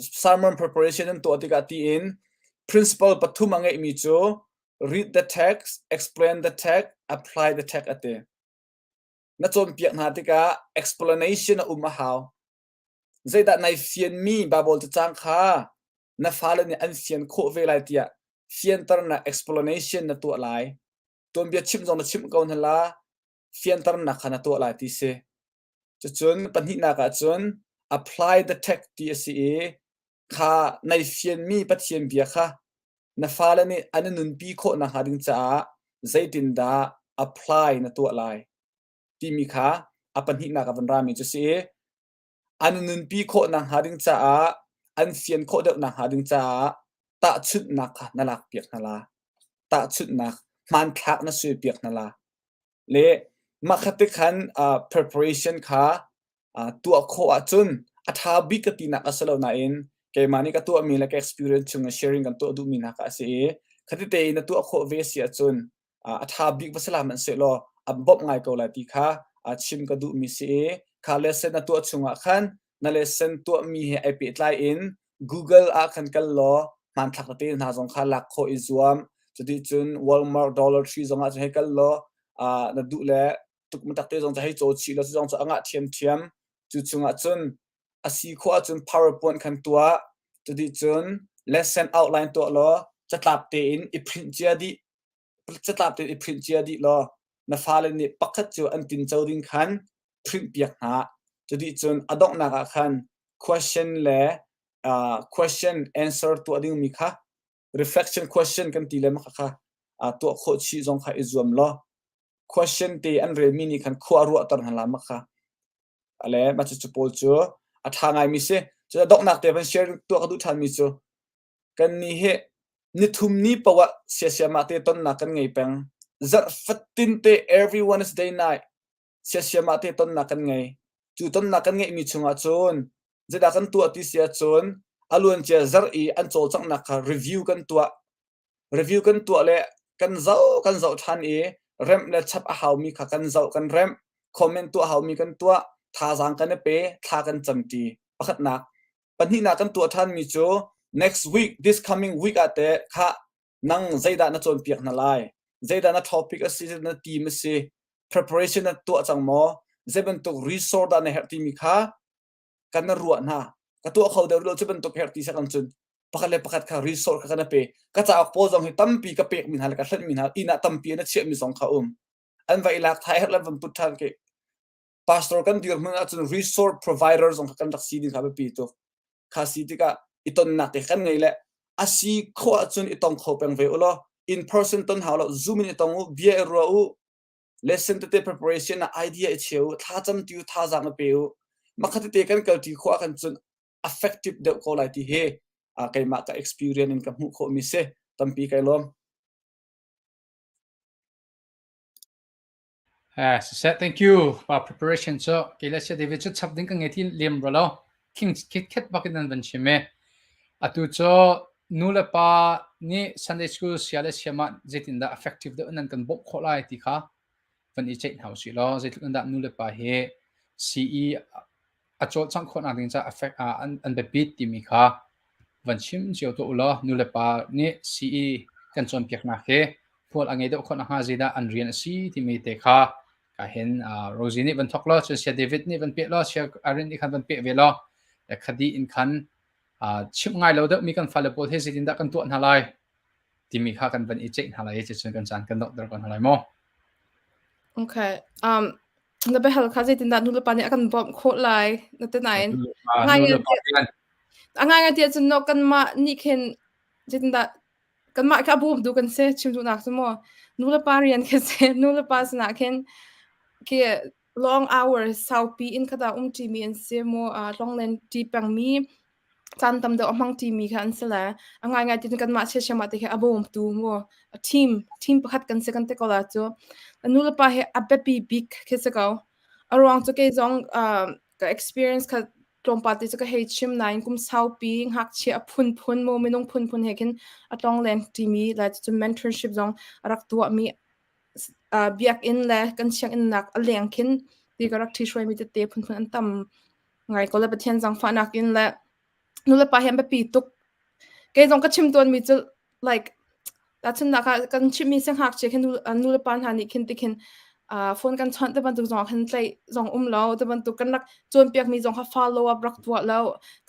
sermon preparation an tuah tikah tiin principle pathum a ngeihmi cu read the text, explain the text, apply the text a ti. Na cawnpiak hna tikah explanation a um a hau. Zeidah nai fianmi Bible cacang kha na fale nih an fian khawh ve lai tiah fianternak explanation na tuah lai. Tuanbia chimh zong na chimh ko hna la, fianternak kha na tuah lai ti si. Cucun pahnihnak ahcun apply the text ti a si i kha nai fianmi Pathian bia kha na fale nih an i nunpi khawh nakhnga ding caah zeitindah apply na tuah lai timi kha a pahnihnak a van rami cu si i an i nunpi khawh nakhnga ding caah an fian khawh deuh nakhnga ding caah tahchunhnak kha na lakpiak hna la. Tahchunhnak hmanthlak na suaipiak hna la. Le mah kha ti khan uh, preparation kha uh, tuah khawh ahcun a ṭha bik ka tinak a si lo nain keimah nih ka tuahmi le ka experience chung sharing kan tuah duhmi hna kha a si i khati tein na tuah khawh ve si ahcun uh, a ṭha bik va si la hmanhsehlaw an bawmh ngai ko lai ti kha uh, chim ka duhmi si i kha lesson na tuah chungah khan na lesson tuahmi he ai pehtlai in Google ah khan kal law hmanthlak tete hna zong kha lak khawh i zuam. Cuticun Walmart, Dollar Tree zong ah cun hei kal law uh, na duh le tukmatak te zong cu hei caw chih law cu zong cu a ngah ṭhiamṭhiam. Cu chungah cun a si khawh ahcun PowerPoint khan tuah. Cuticun lesson outline tuah law catlap tein i print cia dih. Catlap tein i print cia dih law na fale nih pakhat cu an tinco ding khan print piak hna. Cuticun a donghnak ah khan question le uh, question answer tuah dingmi kha reflection question kan ti le mah kha uh, tuah khawh chih zong kha i zuam law question te an relmi nih khan khua ruahter hna la mah kha ale mah cu pawl cu a ṭha ngaimi si cu donghnak te van share tuah ka duh ṭhanmi cu kan nih hi nithum ni poah siasiamah te tonnak kan ngei peng zarh fatin te every Wednesday night siasiamah te tonnak kan ngei. Cu tonnak kan ngeihmi chungah cun zeidah kan tuah ti si ahcun a luancia zarh i an cawlcanghnak kha review kan tuah. Review kan tuah le kan zoh kan zoh ṭhan i remh le chap a haumi kha kan zoh kan remh, comment tuah haumi kan tuah, thazaang kan i pe, thla kan camṭi. Pakhatnak. Pahnihnak kan tuah ṭhanmi cu next week, this coming week ah teh khah nang zeidah na cawnpiak hna lai? Zeidah na topic a si, zeidah na team a si? Preparation na tuah cang maw? Zei bantuk resource dah na herh timi kha kan na ruah hna. Ka tuah kho deuh lo cu bantuk herh ti kan cun pakhat le pakhat kha resource kha kan pe. Ka cauk pawl zong hi tampi ka pekmi hna le ka hlenhmi hna inn ah tampi na chiahmi zong kha um. An va i lak thai herh le van put ṭhan ke pastor kan dirhmun ahcun resource provider zong kha kan rak si ding kha biapi tuk. Kha si tikah i tonnak te kan ngei le a si khawh ahcun i tong kho peng ve u law in person ton hau lo zoom in i tong u bia i ruah u lesson tete preparation ah idea i cheu u thlacam ti u thazaang i pe u makhat tete kan kal ti khawh ah kan cun effective deuh ko lai ti hi keimah ka experience in ka hmuh khawh mi si tampi kai lawm. Siseh, thank you. Pa preparation cu kei le Saya David cu chap ding ka ngei ti lem ro lo. King khit khet bak in nan van chim e. Atu cu nu le pa nih Sunday school sia le siama zeitindah effective deuh nan kan bawmh khawh lai ti kha van i ceih hna usih law zeitluk in dah nu le pa hi CE a cawlcangh khawhnak ding caah affect an, an biapit timi kha van chim cio tuah u law nu le pa nih CE kan cawnpiaknak hi phun. Hmual a ngei deuh khawh nakhnga zeidah an rian a si timi te kha ka hin Rosie nih van thawk law cun Sia David nih van peh law Sia Arin nih khan van peh ve law khadi in khan chimh ngai lo deuhmi kan fale pawl he zeitindah kan tuah hna lai timi kha kan van i ceih hna lai i cucun kan caan kan donghter ko hna lai mu. Okay. Um, na biahal kha zeitindah nulepa nih a kan bawmh khawh lai na ti nain a ngai ngai ti ahcun no kanmah nih khin zeitindah kanmah kha a bawmtu kan si chim duhnak cu maw nulepa rian khi si nulepa sinah khin khi long hours saupi in khata um ṭimi an si mu tlonglen ṭi pengmi caan tam deuh a hmang ṭimi kha an si le a ngaingai ti cun kanmah chiachiam ah ti khi a bawmtu mu a team team pakhat kan si kan ti ko la cu nulepa hi a biapi bik khi si ko a ruang cu kei zong ka experience kha tlawmpal te cu ka hei chim nain kum saupi ngakchia a phunphun mu minung phunphun he khin a tlongleng ṭimi le cucu mentorship zong a rak tuahmi biakinn le kan sianginnnak a leng khin ti ka rak ṭhihruaimi tete phunphun an tam ngai ko le Pathian zaangfahnak in le nulepa hi an biapi tuk. Kei zong ka chim tawnmi cu like tahchunhnak ah kan chimhmi siangngakchia khi nulepa hna nih khin tikhin phone kan chawnh ti bantuk zong ah khan tlaih zong um lo ti bantuk kan rak cawnpiakmi zong kha follow up rak tuah lo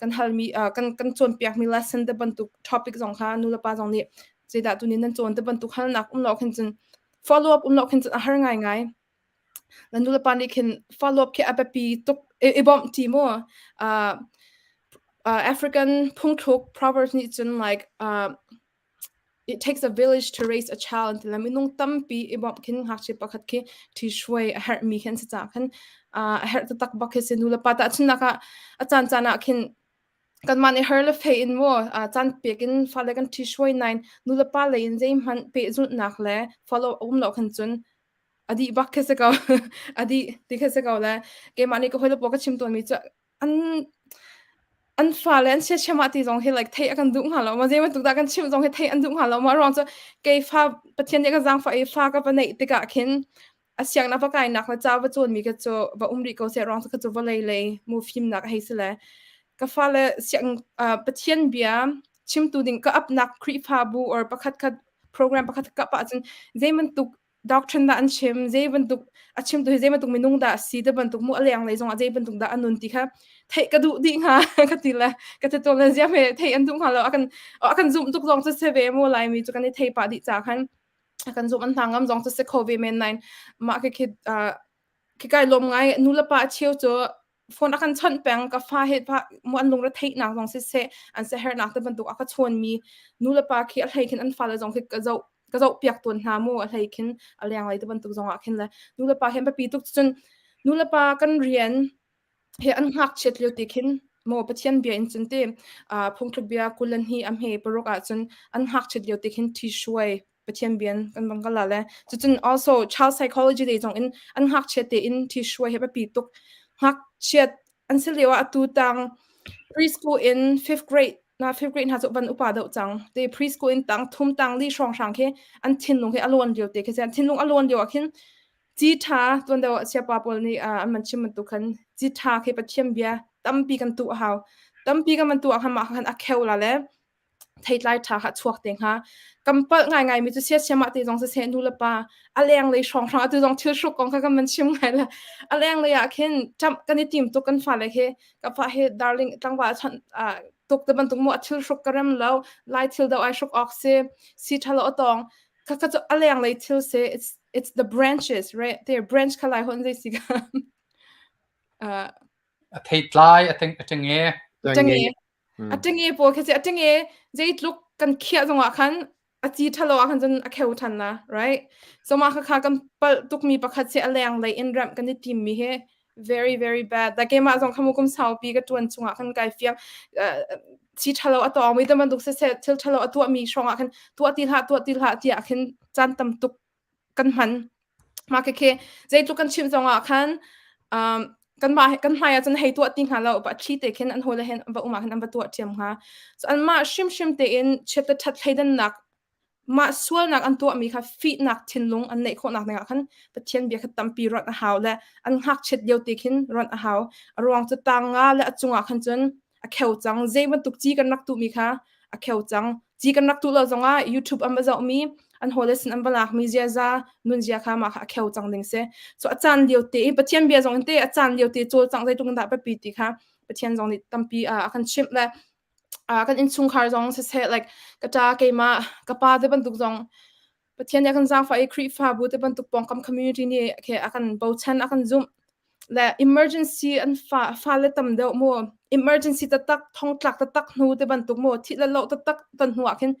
kan halmi kan kan cawnpiakmi lesson ti bantuk topic zong kha nulepa zong nih zeidah tunin nan cawn ti bantuk halnak um lo khin cun follow up um lo khin cun a har ngaingai. Na nulepa nih khin follow up khi a biapi tuk i bawmh ti mu. Uh, uh, African phungthluk proverbs nih cun like uh, it takes a village to raise a child ti le minung tampi i bawmh khin ngakchia pakhat khi ṭhi hruai a herhmi khi an si caah khin uh, a herh taktak bak khi si nulepa tahchunhnak ah a caan caan ah khin kanmah nih har le fei in mu uh, caan pek in fale kan ṭhi hruai nain nulepa lei in zeihmanh pehzulhnak le follow um lo khan cun a dih bak khi si ko a dih ti khi si ko le keimah nih ka hawile pawl ka chim tawnmi cu an an fale an siachia mah ti zong hi like theih a kan duh hnga lo ma zei bantuk dah kan chimh zong hi theih an duh hnga lo ma ruang cu kei fa Pathian nih ka zaangfah i fa ka va neih tikah khin a siangnak va kainak le ca va cawnmi ka cu va um rih ko seh ruang cu ka cu vawlei lei mu fimnak a hei si le ka fale siang Pathian bia chimtu ding ka apnak Khrihfabu or pakhat khat program pakhat ka pah cun zei bantuk doctrine dah an chim zei bantuk a chimtu hi zei bantuk minung dah a si te bantuk mu a leng lei zong ah zei bantuk dah a nun ti kha theih ka duh dih hnga ka ti le ka ti tawn le ziam he theih an duh hnga lo a kan a kan zumh tuk zong cu si ve mu laimi cu kan i thei pah dih ca khan a kan zumh an hna ngam zong cu si kho ve men nain mah khi khi khi kai lawm ngai nu le pa a cheu cu phone a kan chawnh peng ka fa he pa mu an lungre theihnak zong siseh an siaherhnak te bantuk a ka chawnmi nu le pa khi a hlei khin an fale zong khi ka zoh ka zoh piak tawn hna mu a hlei khin a leng lei te bantuk zong ah khin le nu le pa hi an biapi tuk cun nu le pa kan rian he an ngakchiat lio ti khin maw Pathian bia in cun ti phungthluk bia kulan hi a hme paruk ah cun an ngakchiat lio ti khin thi shuai Pathian bian kan bang kala le cucun also child psychology lei zong in an ngakchiat tein thi hruai he biapi tuk ngakchiat an si lio ah atu tang preschool in fifth grade na fifth grade hna cu van upa deuh cang te preschool in tang thum tang li hrawng hrang khi an thinlung hi a lawn lio te khi an thinlung a lawn lio ah khin ci tha tuan deuh ah siapa pawl nih an man chim bantuk khan ci tha khi Pathian bia tampi kan tu a hau tampi kan man tu ah khan mah khan a kheu la le theitlai ṭha kha chuak te hnga. Kan palh ngaingai mi cu siasiam ah te zong siseh nu le pa a lenglei hrawnghrang atu zong thil hruk kong kha kan van chim ngai le a lenglei ah khin ṭamh kan i tim tuk kan fale khi ka fa hi darling tlangval chon tuk te bantuk mu a thil hruk ka rem lo lai thil do ai hruk awk si si ṭhalo a tong kha kha cu a lenglei thil si it's it's the branches right their branch kha lai hon zei si ka uh, a theitlai a ṭenge ṭenge A ṭenge pawl khi si a ṭenge zeitluk kan khiah zongah khan a ci ṭhalo ah khan cun a kheu ṭhan na right so mah khakha kan palh tukmi pakhat si a leng lei in remh kan i timmi hi very very bad da keimah zong khamu kum saupi ka ṭuan chungah khan kai fiang ci ṭhalo a tawngmi te bantuk siseh thil ṭhalo a tuahmi hrawngah khan tuah ti hlah tuah ti hlah tiah khin caan tam tuk kan hman. Mah khikhi zeitluk kan chimh zongah khan um, kanmah kan hmai ah cun hei tuah ti hnga lo pa thli te khin an hawile hen va um ah khin an va tuah ṭhiam hnga. So anmah hrimhrim tein chiat le ṭhat thleidannak mah sualnak an tuahmi kha fihnak thinlung an neih khawhnak dingah khan Pathian bia kha tampi ruat a hau le an ngakchiat lio te khin ruat a hau. A ruang cu tang nga le a cungah khan cun a kheu cang. Zei bantuk ci kan rak tuhmi kha a kheu cang. Ci kan rak tuh lo zongah YouTube an va zohmi. An hawile sin an va lakmi ziaza nunzia kha mah kha a kheu cang ding si. So a caan lio te i Pathian bia zong in te a caan lio te cawlcangh zeitluk in dah biapi ti kha Pathian zong nih tampi a kan chimh le kan innchungkhar zong siseh like ka ṭa keimah ka pa te bantuk zong Pathian nih a kan zaangfah i Khrihfabu te bantuk pawngkam community nih khi a kan bochan a kan zumh le emergency an fa fale tam deuh mu emergency taktak thongtlak taktak hnu te bantuk mu thih le loh taktak ton hnu ah khin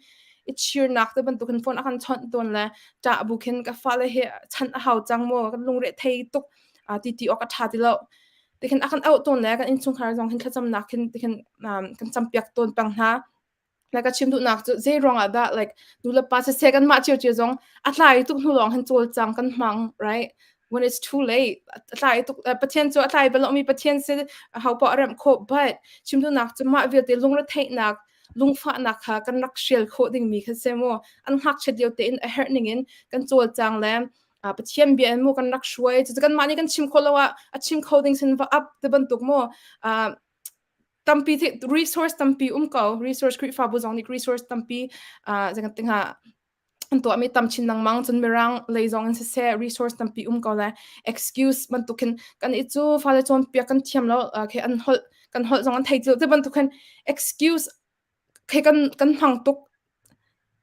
i chirnak te bantuk hin phone a kan chawnh tawn le ṭah bu khin ka fale hi chan a hau cang mu kan lungre thei tuk ti ti awk a ṭha ti lo tikhin a kan auh tawn le kan innchungkhar zong hin thlacamnak khin tikhin kan campiak tawn peng hna like ka chim duhnak cu zei ruang ah dah like nu le pa siseh kan mah cio cio zong a tlai tuk hnu lawng hin cawlcang kan hmang right when it's too late a tlai tuk pathian cu a tlai bal mi pathian si ho poah a remh khawh but chim duhnak cu mah vialte lungretheihnak lungfahnak kha kan rak hrial khawh dingmi kha si mu an ngakchiat lio tein a herh ning in kan cawlcang le Pathian bia in mu kan rak hruai cu kan mah nih kan chim khawh lo ah a chim kho ding sin va up te bantuk mu tampi resource tampi um ko resource Khrihfabu zong nih resource tampi zei kan hnga an tuahmi tam chin lengmang cun mirang lei zong in siseh resource tampi um ko le excuse bantuk khin kan i cu fale cawnpiak kan thiam lo khi an holh kan holh zong an thei ti te bantuk khin excuse khi kan kan hmang tuk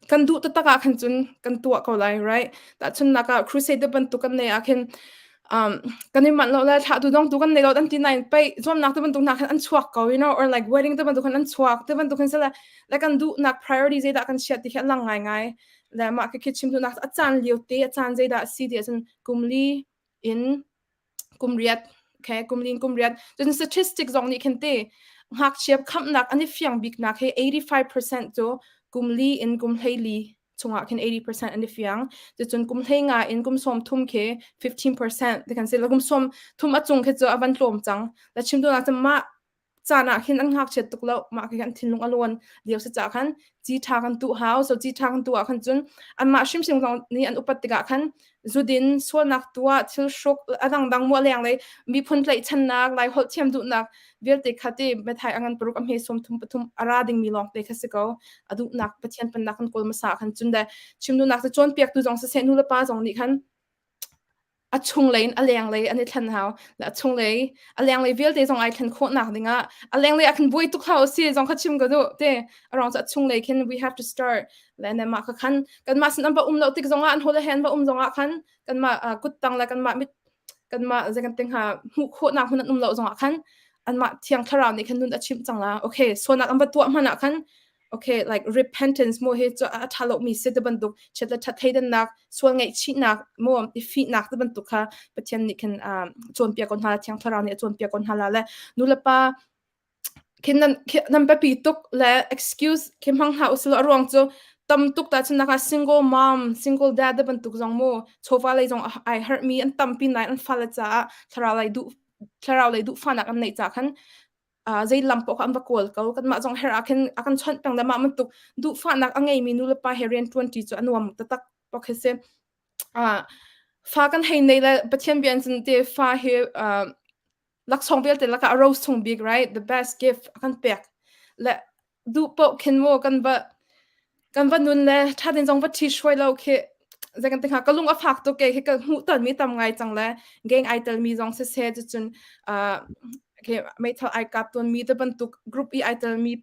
kan duh taktak ah khan cun kan tuah ko lai right tahchunhnak ah crusade te bantuk kan nei ah khin um kan i manh lo le thlah tu dong tu kan nei lo an ti nain pei zuamnak te bantuk hna khan an chuak ko you know or like wedding te bantuk khan an chuak te bantuk khan sila le kan duhnak priority zeidah kan chiat ti khi a lang ngai ngai le mah khi chim duhnak a caan lio te a caan zeidah a si ti ahcun kum li in kum riat okay kum lin kum riat cun statistic zong nih khin te ngakchia khamnak an i fiang bik nak hi 85% cu kum li in kum hleili chungah khin 80% an i fiang cucun kum hlei nga in kum sawm thum khi 15% ti kan si la kum sawm thum a cung khi cu a van tlawm cang la chim tu nak mah caan ah khin an ngakchiat tuk lo mah khi an thinlung a luan lio si ca khan ci ṭha kan tuh hau so ci ṭha kan tuh ah khan cun anmah hrimhrim zong nih an upat tikah khan zudin sualnak tuah thil hruk a dangdang muah leng lei miphun tlaihchannak lai holh thiam duhnak vialte kha ti methai angan paruk a hme som thum pathum a ra dingmi lawng te kha si ko a duhnak pathian pennak kan kawl hmasa khan cun le chim duhnak cu cawnpiaktu zong siseh nu le pa zong nih khan a chunglei in a lenglei an i thlen hau. Le a chunglei a lenglei vialte zong ai thlen khawhnak dingah a lenglei ah khin buai tuk hlah usih zong kha chim ka duh te. A ruang cu a chunglei khin we have to start. Le ne mah kha khan kanmah sin an va um lo tik zongah an hole he an va um zongah khan kanmah kuttang le kanmah mit kanmah zei kan ti hnga hmuh khawhnak hmun an um lo zongah khan anmah thiang thlarau nih khan nun a chimh cang la. Okay, sualnak an va tuah hmanh ah khan okay like repentance mo hi cu a tha lo mi si te bantuk chet le that theidannak sual ngaihchihnak mo i fihnak te bantuk kha pathian nih khin cawnpiak ko hna thiang thlarau nih a cawnpiak ko hna la le nu le pa khin nan nan biapi tuk le excuse khi hmang hlah usilo a ruang cu tam tuk ta cun naka single mom single dad te bantuk zong mu chawva lei zong ai harh mi an tampi nai an fale caah thlarau lei duh thlarau lei duh fanak an neih ca khan zei lam paoh kha an va kawl ko kanmah zong her ah khin a kan chawnh peng le mah bantuk duhfahnak a ngeimi nu le pa he rian ṭuan ṭi cu a nuam taktak bak hi si fa kan hei nei le Pathian bia in cun te fa hi laksawng vialte lakah a rose chung bik right the best gift a kan pek le duh paoh khin mu kan va kan va nun le ṭha tein zong va ṭhi hruai lo khi zei kan ti hnga ka lung a fak tuk ke khi ka hmuh tonmi tam ngai cang le gang ai telmi zong siseh cucun uh, okay, meithal ai kap tawnmi te bantuk group i ai telmi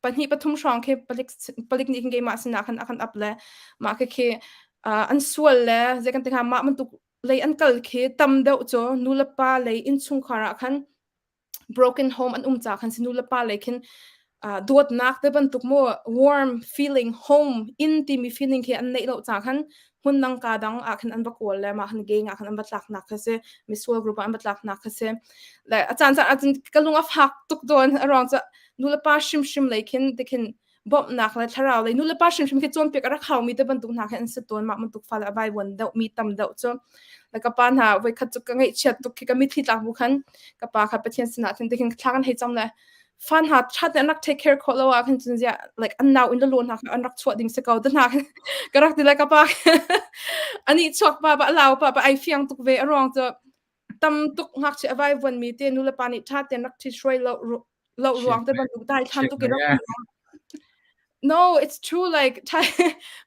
pahnih pathum hrawng khi palik palik nih khin keimah sinah khan a kan up le mah khi khi uh, an sual le zei kan ti hnga mah bantuk lei an kal khi tam deuh cu nu le pa lei innchungkhar ah khan broken home an um ca khan si nu le pa lei khin uh, dawtnak te bantuk mu warm feeling home in timi feeling khi an neih lo ca khan hmun dang ka dang ah khan an va kawl le ma khan gang ah khan an va tlak nak kha si misual group ah an va tlak nak kha si le a caan caan ahcun ka lung a fak tuk dawn a ruang cu nu le pa hrimhrim lei khin tikhin bawmhnak le thlarau lei nu le pa hrimhrim khi cawnpiak a rak haumi te bantuk hna khi an si tawn mah bantuk fale a vaivuan deuh mi tam deuh cu le ka pa hna voikhat cu ka ngaihchiat tuk khi ka mitthli tlak bu khan ka pa kha Pathian sinah cun tikhin thla kan hei cam le fa hna ṭha te an rak take care khawh lo ah khan cun ziah like an nau in le lo hna kha an rak chuah ding si ko te hna ka rak ti le ka pa ani chuak pa pa lau pa pa ai fiang tuk ve a ruang cu tam tuk ngakchia a vaivuan mi te nu le pa nih ṭha tein rak ṭhi hruai lo lo ruang te bantuk dai thlan tuk i rak. No, it's true like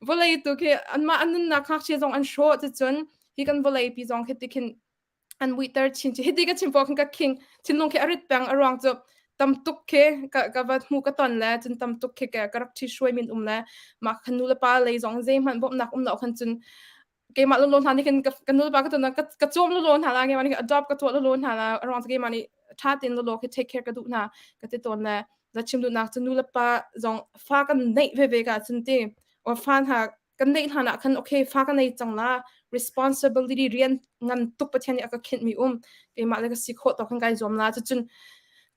vawlei tu khi anmah an nunnak ngakchia zong an hrawh cucun hi kan vawlei pi zong khi tikhin an muihter chin chi hiti ka chim po khan ka king thinlung khi arit peng aruang cu tam tuk khi ka ka va hmu ka ton le cun tam tuk khi ka ka rak thi hruai min um le mah khan nu le pa lei zong zeihmanh bawmhnak um lo khan cun keimah lolo hna nih khin ka ka nu le pa ka ton ka ka cawm lolo hna la keimah nih adopt ka tuah lolo hna la aruang cu keimah nih tha tein lolo khi take care ka duh hna ka ti tawn le za chim duhnak cu nu le pa zong fa kan neih ve ve ka cun ti or fa hna kan neih hlan ah khan okay fa ka nei cang la responsibility rian ngan tuk pathian nih a ka khinh mi um keimah le ka si khawh tawk khan kai zuam la cucun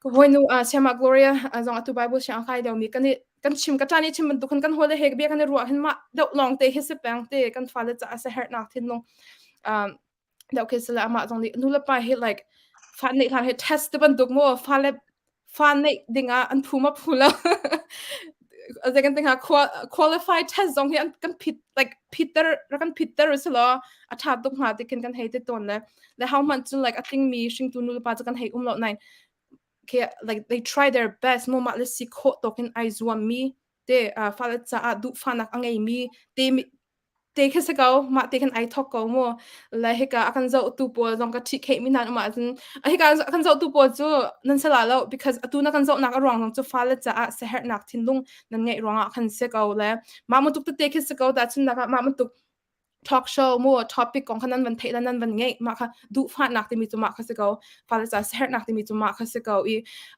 ka hawinu uh, Siama Gloria zong atu Bible siang kai deuh mi kan i kan chim ka ṭan i chim bantuk khan kan hawi le he bia kan i ruah hin mah deuh lawng te hi si peng te kan fale caah sa herhnak thinlung um deuh khi sila amah zong nih nu le pa hi like fa neih hlan hi test te bantuk mu fale fa neih dingah an phu ma phu lo zei kan tinga qualify test zong hi an kan phit like phitter kan phitter si lo a tha tuk hnga ti khin kan hei te ton le le how man chu like a tling mi hringtu nu le pa chu kan hei um lo nai khi like they try their best mo mah le si khawh tawk in ai zuam mi te uh, fale caah duhfahnak a ngei mi te te khi si ko mah te khan ai thok ko mu le hika a kan zoh tu pawl zong ka ṭhi khei mi hna um ahcun hika a kan zoh tu pawl cu nan sala lo because atu na kan zohnak a ruang zong cu fale caah siaherhnak thinlung nan ngeih ruangah khan si ko le mah bantuk tete khi si ko tahchunhnak ah mah bantuk talk show mu topic kong kha nan van theih le nan van ngeih mah kha duhfahnak timi cu mah kha si ko fale ca siaherhnak timi cu mah kha si ko i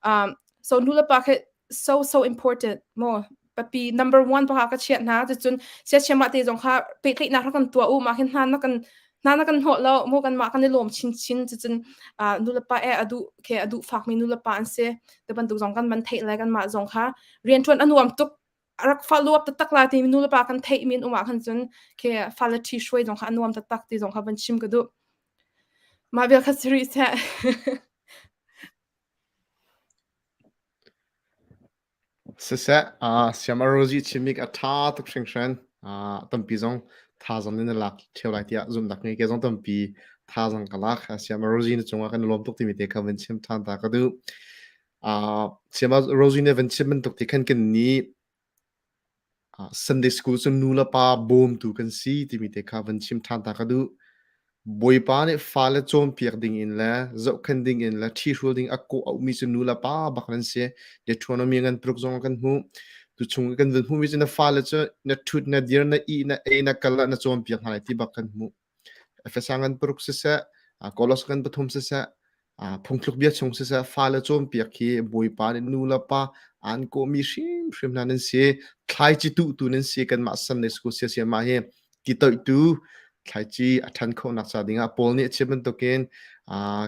um, so nu le pa khi so so important mo papi number one pa ka chiat hna cucun siachia mah te zong kha pehtlaihnak rak kan tuah u mah hin hna na kan hna na kan hnawh lo mu kan mah kan i lawm chin chin cucun uh, nu le pa e adu ke adu fak mi nu le pa an si te bantuk zong kan man theih le kan mah zong kha rian tuan anuam tuk rak fa luap taktak la ti nu le pa kan theih min um ah khan cun ke fale ṭhi hruai zong kha a nuam taktak ti zong kha van chim ka duh. Mah vial kha si rih seh. Siseh, uh, siam a rozi chimik a ṭha tuk hringhran. Uh, tampi zong thazaang in na lak ṭheo lai tiah zumhnak ngei ke zong tampi thazaang ka lak. Siam a rozi na cungah kan lawm tuk timi te kha van chim ṭhan ta ka duh. Uh, siam a rozi ne van chim bantuk ti khan kan nih uh, Sunday school cu nu le pa bawmtu kan si timi te kha van chim ṭhan ta ka duh. Bawipa nih fale cawnpiak ding in le zohkhenh ding in le ṭhihrul ding a kawh auhmi cu nu le pa bak nan si. Deuteronomy ngan paruk zong ah kan hmuh. Tuchung i kan vun hmuhmi cu na fale cu na ṭhut, na dir, na ih, na ei, na kal ah na cawnpiak hna lai ti bak kan hmuh. Efesa ngan paruk siseh, Kolos ngan pathum siseh, phungthluk bia chung siseh fale cawnpiak hi Bawipa nih nu le pa an kawhmi hrimhrim hna nan si. Thlaici tuhtu nan si kanmah Sunday school siasiam ah hi ti toihtu thlaici a ṭhan khawhnak ca dingah Paul nih a chim bantukin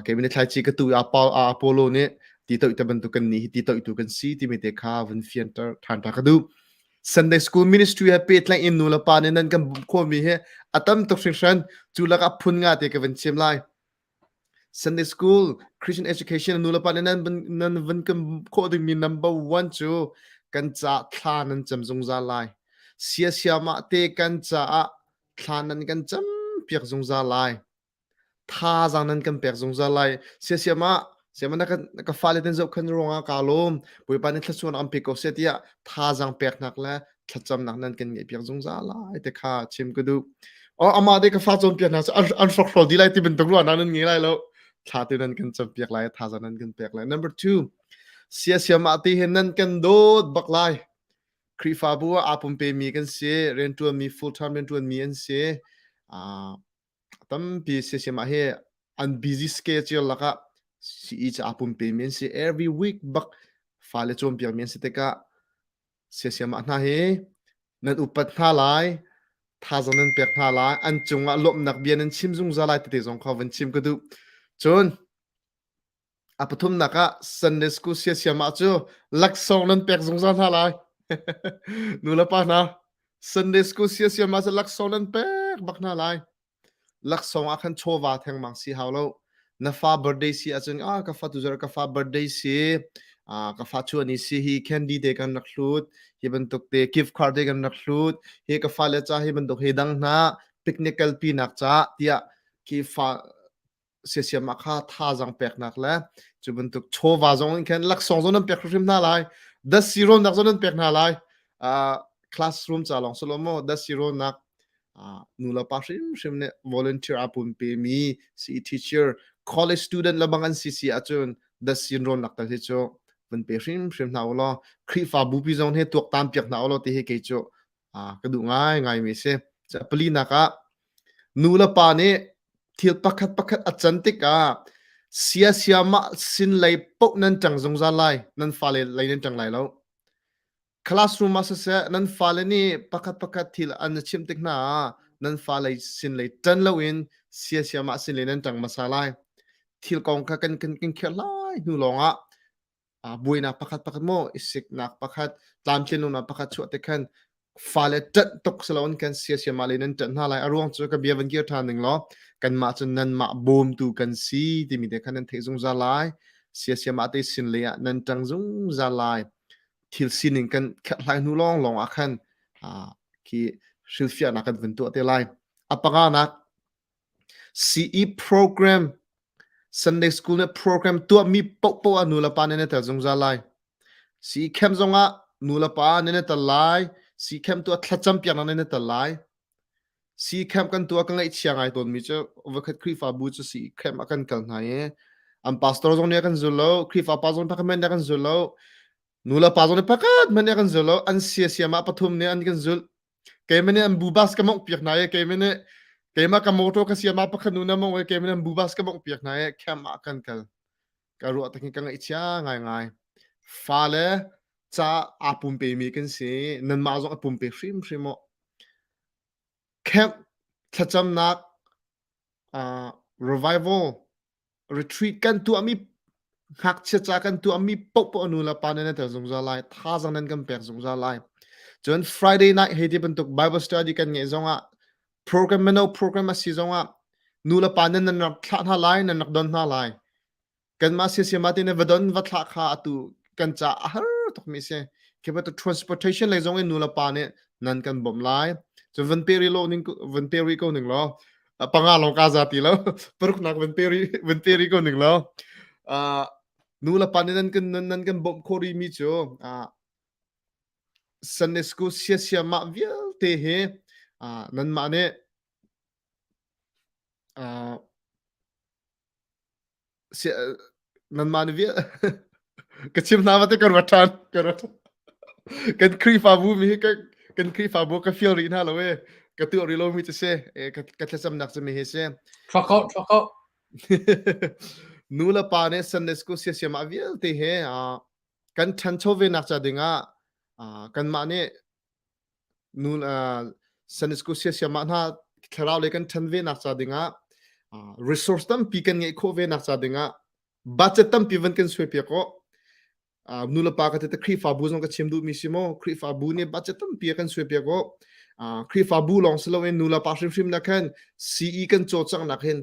kei nih thlaici ka tu i Apollo nih ti toih te bantuk kan nih hi ti toihtu kan si timi te kha vun fianter ṭhan ta ka duh. Sunday School Ministry he pehtlaih in nu le pa nih nan kan bawmh khawhmi hi a tam tuk hringhran cu lakah phun nga te ka vun chim lai. Sunday School Christian Education nu le pa nih nan nan vun kan khawh dingmi number one cu kan ca thla nan cam zungzal lai. Siasiamah te kan caah thla nan kan cam piak zungzal lai. Thazaang nan kan pek zungzal lai. Siasiam ah siam na kan ka fale ten zohkhan ruangah kaa lawm. Bawipa nih thluachuah an pe ko seh tiah thazaang peknak le thlacamnak nan kan ngeih piak zungzal lai te kha chim ka duh. Oh amah te ka fa cawnpiak hna cu an an hrokhrawl dih lai ti bantuk ruahnak nan ngei lai lo. Thla te nan kan campiak lai, thazaang nan kan pek lai. Number two, siasiam ah ti hin nan kan dawt bak lai. Khrihfabu ah aa pumpemi kan si, rianṭuanmi full time rianṭuanmi an si. Uh, Tampi siasiam ah hi an busy schedule lakah sii cu aa pumpemi an si. Every week bak fale cawnpiakmi an si tikah siasiam ah hna hi nan upat hna lai, thazaang nan pek hna lai, an cungah lawmhnak bia nan chim zungzal lai tete zong kha van chim ka duh. Cun A pathumnak ah Sunday School siasiam ah cu laksawng nan pek zungzal hna lai. Nu le pa hna, Sunday School siasiam ah cu laksawng nan pek bak hna lai. Laksawng ah khan chawva thengmang si hau lo. Na fa birthday si ahcun ah ka fa tuzarh ka fa birthday si ah ka fa chuah ni si hi candy te kan rak hlut hi bantuk te gift card te kan rak hlut hi ka fale ca hi bantuk hi dang hna picnic kalpi nak ca tiah khi fa siasiam ah kha thazaang peknak le cu bantuk chawva zong in khan laksawng zong nan pek hrimhrim hna lai dasi rawnnak zong nan pek hna lai. Uh, classroom ca lawng silo maw dasi rawlnak uh, nu le pa hrimhrim nih volunteer a pum pe mi CE teacher college student le bang an si si ahcun dasin rawnnak tal hi cu van pe hrimhrim hna u law Khrihfa bupi zong he tuaktan piak hna u law ti hi kei cu uh, ka duh ngai ngai mi si. Palinak ah nu le pa nih thil pakhat pakhat a can tikah sia sia mah sin lei poh nan ṭang zungzal lai nan fale lei nan ṭang lai lo. Classroom ah siseh nan fale nih pakhat pakhat thil an chimh tik hna ah nan fale sin lei ṭan loin sia sia mah sin lei nan ṭang hmasa lai. Thil kong kha kan kan kan kherh lai hnu lawngah buainak pakhat pakhat maw i siknak pakhat tlamtlinlonak pakhat chuah te khan fale ṭanh tuk si loin kan sia mah le nan ṭanh hna lai a ruang cu ka bia van kir ṭhan ning law kanmah cu nanmah bawmtu kan si timi te khan nan theih zungzal lai sia mah te sin lei ah nan ṭang zungzal lai thil sining kan kherhhlai hnu lawng lawng ah khan khi hrilhfiahnak kan vun tuah te lai a panganak CE program Sunday school nih program tuahmi paohpaoh ah nulepa nih nan tel zungzal lai. CE camp zongah nulepa nan i tel lai. CE camp tuah thlacam piaknak nan i tel lai. CE camp kan tuah ka ngaihchia ngai tawnmi cu voikhat Khrihfabu cu CE camp ah kan kal hna i an pastor zong nih a kan zul lo, Khrihfa pa zong pakhat nih a kan zul lo, nulepa zong nih pakhat hmanh nih a kan zul lo, an sia siam ah pathum nih an kan zulh. Keimah nih an bu bus ka mongh piak hna i keimah nih keimah ka motor ka siam ah pakhat nu na mongh i keimah nih an bu bus ka mongh piak hna i camp ah kan kal. Ka ruah tak hin ka ngaihchia ngaingai. Fale ca aa pumpe mi kan si. Nanmah zong a pumpe hrimhrim aw. Camp thlacamnak uh, revival retreat kan tuahmi ngakchia ca kan tuahmi paohpaoh nu le pa nan tel zungzal lai thazaang nan kan pek zungzal lai cun Friday night hei ti bantuk Bible study kan ngeih zongah program mino program a si zongah nu le pa nan nan rak thlah hna lai nan rak don hna lai kanmah siasiama te ne va don va thlah kha atu kan ca a har tuk mi si khi bantuk transportation lei zong in nu le pa nih nan kan bawmh lai cun van pe ri lo ning van pe ri ko ning law panga lawng ka za ti lo paruknak van pe ri van pe ri ko ning law nu le pa nih nan kan nan kan bawmh khawh rih mi cu Sunday school siasia mah vialte hi nanmah nih nanmah nih vial ka chim hna va te ka ruat ṭhan ka ruat kan Khrihfabu mi hi kan Khrihfabu ka feel rih hna lo e ka tuah rih lomi cu si ka ka thlacamnak cu mi hi si Ṭha ko ṭha ko nu le pa nih Sunday school siasiam ah vialte he kan ṭhancho ve nak ca dingah kanmah nih nu Sunday school siasiam ah hna thlarau lei kan ṭhan ve nak ca dingah resource tampi kan ngeih khawh ve nak ca dingah budget tampi van kan suai piak awh nu le pa ka te Khrihfabu zong ka chim duhmi si maw Khrihfabu nih budget tampi a kan suai piak awh Khrihfabu lawng si loin nu le pa hrimhrim na khan CE kan cawlcanghnak hin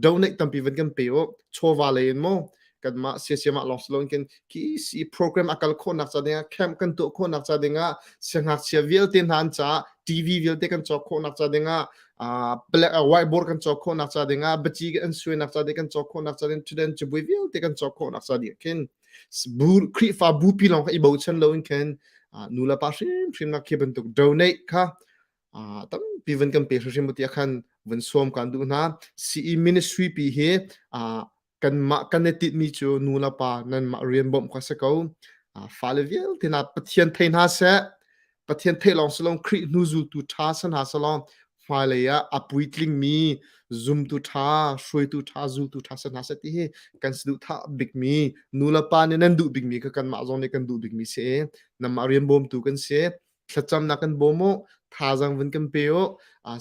donate tampi van kan pe u chawva lei in mo kanmah siasiam ah lawng si loin kan khi si program a kal khawhnak ca dingah camp kan tuah khawhnak ca dingah siangngakchia vialte hna an caah TV vialte kan cawk khawhnak ca dingah black whiteboard kan cawk khawhnak ca dingah baci an suainak ca ding kan cawk khawhnak ca ding thuden cibui vialte kan cawk khawhnak ca ding khin bu Khrihfa bupi lawng kha i bochan loin khin nu le pa hrimhrim nak khi bantuk donate kha tampi van kan pe hrimhrim tiah khan van sawm kan duh hna CE ministry pi hi kanmah kan i tinhmi cu nu le pa nanmah rian bawmh kha si ko fale vialte hna Pathian thei hna seh Pathian theih lawng si lo Khrih hnu zultu ṭha si hna selaw hmailei ah a puitlingmi zumtu ṭha hruaitu ṭha zultu ṭha si hna seh ti hi kan saduhthah bikmi nu le pa nih nan duh bikmi kha kanmah zong nih kan duh bikmi si i nanmah rian bawmtu kan si thlacamnak kan bawm u thazaang vun kan pe u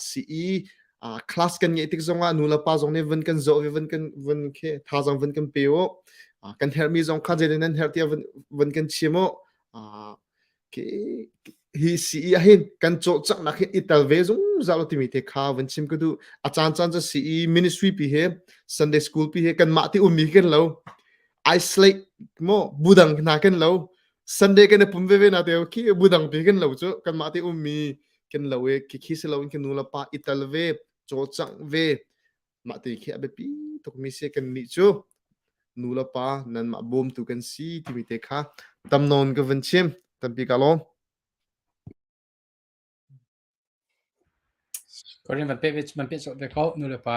CE class kan ngeih tik zongah nu le pa zong nih vun kan zoh ve vun kan vun khi thazaang vun kan pe u kan herhmi zong kha zeitin nan herh tiah vun vun kan chim u hi CE ah hin kan cawlcanghnak hi i tel ve zungzal timi te kha vun chim ka duh a caan caan cu CE ministry pi he Sunday school pi he kanmah ti ummi kan lo isolate mo budang hna kan lo Sunday kan i pum veve na te khi budang pi kan lo cu kanmah te ummi kan lo e khi khi si loin kan nu le pa i tel ve cawlcangh ve mah te khi a biapi tukmi si kan nih cu nu le pa nanmah bawmtu kan si timi te kha tam nawn ka van chim tampi ka lawm. Korin van pe van pe ve ko nu le pa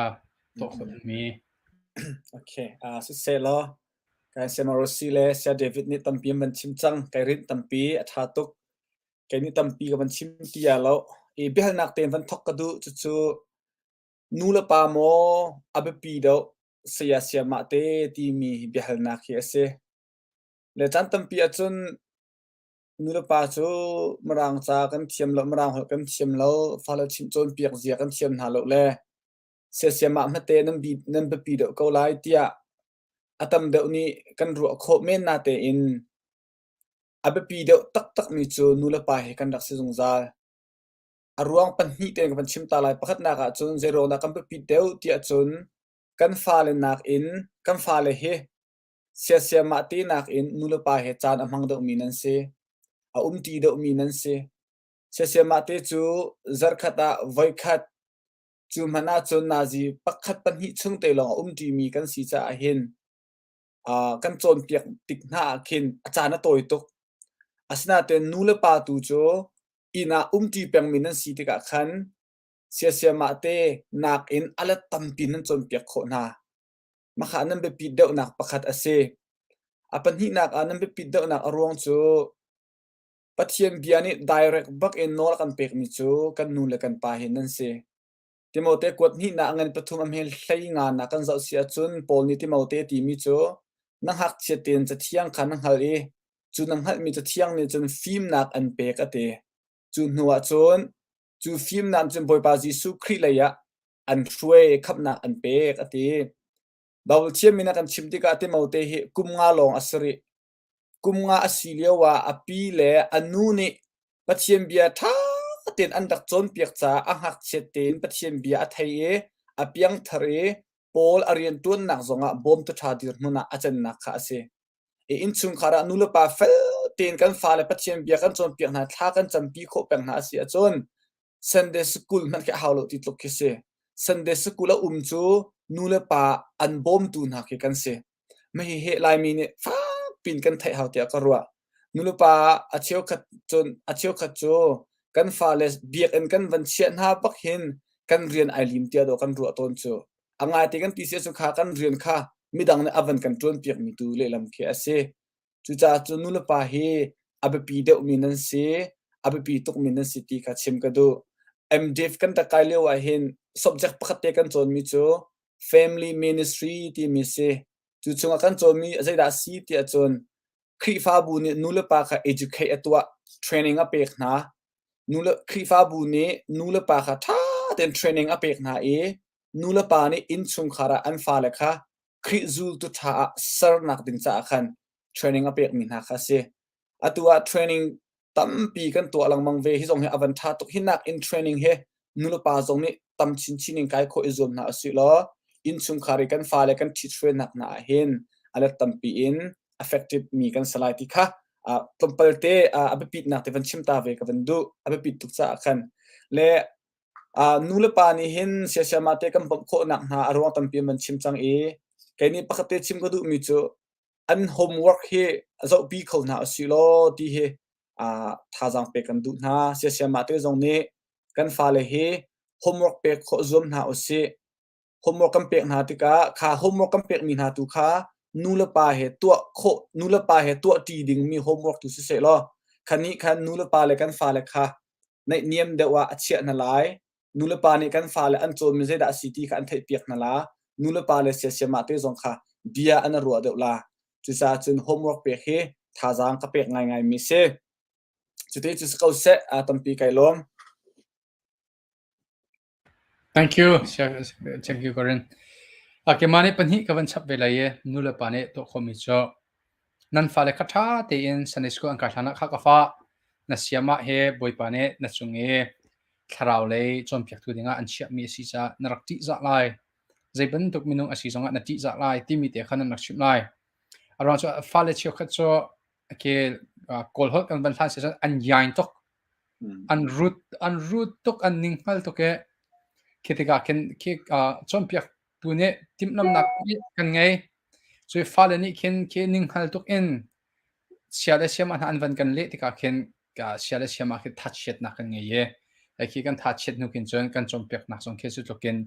tuah khawh dingmi. Okay, uh, siseh law kai Semarosi le Sia David nih tampi an van chim cang. Kai rinh tampi a ṭha tuk. Kei nih tampi ka van chim ti ya lo. I biahalnak tein van thok ka duh cucu nu le pa maw a biapi deuh saya siamah te timi biahalnak hi a si. Le caan tampi ahcun Nulepa cu Mirang ca kan thiam lo, Mirang holh kan thiam lo, fale chimh cawnpiak zia kan thiam hna lo le siasiam ah hmate nan, bi, nan biapi deuh ko lai tiah a tam deuh nih kan ruah khawh men natein a biapi deuh taktakmi cu nulepa hi kan rak si zungzal. A ruang pahnih tein ka van chim ta lai. Pakhatnak ah cun zeiruang dah kan biapit deuh tiah cun kan fale nakin kan fale hi Siasiamah tinak in nulepa he caan a hmang deuhmi nan si. A umṭi deuhmi nan si. Siasiamah te cu zarhkhat ah voikhat, cu hmanh ahcun nazi pakhat pahnih chung te lawng a umṭimi kan si caah hin uh, kan cawnpiak tik hna ah khin a caan a tawi tuk. Asinain nulepa tu cu inn ah umṭi pengmi nan si tikah khan siasiamah te nakin a let tampi nan cawnpiak khawh hna. Mahka nan biapit deuhnak pakhat a si. A pahnihnak ah nan biapit deuhnak a ruang cu Pathian bia nih direct bak in nawl a kan pekmi cu kan nu le kan pa hi nan si. Timote kuat hnihnak a ngan pathum a hmel hlei nga nak kan zoh si ahcun Paul nih Timote timi cu na ngakchiat tein cathiang kha na hngalh i cu na hngalhmi cathiang nih cun fimnak an pek a ti. Cu hnu ah cun cu fimnak cun Bawipa Jesuh Khrih lei ah an hruai khamhnak an pek a ti. Bible thiammi na kan chim tikah Timote hi kum nga lawng a si rih. Kum nga a si lio ah a pi le a nu nih Pathian bia ṭha tein an rak cawnpiak caah a ngakchiat tein Pathian bia a thei i a piangthar i Paul a rianṭuannak zongah bawmtu ṭha dirhmun ah a cannak kha a si. I innchungkhar ah nulepa fel tein kan fale Pathian bia kan cawnpiak hna, thla kan campi khawh peng hna a si ahcun Sunday school hmanh khi a hau lo ti tluk khi si. Sunday school a um cu nu le pa an bawmtu hna khi kan si. Mah hihi Laimi nih fak pin kan theih hau tiah ka ruah. Nu le pa a cheukhat cun a cheukhat cu kan fale biakinn kan van chiah hna bak hin kan rian ai lim tiah dawh kan ruah tawn cu. A ngaite kan ti si ahcun kha kan rian kha midang nih a van kan ṭuanpiakmi tu lehlam khi a si. Cucaah cun nulepa hi a biapi deuhmi nan si, a biapi tukmi nan si ti kha chim ka duh. MDiv kan rak kai lio ahhin subject pakhat te kan cawnmi cu family ministry timi si. Cu chungah kan cawnmi zeidah a si tiah cun Khrihfabu nih nulepa kha educate a tuah, training a pek hna. Nule, Khrihfabu nih nulepa kha ṭha tein training a pek hna i nulepa nih innchungkhar ah an fale kha Khrih zultu ṭha ah sernak ding caah khan training a pekmi hna kha a si. Atu ah training tampi kan tuah lengmang ve. Hi zong hi a van ṭha tuk. Hi nak in training hi nulepa zong nih tam chinchin in kai khawh i zuam hna usih law innchungkhar i kan fale kan ṭhithruainak hna ah hin a let tampi in effective mi kan si lai ti kha tlawmpal te a biapitnak te van chim ta ve ka van duh. A biapit tuk caah khan. Le Nu le pa nih hin siasiama te kan bawmh khawhnak hna a ruang tampi an van chim cang i kei nih pakhat te chim ka duhmi cu an homework hi zohpi kho hna usih law ti hi thazaang pek kan duh hna. Siasiama te zong nih kan fale hi homework pek khawh zuam hna usih. Homework kan pek hna tikah kha homework kan pekmi hna tu kha nu le pa he tuah khawh nu le pa he tuah ṭi dingmi homework tu siseh law kha nih khan nu le pa le kan fale kha naihniam deuh ah a chiah hna lai. Nu le pa nih kan fale an cawnmi zeidah a si ti kha an theihpiak hna la. Nu le pa le siasiamah te zong kha bia an ruah deuh la. Cucaah cun homework pek hi thazaang ka pek ngaingaimi si. Cuti cu si ko seh, tampi kai lawm. Thank you. Thank you, Corinne. Keimah nih pahnih ka van chap ve lai i nu le pa nih tuah khawhmi cu nan fale kha ṭha tein Sunday school an kai hlan ah kha ka fa na siamah he Bawipa nih na cung i thlarau lei cawnpiaktu dingah an chiahmi a si caah na rak ṭihzah lai. Zei bantuk minung a si zongah na ṭihzah lai timi te kha nan rak chimh lai. A ruang cu fale cheukhat cu ke Kawl holh kan van hlan si cun an yain tuk. An rut an rut tuk an ninghngal tuk i khi tikah khin khi cawnpiaktu nih timhlamhnak kan ngei. Cui fale nih khin khi ninghngal tuk in sia le siam hna an van kan leh tikah khin sia le siam ah khin thachiatnak kan ngei i. Khi kan tha chiat hnu khin cun kan cawnpiaknak zong khi cu tluk in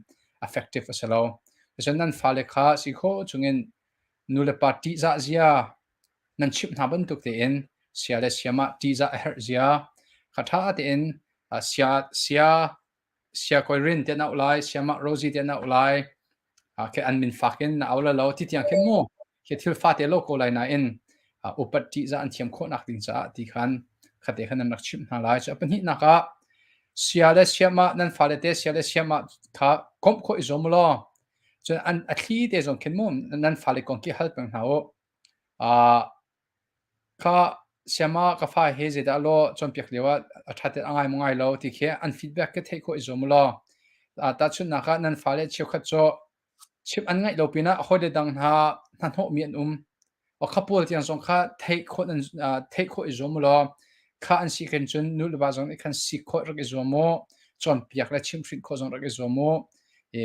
effective a si lo. Cun nan fale kha si khawh chungin nu le pa ṭihzah zia nan chimh hna bantuk tein sia le siamah ṭihzah a herh zia kha ṭha tein sia sia sia kawi rin te an auh lai, siamah Rosie te an auh lai, khi an min fak in na au la lo ti tiang khin mu khi thil fate lo ko lai nain upat ṭihzah an thiam khawhnak ding caah ti khan khate khan nan rak chimh hna lai. Cu a pahnihnak ah sia le siamah nan fale te sia le siamah kha komh khawh i zuam law cun an a thli te zong khin mu nan fale kong khi hal peng hna u. Kha siamah ka fa hi zeidah law cawnpiak lio ah a ṭha tein a ngai maw ngai lo ti khi an feedback khi theih khawh i zuam u law tahchunhnak ah nan fale cheukhat cu chimh an ngaih lo pinah hawile dang hna hnahnawhmi an um. Kha pawl tiang zong kha theih khawh nan theih khawh i zuam u law kha an si khin cun nu le va zong nih khan sik khawh rak i zuam u, cawnpiak le chimhhrinh khawh zong rak i zuam u. I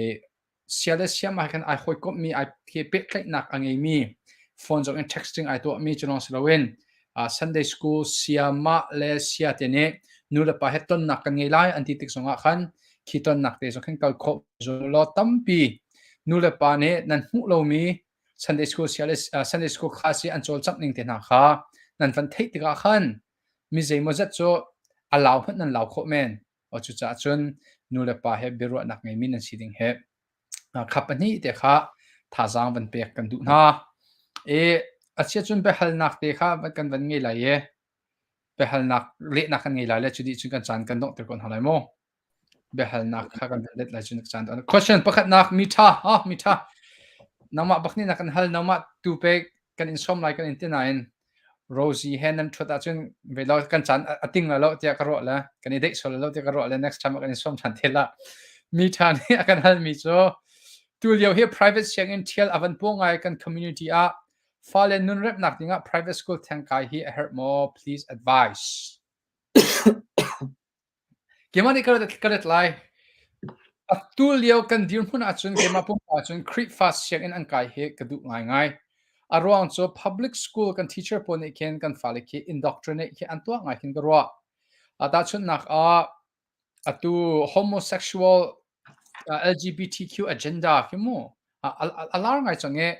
sia le siam ah khan ai hawikomhmi ai he pehtlaihnak a ngeimi phone zong in texting ai tuahmi cu lawng si loin Sunday school siamah le sia te nih nu le pa he tonnak kan ngei lai an ti tik zongah khan khi tonnak te zong khan kal khawh law tampi nu le pa nih nan hmuh lomi Sunday school sia le Sunday school class i an cawlcangh ning te hna kha nan van theih tikah khan mi zeimawzat cu a lau hmanh nan lau khawh men. Cucaah cun nu le pa he biaruahnak ngeimi nan si ding hi kha pahnih te kha thazaang van pek kan duh hna. I a chia cun biahalnak te kha kan van ngei lai i biahalnak lehnak kan ngei lai le cu dih cun kan caan kan donghter ko hna lai mu. Biahalnak kha kan van let lai cun caan question pakhatnak mi ṭha ha mi ṭha nangmah bak nih na kan hal nangmah tu pek kan in sawm lai kan in ti nain Rosie he nan ṭhut ahcun ve lo kan caan a ting la lo tiah ka ruah le kan i deih sual lo tiah ka ruah le next time ah kan i sawm ṭhan te la. Mi ṭha nih a kan halmi cu tulio hi private sianginn ṭhial a van paw ngai kan community ah fale nun remhnak dingah private school theng kai hi a herh maw? Please advise. Keimah nih ka rat lai. Atu lio kan dirhmun ahcun keimah pumpak ahcun Khrihfa sianginn an kai hi ka duh ngaingai. A ruang cu public school kan teacher pawl nih khin kan fale khi indoctrinate khi an tuah ngai khin ka ruah. Tahchunhnak ah atu homosexual LGBTQ agenda khi mu a lar ngai cang i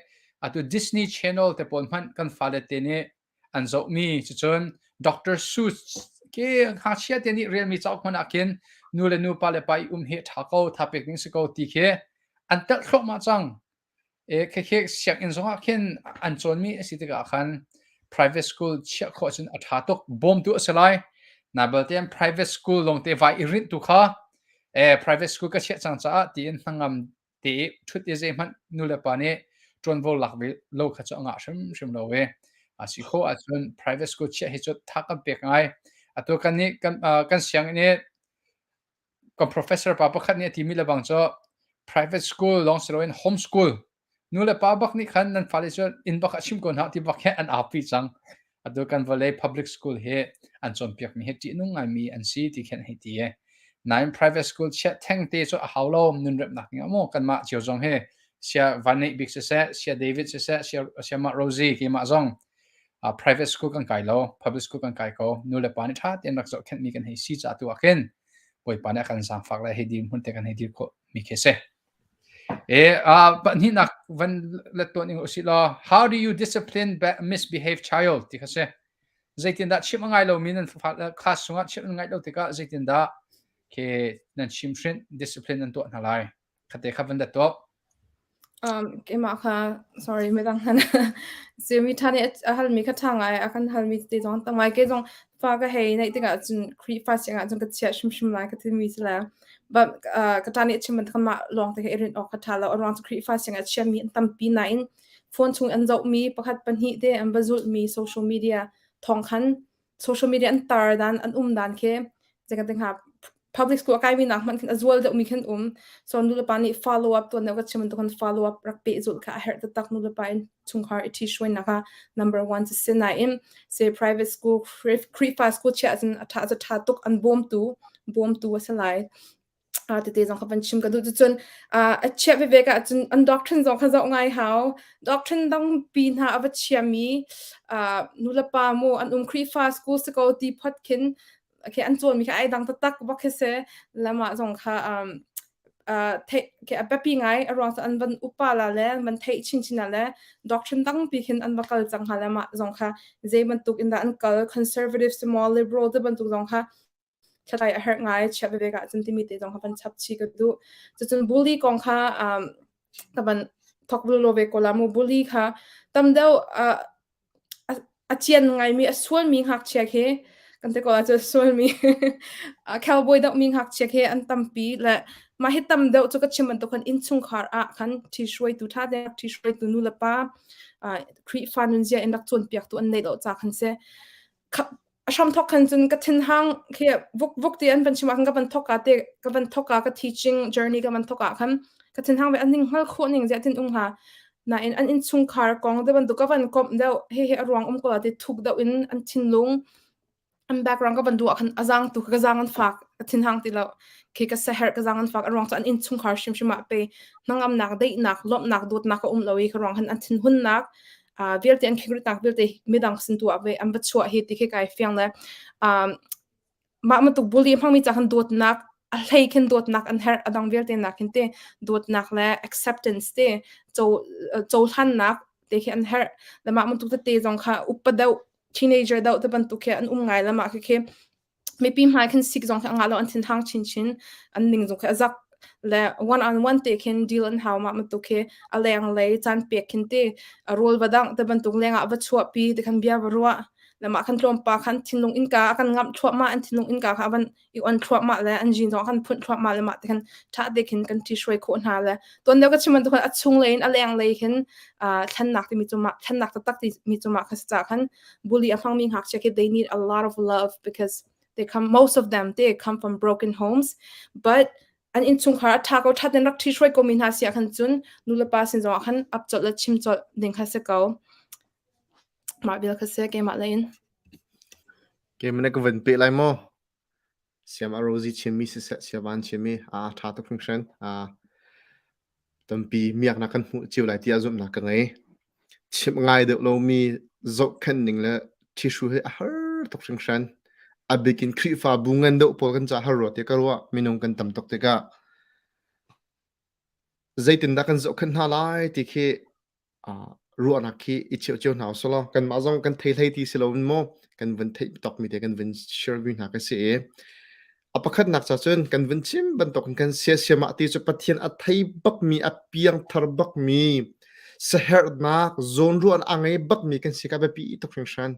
atu Disney Channel te pawl hmanh kan fale te nih an zohmi cucun Dr. Seuss ke ngakchia te nih relmi cauk hmanh ah khin nu le nu pa le pa i um hi ṭha ko tha pek ding si ko ti khi an telh thluahmah cang. E khekhe sianginn zongah khin an cawnmi a si tikah khan private school chiah khawh cun a ṭha tuk bawmtu a si lai. Na balte an private school lawngte vai i rinh tu kha e private school ka chiah cang caah tiin hnangam te i ṭhut i zeihmanh nulepa nih ṭuanvo lak ve lo kha cu a ngah hrimhrim lo i a si khawh ahcun private school chiah hi cu tha kan pek ngai. Atu kan nih kan, uh, kan sianginn i kan professor pa pakhat nih a timi lebang cu private school lawng si loin home school nu le pa bak nih khan nan fale cu inn bak ah chim ko hna ti bak he an aupi cang. Atu kan vawlei public school hi an cawnpiakmi hi ṭihnung ngaimi an si ti khin hei ti i nain private school chiah thengte cu a hau lo nunremnak ding ah maw kanmah cio zong hi sia Van Neih Bik siseh sia David siseh sia siamah Rosie keimah zong uh, private school kan kai lo public school kan kai ko nu le pa nih ṭha tein rak zohkhenhmi kan hei si ca tu ah khin Bawipa nih a kan zaangfak le hei dir hmun te kan hei dir khawh mi khi si. E, uh, pahnihnak van let tawn ing usih law how do you discipline misbehave child ti kha si zeitindah chimh a ngai lomi nan class chungah chimh an ngaih lo tikah zeitindah ke nan chimhhrinh discipline nan tuah hna lai khate kha van dat tuah Um, keimah kha sorry midang han si mi tha nih a halmi kha ṭha ngai a kan halmi te zong tam ngai ke zong fa ka hei neih tikah cun Khrihfa siangah cun ka chiah hrimhrim lai ka timi si le but uh, ka ṭa nih a chim bantuk mah lawng te kha i rinh awk kha ṭha lo a ruang cu Khrihfa siangah chiami an tampi nain phone chung an zohmi pakhat pahnih te an va zulhmi social media thawng khan social media an tar dan an um dan khi zei kan ti hnga public school a kaimi nak hmanh khin a zual deuhmi khin um so nulepa nih follow up tuan deuh ka chim bantuk khan follow up rak pehzulh kha a herh taktak nulepa in chungkhar i ṭhihruainak kha number one cu si nain se private school Khrihfa school chiah cun a ṭha cu ṭha tuk an bawmtu bawmtu a si lai tete zong kha van chim ka duh cucun a chiah veve ka cun an doctrine zong kha zoh ngai hau doctrine dangpi hna a va chiami nulepa mu an um Khrihfa school si ko ti phot khin. Okay, an cawnmi kha ai dang taktak bak khi si. Lamah zong kha um, uh, theih ke a biapi ngai a ruang cu an van upa la le an van theih chinchin ah le doctrine dangpi khin an va kal cang hnga le mah zong kha zei bantuk in dah an kal conservative small liberal te bantuk zong kha thlatai a herh ngai chiah veve ka cun timi te zong kha van chap chi ka duh cucun bully kong kha um, ka van thok lo ve ko la mu bully kha tam deuh uh, a cian ngaimi a sualmi ngakchia khi kan ti ko ahcun sualmi cowboy deuhmi ngakchia khi an tampi le mah hi tam deuh cu ka chim bantuk khan innchungkhar ah khan ṭhihruaitu ṭha te ṭhihruaitu nu le pa Khrihfa nunzia in rak cawnpiaktu an neih lo ca khan si. A hramthawk khan cun ka thinhang khi vuk vuk ti an van chim ah khan ka van thawk ah te ka van thawk ah ka teaching journey ka van thawk ah khan ka thinhang ve an ning hngal khawh ning ziah tin um hnga nain an innchungkhar kong te bantuk ka van komh deuh he he a ruang um ko la ti thuk deuh in an thinlung an background ka van duh ah khan a zang tu ka zang an fak ka thinhang ti lo khi ka seher ka zang an fak a ruang cu an innchungkhar hrimhrim ah pe hnangamnak daihnak lawmhnak dawtnak a um lo i ka ruang khan an thinhunnak vialte an khingritnak vialte midang sin tu ah ve an va chuah hi ti khi kai fiang le um, mah bantuk bully hmangmi ca khan dawtnak a hlei khin dawtnak an herh adang vialte nak hin te dawtnak le acceptance te co cohlannak te khi an herh le mah bantuk tete zong kha upa deuh teenager deuh te bantuk khi an um ngai le mah khi khi mipi hmai khin sik zong khi a ngah lo an thinhang chinchin an ning zong khi a zak le one on one te khin deal an hau mah bantuk khi a leng lei caan pek khin te a rawl va dangh te bantuk leng ah va chuahpi te khan bia va ruah le mah khan tlawmpa khan thinlung innka a kan ngamh thluahmah an thinlung innka kha a van i on thluahmah le an jin zong kan phunh thluahmah le mah te khan ṭha te khin kan ṭhi hruai khawh hna le tuan deuh ka chim bantuk khan a chung lei in a leng lei khin thlennak timi cu mah thlennak taktak timi cu mah kha si ca khan bully a hmangmi ngakchia khi they need a lot of love because they come most of them they come from broken homes but an innchungkhar a ṭha ko ṭha ten rak ṭhi hruai ko mi hna si ah khan cun nulepa sin zong ah khan ap colh le chim colh ding kha si ko mah vial kha si keimah lei in Keimah na ka van peh lai maw? Siam a Rosie chimmi siseh siavan chimmi a ṭha tuk hringhran. Tampi miaknak kan hmuh cio lai tiah zumhnak ka ngei. Chimh ngai deuh lomi zohkhenh ning le ṭhihru hi a har tuk hringhran. A bik in Khrihfabu ngan deuh pawl kan caah har rua tiah ka ruah. Minung kan tam tuk tikah zeitindah kan zohkhenh hna lai ti khi ruahnak khi i cheuh cio hna usih law kanmah zong kan thei hlei ti si loin maw kan vun theih tawkmi te kan vun share mi hna kan si i a pakhatnak ca cun kan vun chim bantuk in kan siasiam ah ti cu Pathian a thei bakmi a piangthar bakmi saherhnak zawnruah a ngei bakmi kan si ka biapi tuk hringhran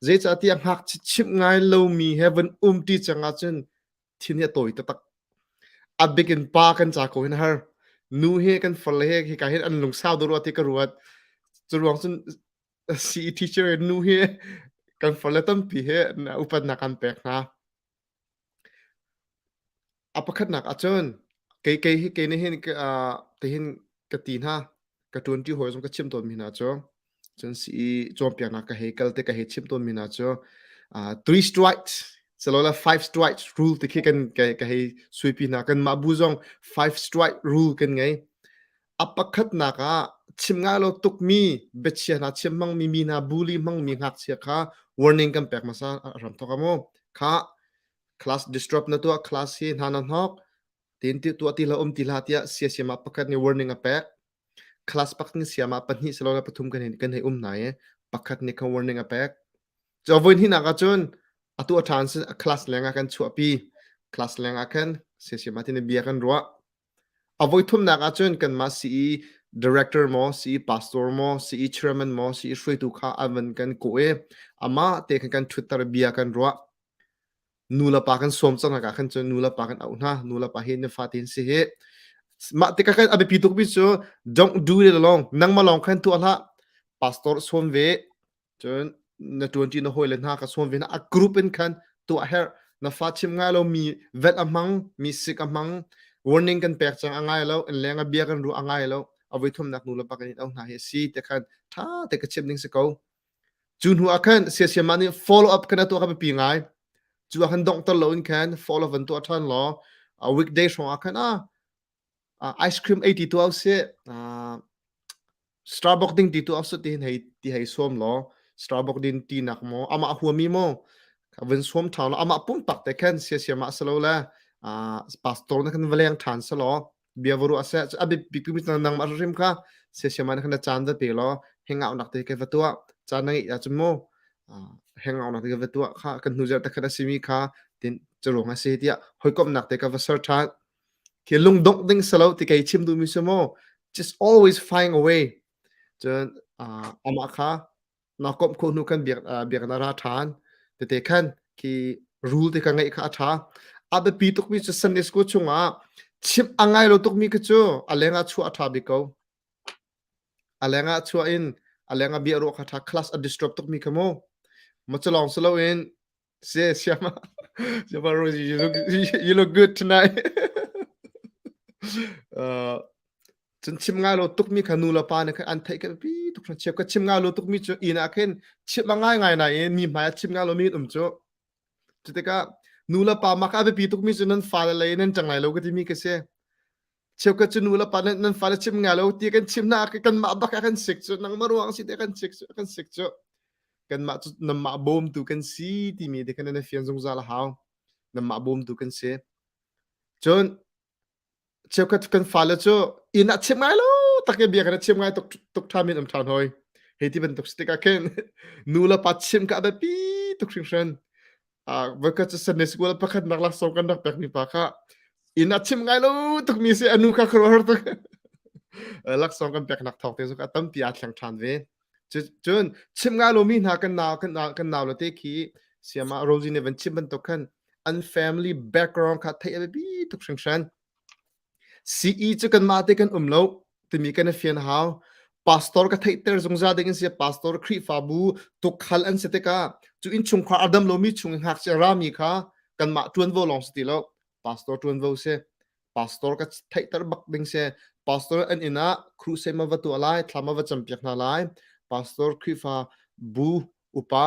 zeicahtiah ngakchia chimh ngai lomi he vun um ti cang ahcun thin hi a tawi taktak. A bik in pa kan ca ko hin har. Nu he kan farle he hika hin an lungsau deuh rua ti ka ruat. Cu ruang cun CE teacher nu hi kan farle tampi he upatnak kan pek hna. A pakhatnak ahcun kei kei hi kei nih hin uh, tihin ka ti hna ka ṭuanṭi hawi zong ka chimh tawnmi hna cu cun sii cawnpiaknak ka hei kal te ka hei chimh tawnmi hna cu uh, three strikes salola five strikes rule ti khi kan ka, ka hei suipi hna kan mah bu zong five strike rule kan ngei a pakhatnak ah chim ngai lo tukmi biachia hna chim hmangmi mi hna bully hmangmi ngakchia kha warning kan pek hmasa ram thok amu kha class disrupt na tuah class hi hna na hnok tin ti tuah ti hlah um ti hlah tiah siasiam ah pakhat nih warning a pek class pakhat nih siam ah pahnih silo pathum kan kan hei um hna i pakhat nih khan warning a pek cu voin hinak ah cun atu a ṭhan sin class leng ah kan chuahpi class leng ah khan siasiam ah tin bia kan ruah a voi thumnak ah cun kanmah CE director maw CE pastor maw CE chairman maw CE hruaitu kha an van kan kawh i amah te khan kan ṭhutter bia kan ruah nu le pa kan sawm cang ah khan cun nu le pa kan auh hna nu le pa hi na fate in si hi mah tikah khan a biapi tuk mi cu don't do it alone nangmah lawng khan tuah hlah pastor sawm ve cun na ṭuanṭi na hawile hna ka sawm ve hna a group in khan tuah herh na fa chim ngai lo mi vet a hmang mi sik a hmang warning kan pek cang a ngai lo in leng a bia kan ruah a ngai lo a voi thumnak nu le pa kan in auh hna hi si te khan ṭha te ka chim ding si ko Cu hnu ah khan siasiamah nih follow up khan a tuah kha biapi ngai. Cu ah khan donghter loin khan follow up van tuah ṭhan law a weekday hrawng ah khan ah ice cream ei ti tuah usih Starbucks ding ti tuah usih ti hin hei ti hei sawm law Starbucks din ti nak maw amah huami maw kha. Ka vun sawm ṭhan law amah pumpak te khan siasiam ah si lo le pastor na kan va leng ṭhan si law bia va ruah seh a biapi mi nangmah hrim kha siasiam ah na khan na caan va pe law hangout nak te ka va tuah caan na ngeih ahcun mu hangout nak te ka va tuah kha kan hnu zarh te khan a simi kha tin caruang a si tiah hawikomhnak te ka va ser ṭhan khi lungdongh ding si lo ti kei chim duhmi si mu just always find a way cun amah kha na komh khawh hnu khan biak biakinn a ra ṭhan tete khan khi rule te kha ngeih kha a ṭha a biapi tukmi cu Sunday school chungah chimh a ngai lo tukmi kha cu a leng ah chuah a ṭha bik ko a leng ah chuah in a leng ah bia ruah kha ṭha class a disturb tukmi kha mu ma cu lawng si loin Si, siama. Siama Rosie, you look you look good tonight. uh, cun chim ngai lo tukmi kha nu le pa nih khan an theih ka pi tuk hna chiap ka chim ngai lo tukmi cu inn ah khin chim a ngai ngai na in mi hmai ah chim ngai lo mi um cu cu tikah nu le pa mah kha a biapi tukmi cu nan fale lei nan ṭang lai lo ka timi ka si cheukhat cu nu le pa nan nan fale chim ngai lo ti kan chim na kanmah bak ah kan sik cu nangmah ruang si te kan sik cu kan sik cu kanmah cu nanmah bawmtu kan si timi te khan nan fian zungzal a hau nanmah bawmtu kan si cun cheukhat kan fale cu inn ah chim ngai lo tak bia kan chim ngai tuk tuk ṭha min um ṭhan hoi hei ti bantuk si tikah khin nu le pa chim ka biapi tuk hringhran voikhat cu Sunday school pakhat nak laksawng kan rak pekmi pa kha inn ah chim ngai lo tukmi si anu kha khuaruahhar tuk laksawng kan peknak thawk te zong a tampi aa thleng ṭhan ve cun chim ngai lomi hna kan nau kan nau kan nau le te khi siama Rosie nih van chim bantuk khan an family background kha theih a biapi tuk hringhran CE cu kanmah te kan um lo timi kan i fian hau. Pastor ka theihter zungzal ding in si pastor Khrihfabu tukhal an si tikah cu innchungkhar a dam lomi chung i ngakchia rami kha kanmah ṭuanvo lawng si ti lo. Pastor ṭuanvo si. Pastor ka theihter bak ding si. Pastor an inn ah crusade ma va tuah lai, thla ma va campiak hna lai. Pastor Khrihfabu upa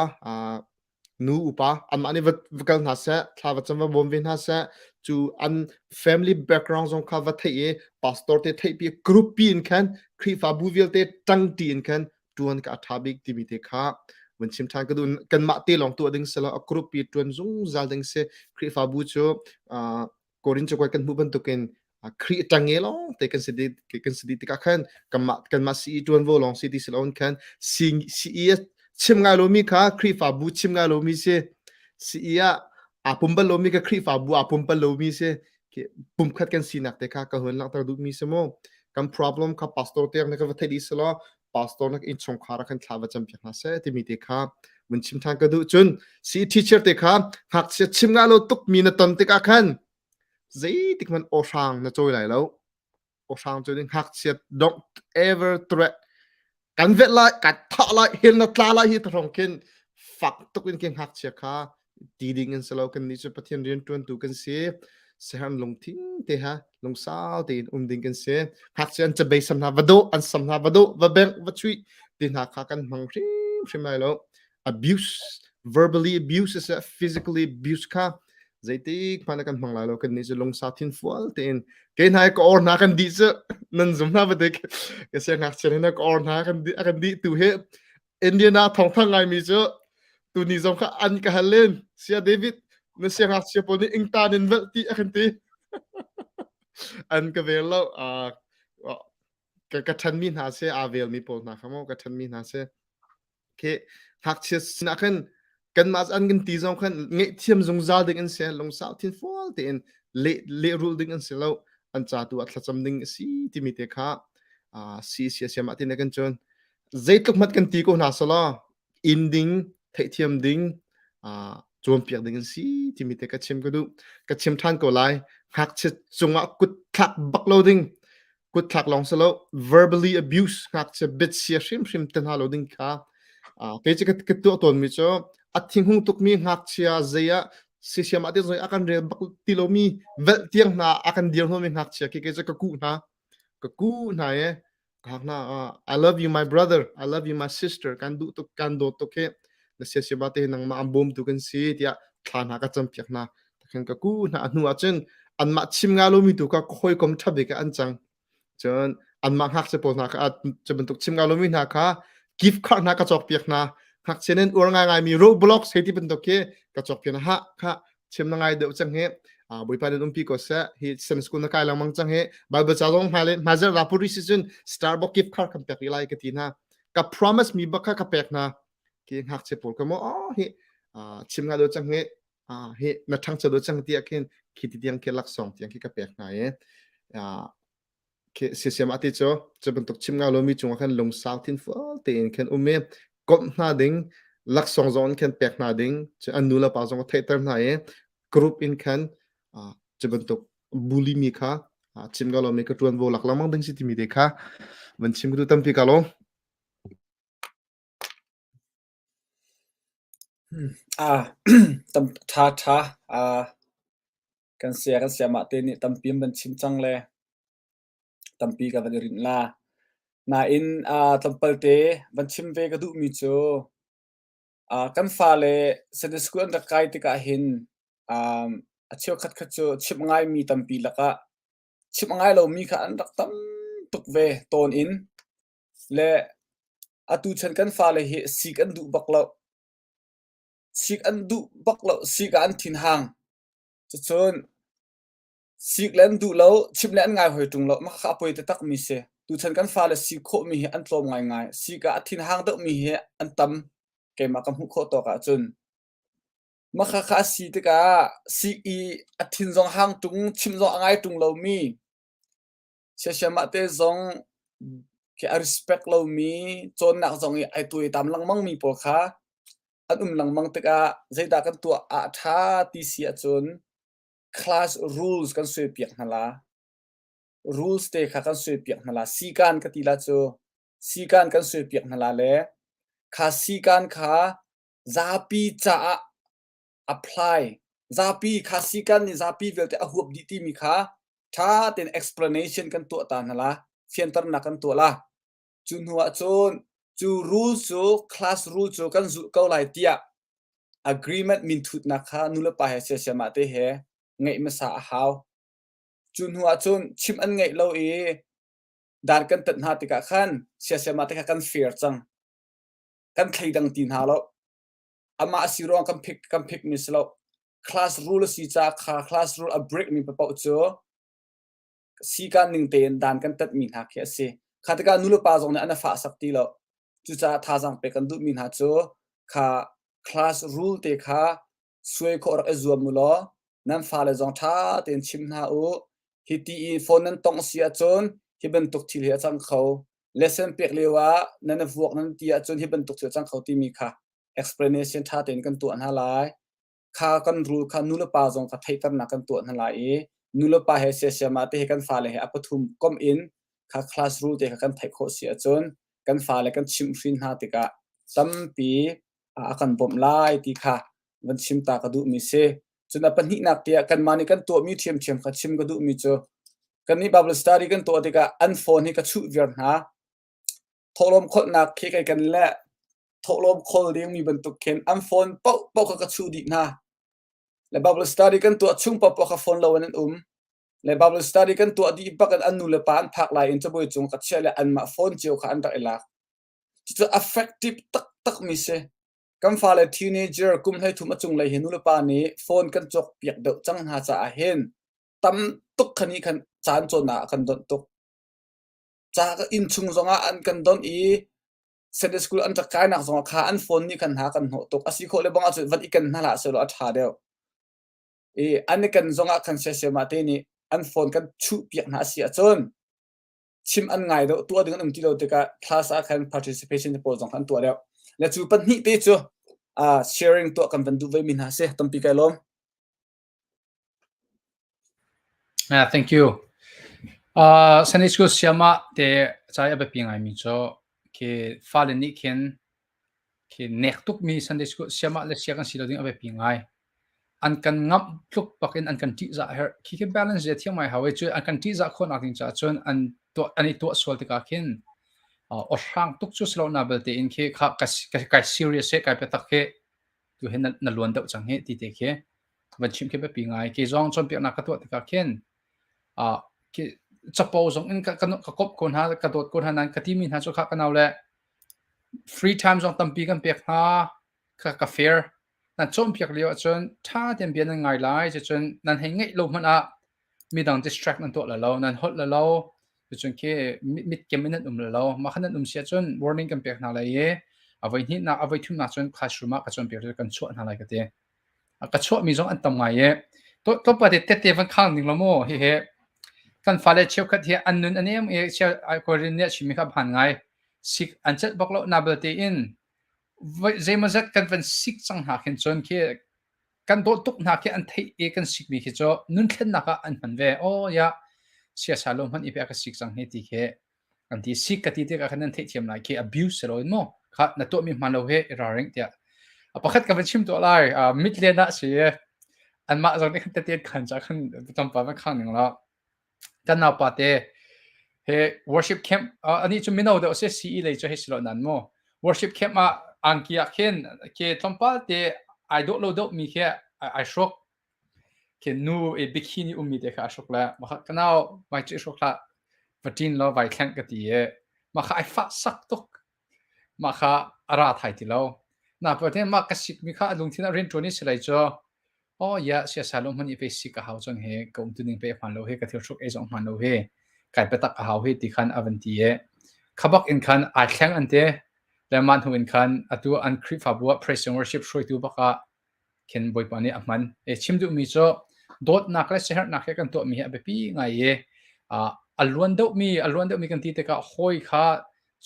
nu upa anmah nih va, va kal hna seh thla va cam va bawm ve hna seh cu an family background zong kha va theih i pastor te theihpi group pi in khan Khrihfabu vialte ṭangṭi in khan ṭuan ka a ṭha bik timi te kha vun chim ṭhan ka duh kanmah te lawng tuah ding si lo a group pi ṭuan zungzal ding si Khrihfabu cu uh, Korin cakuat kan hmuh bantukin Khrih ṭange lawng te kan si dih kan si dih tikah khan kanmah kanmah CE ṭuanvo lawng si ti si loin khan CE chim ngai lomi kha Khrihfabu chim ngai lomi si CE ah aa pum bal lomi kha Khrihfabu aa pum bal lomi si pumkhat kan sinak te kha ka hun langhter duhmi si mu kan problem kha pastor te na ka va theih dih si law pastor nak innchungkhar ah khan thla va campiak hna seh timi te kha mun chim ṭhan ka duh cun si teacher te kha ngakchia chim nga lo tuk mi na ton tikah khan zeitik hmanh aw hrang na cawi lai lo aw hrang cu ngakchia don't ever threat kan vet lai kan thah lai hel na tla lai hi throng khin fak tuk in ke ngakchia kha ti ding in silo kan nih cu Pathian rian ṭuantu kan si siaherh lungthin te ha lungsau tein um ding kan si ngakchia an cabei sam hna va dawh an sam hna va dawh va bengh va chuih ti hna kha kan hmang hrimhrim lai lo abuse verbally abuse is physically abuse kha zeitik hmanh kan hmang lai lo kan nih cu lungsa thin fual tein ke hna ka or hna kan dih cu nan zum hna ba dik ka sia ngakchia hna ka or hna kan di kan dih tu hi Indiana thawngthang ngaimi cu tuni zong kha an ka hal len sia David na siangngakchia pawl nih ingtan in velh ti a kan ti an ka vel lo ka ka ṭhanmi hna se aa velmi pawl hna kha maw ka ṭhanmi hna se khi ngakchia sinah khan kanmah an kan ti zong khan ngaihthiam zungzal ding an si lungsau thin fual tein leh lehrulh ding an si lo an ca tu ah thlacam ding a si timi te kha si sia siam ah tin kan cun Zeitluk hmanh kan ti ko hna selaw inn ding, theihthiam ding, uh, cawnpiak ding an si timi te ka chim ka duh. Ka chim ṭhan ko lai. Ngakchia cungah kut thlak bak lo ding. Kut thlak lawng si lo, verbally abuse ngakchia biachia hrimhrim te hna lo ding kha uh, kei cu ka, ka tuah tawnmi cu a thinghung tukmi ngakchia zei ah sisiam ah te zoi a kan rel bak ti lomi velh tiang hna a kan dir hnomi ngakchia khi kei cu ka kuh hna ka kuh hna e I love you my brother I love you my sister kan duh tuk kan dawt tuk hi na sia sia ba te nangmah an bawmtu kan si tiah thla hna ka campiak hna takhin ka ku hna hnu ah cun anmah chim nga lomi tu kha hawikom ṭha bik ah an cang cun anmah ngakchia pawl hna kha cu bantuk chim nga lomi hna kha gift card hna ka cawk piak hna. Ngakchia nin uar ngai ngai mi Roblox hei ti bantuk khi ka cawk pian ha kha chim na ngai deuh cang hi. Bawipa nan umpi ko seh. Hi Sunday school na kai lengmang cang hi. Bible ca zong hmai le hmaizer rapuri si cun Starbucks gift card kan pek rih lai ka ti hna. Ka promise mi bak kha ka pek hna. Ki ngakchia pawl ka mo oh hi chim nga deuh cang hi hi na ṭhangcho deuh cang tiah khin khi ti tiang khi laksawng tiang khi ka pek hna i khi siasiam ati cu cu bantuk chim nga lomi cungah khan lungsau thin fual tein khan um i komh hna ding laksawng zong in khan pek hna ding cu an nu le pa zong theihter hna i group in khan cu bantuk bully mi kha chim nga lomi ka ṭuanvo lak lengmang ding si timi te kha van chim tu tampi ka lo Tam ṭha ṭha. Kan sia kan siamah te nih tampi an van chim cang le tampi ka van i rinh la. Nain tlawmpal te van chim ve ka duhmi cu kan fale Sunday school an rak kai tikah hin a cheukhat kha cu chimh ngaimi tampi lakah chimh ngai lomi kha an rak tam tuk ve tawn in Le atu chan kan fale hi sik an duh bak lo. Sik an duh bak lo. Sik ah an thinhang. Cucun sik le an duh lo, chimh le an ngai hoi ṭung lo. Mah kha a poi taktakmi si. Tuchan kan fale sik khawhmi hi an tlawm ngaingai. Sik ah a thinhang deuhmi hi an tam. Keimah ka hmuh khawh tawk ahcun. Mah kha kha a si tikah sik i a thin zong hang ṭung, chimh zong a ngai ṭung lomi Siasiamah te zong khi a respect lomi cawnnak zong i ai tuaitam lengmangmi pawl kha an um lengmang tikah zeidah kan tuah ah a ṭha ti si ahcun class rules kan suaipiak hna la. Rules te kha kan suaipiak hna la. Sikaan ka ti la cu sikaan kan suaipiak hna la le kha sikaan kha zapi caah apply zapi kha sikan nih zapi vialte a huap dih timi kha ṭha tein explanation kan tuah ta hna la fianternak kan tuah la cu hnu ah cun cu rule cu class rule cu kan zulh ko lai tiah agreement minthutnak kha nulepa he siasiamah te he ngeih hmasa a hau cu hnu ah cun chim an ngeih lo i dan kan tat hna tikah khan siasiamah te kha kan fair cang kan thleidang ti hna lo amah a si ruang kan pick kan pick mi si lo class rule a si caah kha class rule a break mi paoh cu sikan ning tein dan kan tat mi hna khi a si kha tikah nulepa zong nih an fah sak ti lo cucaah thazaang pek kan duh mi hna cu kha class rule te kha suai khawh rak i zuam u law nan fale zong ṭha tein chim hna u hi ti i phone nan tongh si ahcun hi bantuk thil hi a cang kho lesson pek lio ah nan vuak nan ti ahcun hi bantuk thil a cang kho timi kha explanation ṭha tein kan tuah hna lai. Kha kan rule kha nulepa zong kha theihternak kan tuah hna lai i nulepa he siasiamah te he kan fale he a pathum komh in kha class rule te kha kan theih khawh si ahcun kan fale kan chimhhrin hna tikah tampi a kan bawmh lai ti kha van chim ta ka duhmi si. Cun a pahnihnak tiah kanmah nih kan tuahmi ṭhiamṭhiam kha chim ka duhmi cu kannih Bible study kan tuah tikah an phone hi ka chuh viar hna. Thawhlawm kholhnak khi kai kan le thawhlawm khawl dingmi bantuk khin an phone paohpaoh kha ka chuh dih hna. Le Bible study kan tuah chung paohpaoh kha phone lo in an um. Le Bible study kan tuah dih bak in an nu le pa an phak lai in cabuai cung ka chiah le anmah phone cio kha an rak i lak. Cucu effective taktakmi si. Kan fale teenager kum 13 a cunglei hi nulepa nih phone kan cawk piak deuh cang hna caah hin tam tuk kha nih khan caan cawnnak ah kan donh tuk. Ca inn chung zongah an kan donh i Sunday school an rak kainak zongah kha an phone nih khan hna kan hnawh tuk. A si khawh le bang ahcun van i ken hna hlah sehlaw a ṭha deuh. I an i ken zongah khan siasiamah te nih an phone kan chuh piak hna a si ahcun chim an ngai deuh tuah ding an um ti lo tikah class ah khan participation pawl zong khan an tuah deuh. Le cu pahnih te cu uh, sharing tuah kan van duh ve mi hna si tampi kai lawm. Yeah, thank you. Uh, Sunday school siama te chai a biapi ngaimi cu khi fale nih khin khi nek tukmi Sunday school siama le sia kan si lo ding a biapi ngai. An kan ngamh tluk bak in an kan ṭihzah a herh. Khi khi balance zia thiam ngai hau i cu an kan ṭihzah khawhnak ding caah cun an tuah an i tuah sual tikah khin uh, awhrang tuk cu si lo na belte in khi kha ka kai serious he kai biatak he tu hi na, na luan deuh cang hi ti te khi van chim khi biapi ngai ke zong cawnpiaknak ka tuah tikah khin uh, khi capo zong in ka ka, ka kop ko hna ka dawt ko hna nan ka timi hna cu kha ka nau le. Free time zong tampi kan pek hna. Ka ka fair. Nan cawnpiak lio ahcun ṭha tein bia nan ngai lai. Cucun nan hei ngeih lo hmanh ah midang distract nan tuah la lo, nan holh la lo. Cucun khi mitkem in nan um la lo. Mah kha nan um si ahcun warning kan pek hna lai i a voi hnihnak, a voi thumnak cun classroom ah ka cawnpiak cu kan chuah hna lai ka ti. Ka chuahmi zong an tam ngai i tlawmpal te tette van khang ning law maw hihi kan fale cheukhat hi an nun a nem i Korean nih a chimmi kha a hmaan ngai. Sik an celh bak lo na belte in zeimawzat kan van sik cang hna khin cun khi kan dawt tuk hna khi an theih i kan sikmi khi cu nun thlennak ah an hman ve. Oh ya siasa lo hmanh i pe ka sik cang hi ti khi An ti sik ka ti tikah khan nan theihthiam lai khi abuse si loin maw kha na tuahmi hmaan lo he i ralring tiah. A pakhat ka van chim tuah lai mit len ah si anmah zong nih khan tete khan ca khan tlawmpal van khang ning law kan naupa te he worship camp anih cu mino deuh si CE lei cu hei si lo nan mu worship camp ah angki ah khin ke tlawmpal te ai dawh lo deuh mi khi ai hruk Khi nu i bikini ummi te kha a hruk le mah kha ka nau vai cu i hruk hlah va ṭin law vai thlengh ka ti i mah kha ai fah sak tuk. Mah kha a ra thai ti lo. Nain mah ka sikmi kha a lungthin ah rianṭuan i si lei cu oh yeah siasal lo hmanh i pei sik a hau cang hi ka umtuning pei a hmaan lo hi ka thil hruk ei zong hmaan lo hi kai biatak a hau hi ti khan a van ti i kha bak in khan ai thleng an ti le mah hnu in khan atu an Khrihfabu ah praise and worship hruaitu bak ah khin Bawipa nih a hman. E chim duhmi cu dawtnak le siaherhnak he kan tuahmi hi a biapi ngai i a luan deuhmi a luan deuhmi kan ti tikah hawi kha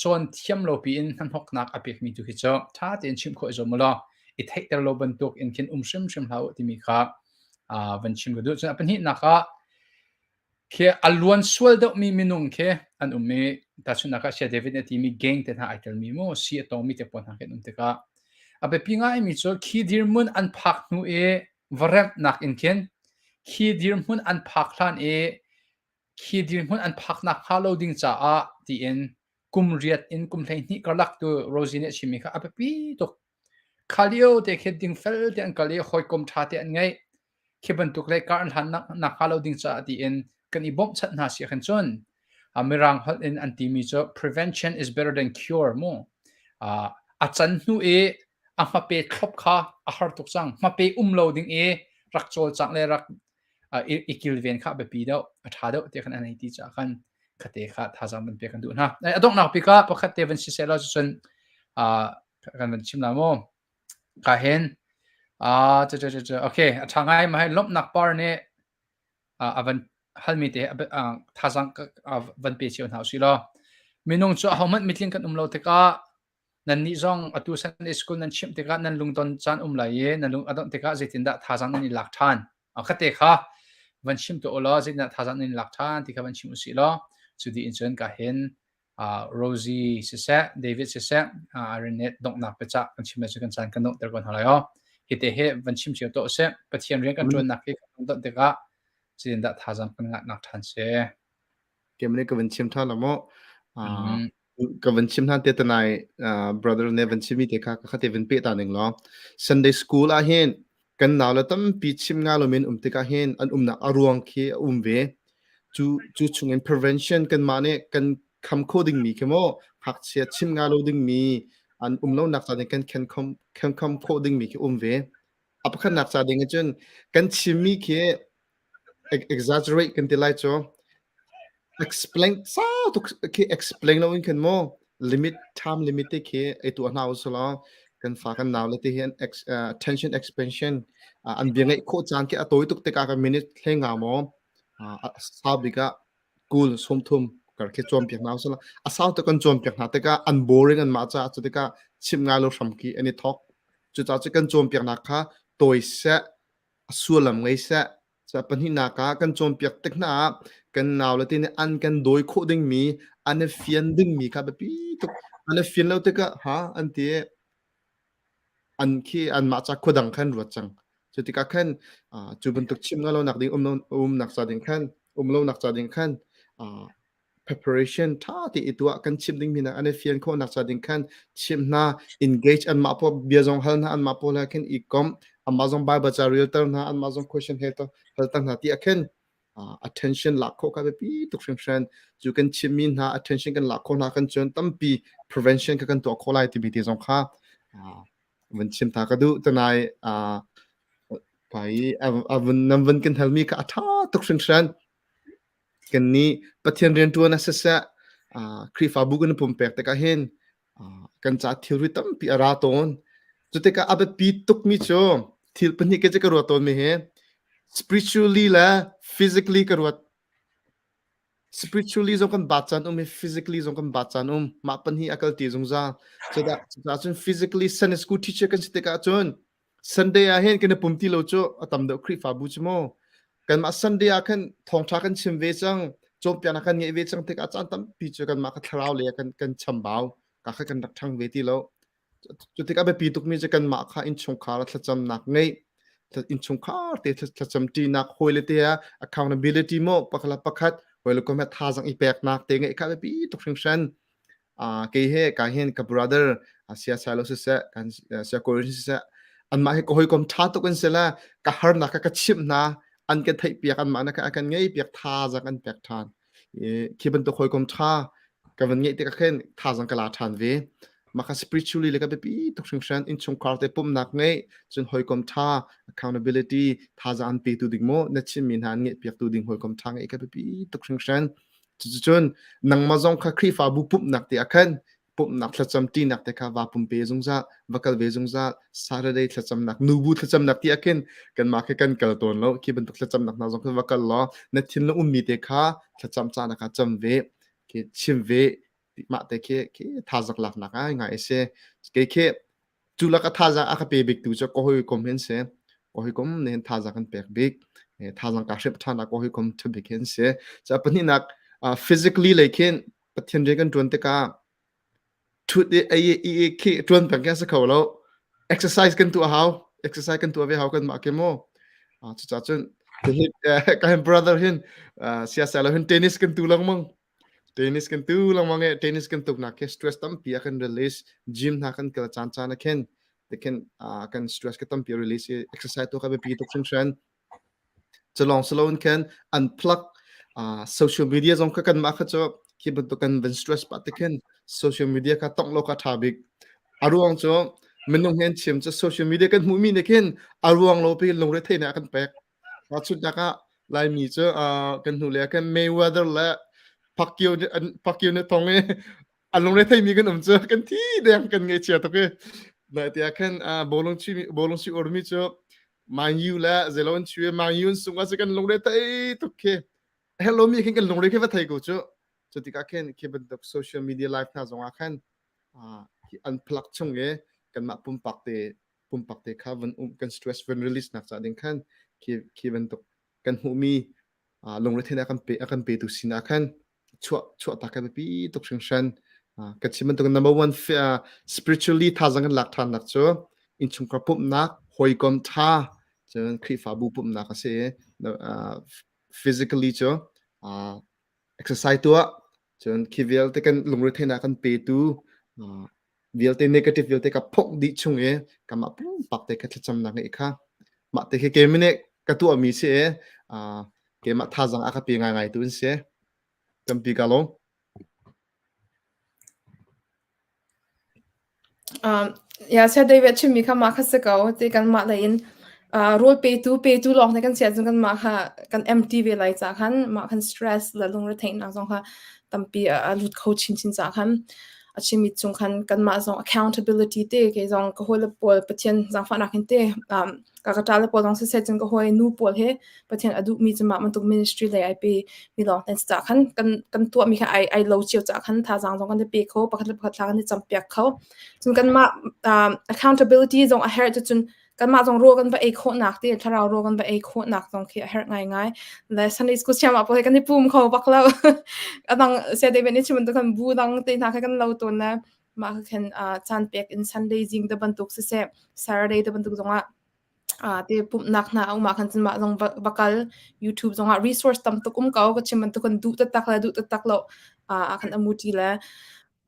cawn thiam lo piin hnahnawknak a pekmi tu hi cu ṭha tein chimh khawh i zuam u law i theihter lo bantuk in khin um hrimhrim hlah u timi kha van chim ka duh. Cun a pahnihnak ah Khi a luan sual deuhmi minung khi an um i tahchunhnak ah Saya David nih a timi gang te hna ai telmi maw si a tongmi te pawl hna khi an um tikah a biapi ngaimi cu khi dirhmun an phak hnu i va remhnak in khin khi dirhmun an phak hlan i khi dirhmun an phak nakhnga lo ding caah tiin kum riat in kum 12 karlak tu Rosie nih a chimmi kha a biapi tuk. Kha lio te khi dingfel te an kal i hawikom ṭha te an ngeih. Khi bantuk le kar an hlan nakhnga lo ding caah tiin kan i bawmhchanh hna si ahkhan cun Mirang holh in an timi cu prevention is better than cure mu. A can hnu i a hmape thlop kha a har tuk cang. Hmape um lo ding i rak cawlcangh le rak i kilven kha a biapi deuh, a ṭha deuh ti khan an hei ti caah khan khate kha thazaang van pek kan duh hna. A donghnak bik ah pakhat te van si seh law cucun kan van chim la mu. Ka hin okay a ṭha ngai ma hei lawmhnak par nih a van halmi te thazaang van pe cio hna usih law minung cu ahohmanh mitling kan um lo tikah nannih zong atu Sunday school nan chimh tikah nan lungdon caan um lai i nan lung a dongh tikah zeitindah thazaang nan i lak ṭhan? Khate kha van chim tuah u law zeitindah thazaang nan i lak ṭhan ti kha van chim usih law cu dih in cun ka hin Rosie siseh, David siseh, Aaron nih donghnak biacah kan chim cu kan caan kan donghter ko hna lai aw. Hi te hi van chim cio tuah usih. Pathian rian kan ṭuannak hi kan lungdonh tikah zeitindah thazaang kan ngahnak ṭhan si. Keimah nih ka van chim ṭhan la maw? Ka van chim hlan te tanai brother ne van chimi te kha ka khate van pe ta ning law Sunday school ah hin kan nau le tampi chim nga lo min um tikah hin an umnak a ruang khi a um ve cu cu chungin prevention kan mah nih kan kham kho ding mi khi maw ngakchia chim nga lo ding mi an um lo nak ca ding kan khen khom khen khom kho ding mi khi um ve a pakhatnak ca ding cun kan chimmi khi exaggerate kan ti lai cu explain sau tuk khi explain lo in khan mu limit time limit te khi ei tu hna usulaw kan fa kan nau le te hian attention expansion an bia ngeih khawh caan khi a tawi tuk tikah kan minute hlei nga maw sau bik ah kul 30 kar khi cawnpiak hna usulaw a sau tuk kan cawnpiak hna tikah an boring an mah caah cu tikah chimh ngai lo hram khi an i thok cucaah cu kan cawnpiaknak kha tawi seh a sullam ngei seh. Ca pahnihnak ah kan cawnpiak tik hna ah kan naule te nih an kan dawi khawh dingmi, an i fian dingmi kha biapi tuk. An i fian lo tikah ha an ti i an khi anmah ca khua dang khan ruat cang. Cu tikah khan cu bantuk chim ngah lonak ding um umnak ca ding khan um lonak ca ding khan preparation ṭha te i tuah kan chimh dingmi hna an i fian khawhnak ca ding khan chimh hna engage anmah pawl bia zong hal hna anmah pawl he khin i komh anmah zong Bible ca relter hna anmah zong question helter hna ti ah khin Attention lak khawh kha biapi tuk hringhran. Cu kan chimmi hna attention kan lak khawh hna kan cun tampi prevention kha kan tuah khawh lai timi te zong kha van chim ta ka duh. Tanai kai nan van kan halmi kha a ṭha tuk hringhran. Kannih Pathian rianṭuan ah siseh, Khrihfabu kan i pumpek tikah hin kan ca thilri tampi a ra tawn. Cu tikah a biapi tukmi cu thil pahnih ke ka ruat tawnmi hi spiritually le physically ka ruat. Spiritually zong kan bat caan um i physically zong kan bat caan um. Mah pahnih a kalti zungzal. Cudah cucaah cun physically Sunday school teacher kan si tikah cun Sunday ah hin kan i pum ti lo cu a tam deuh Khrihfabu cu mu. Kanmah Sunday ah khan thawngṭha kan chim ve cang, cawnpiaknak kan ngeih ve cang tikah caan tampi cu kanmah ka thlarau lei ah kan kan chambau, ka kha kan rak ṭhang ve ti lo. Cu tikah biapi tukmi cu kanmah kha innchungkhar ah thlacamnak ngeih, innchungkhar te thlacam ṭinak, hawile te ah accountability maw pakhat le pakhat hawile kom he thazaang i peknak te ngeih kha biapi tuk hringhran. Kei he ka hin ka brother sia sai lo siseh kan sia Korean siseh anmah he ka hawikom ṭha tuk an si le ka harnak kha ka chimh hna an ka theih piak anmah na ka kan ngei piak thazaang an pek ṭhan khi bantuk hawikom ṭha ka van ngeih tikah khin thazaang ka la ṭhan ve mah kha spiritually le ka biapi tuk hringhran innchungkhar te pumhnak ngeih cun hawikom ṭha accountability thazaang an petu ding maw na chimmi hna an ngeih piaktu ding hawikom ṭha ngeih ka biapi tuk hringhran Cuticun nangmah zong kha Khrihfabu pumhnak te ah khan pumhnak thlacam ṭinak te kha vaa pumpe zungzal, va kal ve zungzal. Saturday thlacamnak, nubu thlacamnak ti ah khin kanmah khi kan kal tawn lo. Khi bantuk thlacamnak hna zong kha va kal law na thinlung ummi te kha thlacam caan ah kha cam ve, khi chim ve. Mah te khi khi thazaang laknak ngai ngai a si. Kei khi Cu lak a thazaang a ka pe biktu cu ka hawikom hi an si. Ka hawikom nih hin thazaang kan pek bik. Thazaang kaa hremh ṭhan ah ka hawikom ṭha bik hi an si. Ca pahnihnak physically lei khin Pathian rian kan ṭuan tikah ṭhut i ei i i khi ṭuan peng khi a si kho lo. Exercise kan tuah hau. Exercise kan tuah ve hau kanmah ke mu. Cucaah cun ka brother hin siasal lo hin tennis kan tu lengmang. Tennis kan tu lengmang i tennis kan tuknak khi stress tampi a kan release. Gym hna kan kal caan caan ah khin tikhin kan stress ka tampi release i exercise tu ka biapi tuk hringhran. Culong silo in khan unplug social media zong kha kanmah kha cu khi bantuk kan van stress pah tikhin social media kha tongh lo kha ṭha bik. A ruang cu minung he an chim cu social media kan hmuhmi nih khin a ruang lo pi lungre theihnak a kan pek. Tahchunhnak ah Laimi cu kan hnu le kan Mayweather le Pacquiao Pacquiao nih thong i a lungre theimi kan um cu kan thi deng kan ngaihchia tuk i nai tiah khan bawlung chuimi bawlung si urmi cu Man U le zelo an chui Man U an sung ah kan lungre thei tuk khi hello mi khin kan lungre khi va thei ko cu cu tikah khin khi bantuk social media live hna zong ah khan unplug chung i kanmah pumpak te pumpak te kha van um kan stress van release nak ca ding khan khi khi bantuk kan hmuhmi lungretheihnak a kan pe a kan petu sinah khan chuah chuah tak kan biapi tuk hringhran kan chim bantuk number one spiritually thazang kan lak than nak cu innchungkhar pumhnak hawikom tha cun Khrihfabu pumhnak a si physically cu exercise tuah cun khi vialte kan lungretheihnak kan petu vialte negative vialte ka phok dih chung i kamah pumpak te ka thlacamnak ngeih kha mah te khi keimah nih ka tuahmi si i keimah thazaang a ka pe ngaingai tu an si tampi ka lawm Um, ya sia David chimmi kha mah kha si ko ti kanmah lei in uh, rawl petu petu lawng nih kan si ahcun kanmah kha kan empty ve lai ca khan mah khan stress le lungretheihnak zong kha tampi a, a lut kho chinchin ca khan a chimmi chung khan kanmah zong accountability te kei zong ka hawile pawl Pathian zaangfahnak in te um, ka ka ṭale pawl zong siseh cun ka hawi nu pawl he Pathian a duhmi cu mah bantuk ministry lei ai pe mi lawng te ca khan kan kan tuahmi kha ai ai lo cio ca khan thazaang zong kan i pe kho pakhat le pakhat thla kan i campiak kho cun kanmah um, accountability zong a herh cun kanmah zong rawl kan va ei khawhnak te thlarau rawl kan va ei khawhnak zong khi a herh ngaingai le Sunday school siam ah pawl kan i pum kho bak lo adang sia David nih chim bantuk kan bu dang te hna kha kan lo tawn le mah kha khan caan pek in Sunday zing te bantuk siseh Saturday te bantuk zongah te pumhnak hna a um ah khan cun mah zong va kal YouTube zongah resource tam tuk um ko ka chim bantuk kan duh taktak le duh taktak lo ah khan amu ti le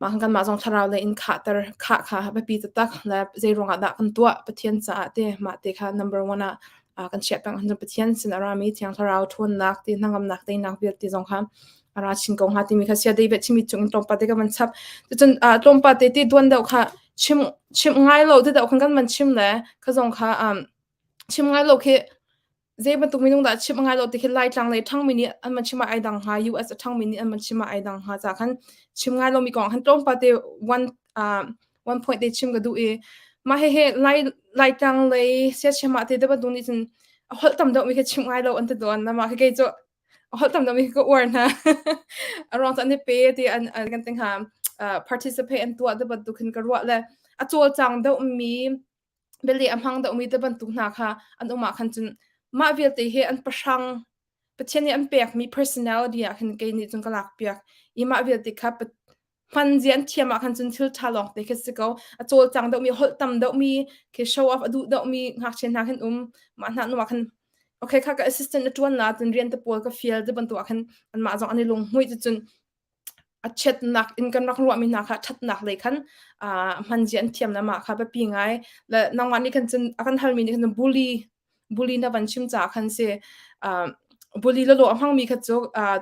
mah khan kanmah zong thlarau lei in khahter khah kha biapi taktak le zei ruangah dah kan tuah Pathian caah te mah te kha number one ah. Kan chiah peng ahcun Pathian sin a rami Thiang Thlarau ṭhawnnak ti hnangamnak teinak vialte zong kha a ra chin ko hnga timi kha sia David chimi cung in tlawmpal te ka van chap. Cucun tlawmpal te ti duan deuh kha chim chim ngai lo ti deuh khan kan van chim le kha zong kha chim ngai lo khi zei bantuk minung dah chim ngai lo ti khi Laitlang lei ṭhangmi nih an van chim ah ai dang hnga, US a ṭhangmi nih an van chim ah ai dang hnga ca khan chim ngai lomi kong khan tlawmpal te one one point te chim ka duh i mah hihi Lai Laitlang lei siachim ah te te bantuk nih cun a holh tam deuhmi khi chim ngai lo an ti tawn na mah khi kei cu a holh tam deuhmi khi ka uar hna. A ruang cu an i pe ti an an kan ti hnga participate an tuah te bantuk khin ka ruah le a cawlcang deuhmi biali a hmang deuhmi te bantuk hna kha an um ah khan cun mah vialte hi an pahrang Pathian nih an pekmi personality ah khin kei nih cun ka lak piak i mah vialte kha hman zia an thiam ah khan cun thil ṭha lawng te khi si ko. A cawlcang deuhmi, holh tam deuhmi, khi show off a duh deuhmi ngakchia hna khin um. Mah hna nu ah khan okay kha ka assistant na ṭuan la cun rian te pawl ka fial ti bantuk ah khan anmah zong an i lunghmuih cucun a chiatnak in kan rak ruahmi hna kha ṭhatnak lei khan hman zia an thiam le mah kha biapi ngai. Le nangmah nih khan cun a kan halmi nih khan bully bully na van chim caah khan si bully lawlaw a hmangmi kha cu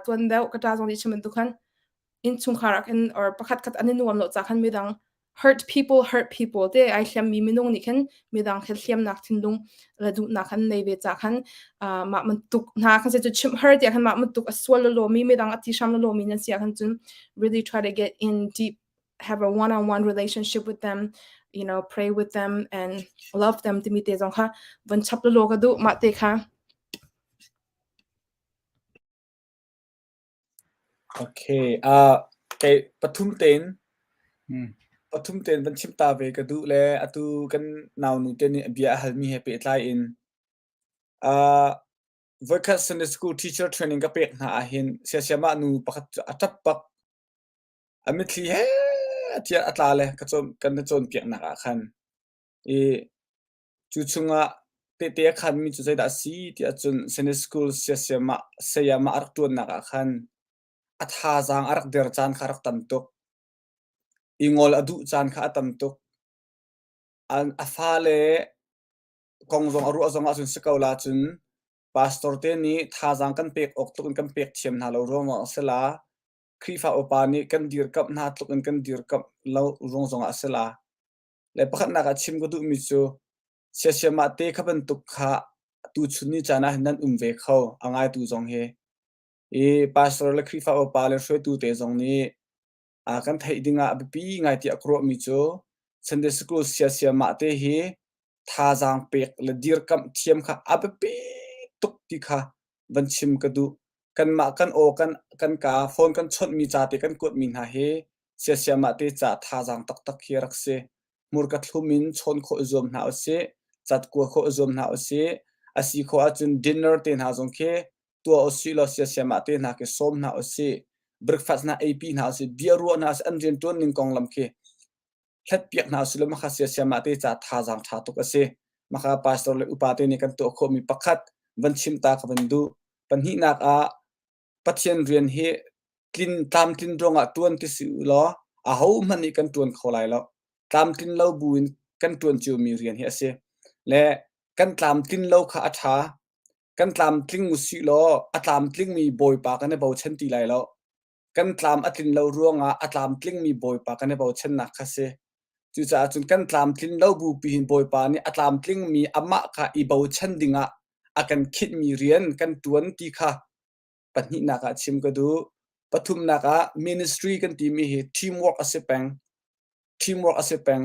tuan deuh ka ṭa zong nih chim bantuk khan innchungkhar ah khin or pakhat khat an i nuam lo ca khan midang hurt people hurt people te ai hliammi minung nih khin midang khin hliamnak thinlung le duhnak an nei ve ca khan mah bantuk hna khan se cu chimh har tiah khan mah bantuk a sual lomi midang a ti hram lomi nan si ah khan cun really try to get in deep have a one-on-one relationship with them you know pray with them and love them timi te zong kha van chap lolo ka duh mah te kha. Okay, uh, kei pathum tein pathum tein van chim ta ve ka duh le atu kan naunu te nih bia a halmi he pehtlai in uh, voikhat Sunday school teacher training ka pek hna ahhin siasiamah nu pakhat cu a ṭap bak. A mitthli he tiah a tla le ka cawn kan na cawnpiaknak ah khan i Cu chungah tehte a khanmi cu zeidah a si tiah cun Sunday school siasiamah sayamah a rak ṭuannak ah khan a thazaang a rak der caan kha a rak tam tuk. I ngol a duh caan kha a tam tuk. An a fale kong zong a ruah zong ahcun si ko la cun pastor te nih thazaang kan pek awk tluk in kan pek thiam hna lo ruangah a si la. Khrihfa upa nih kan dirkamh hna tluk in kan dirkamh lo ruang zongah a si la. Le pakhatnak ah chim ka duhmi cu siasiamah te kha bantuk kha tuchun ni caan ah hin nan um ve kho a ngaitu zong hi. I pastor le Khrihfa upa le hruaitu te zong nih uh, kan theih ding ah a biapi ngai tiah ka ruahmi cu Sunday School siasiamah te hi thazaang pek le dirkamh thiam kha a biapi tuk ti kha van chim ka duh. Kanmah kan aw kan kan ka phone kan chawnhmi ca te kan kuatmi hna hi siasiamah te ca thazaang taktak hi a rak si. Hmurka thlum in chawn khawh i zuam hna usih, cat kua khawh i zuam hna usih. A si khawh ahcun dinner te hna zong khi tuah usih law siasiamah te hna khi sawm hna usih. Breakfast hna eipi hna usih, bia ruah hna usih, an rianṭuan ning konglam khi hlatpiak hna usih law maka siasiamah te ca thazaang ṭha tuk a si. Maka pastor le upa te nih kan tuah khawhmi pakhat van chim ta ka van duh. Pahnihnak ah Pathian rian hi tlin tlamtlin ruangah ṭuan ti si u law ahohmanh nih kan ṭuan kho lai lo. Tlamtlin lo buin kan ṭuan ciomi rian hi a si. Le kan tlamtlin lo kha a ṭha. Kan tlamtling usih law a tlamtlingmi Bawipa kan i bochan ti lai lo. Kan tlam a tlin lo ruangah a tlamtlingmi Bawipa kan i bochannak kha si. Cucaah cun kan tlamtlin lo bupi hin Bawipa nih a tlamtlingmi amah kha i bochan dingah a kan khinhmi rian kan ṭuan ti kha pahnihnak ah chim ka duh. Pathumnak ah ministry kan timi hi teamwork a si peng. Teamwork a si peng.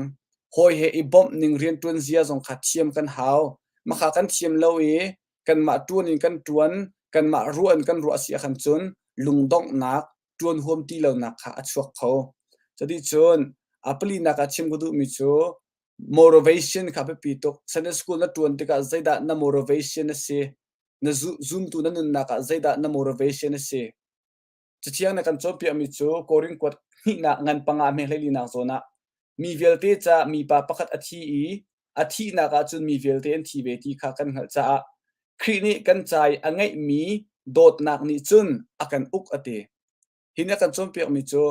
Hawi he i bawmh ning rianṭuan zia zong kha thiam kan hau. Makha kan thiam lo i kanmah ṭuan in kan ṭuan, kanmah ruah in kan ruah a si ahkhan cun lungdonghnak, ṭuan huam ti lonak kha a chuak kho. Cuticun a palinak ah chim ka duhmi cu motivation kha biapi tuk. Sunday school na ṭuan tikah zeidah na motivation a si? Na zumtu na nunnak ah zeidah na motivation a si? Cathiang na kan cawnpiakmi cu Korin kuat hnihnak ngan panga hme hleilinak zawn ah mi vialte caah mipa pakhat a thi i a thihnak ah cun mi vialte an thi ve ti kha kan hngalh caah Khrih nih kan ca i a ngeihmi dawtnak nih cun a kan uk a ti. Hi nih a kan cawnpiakmi cu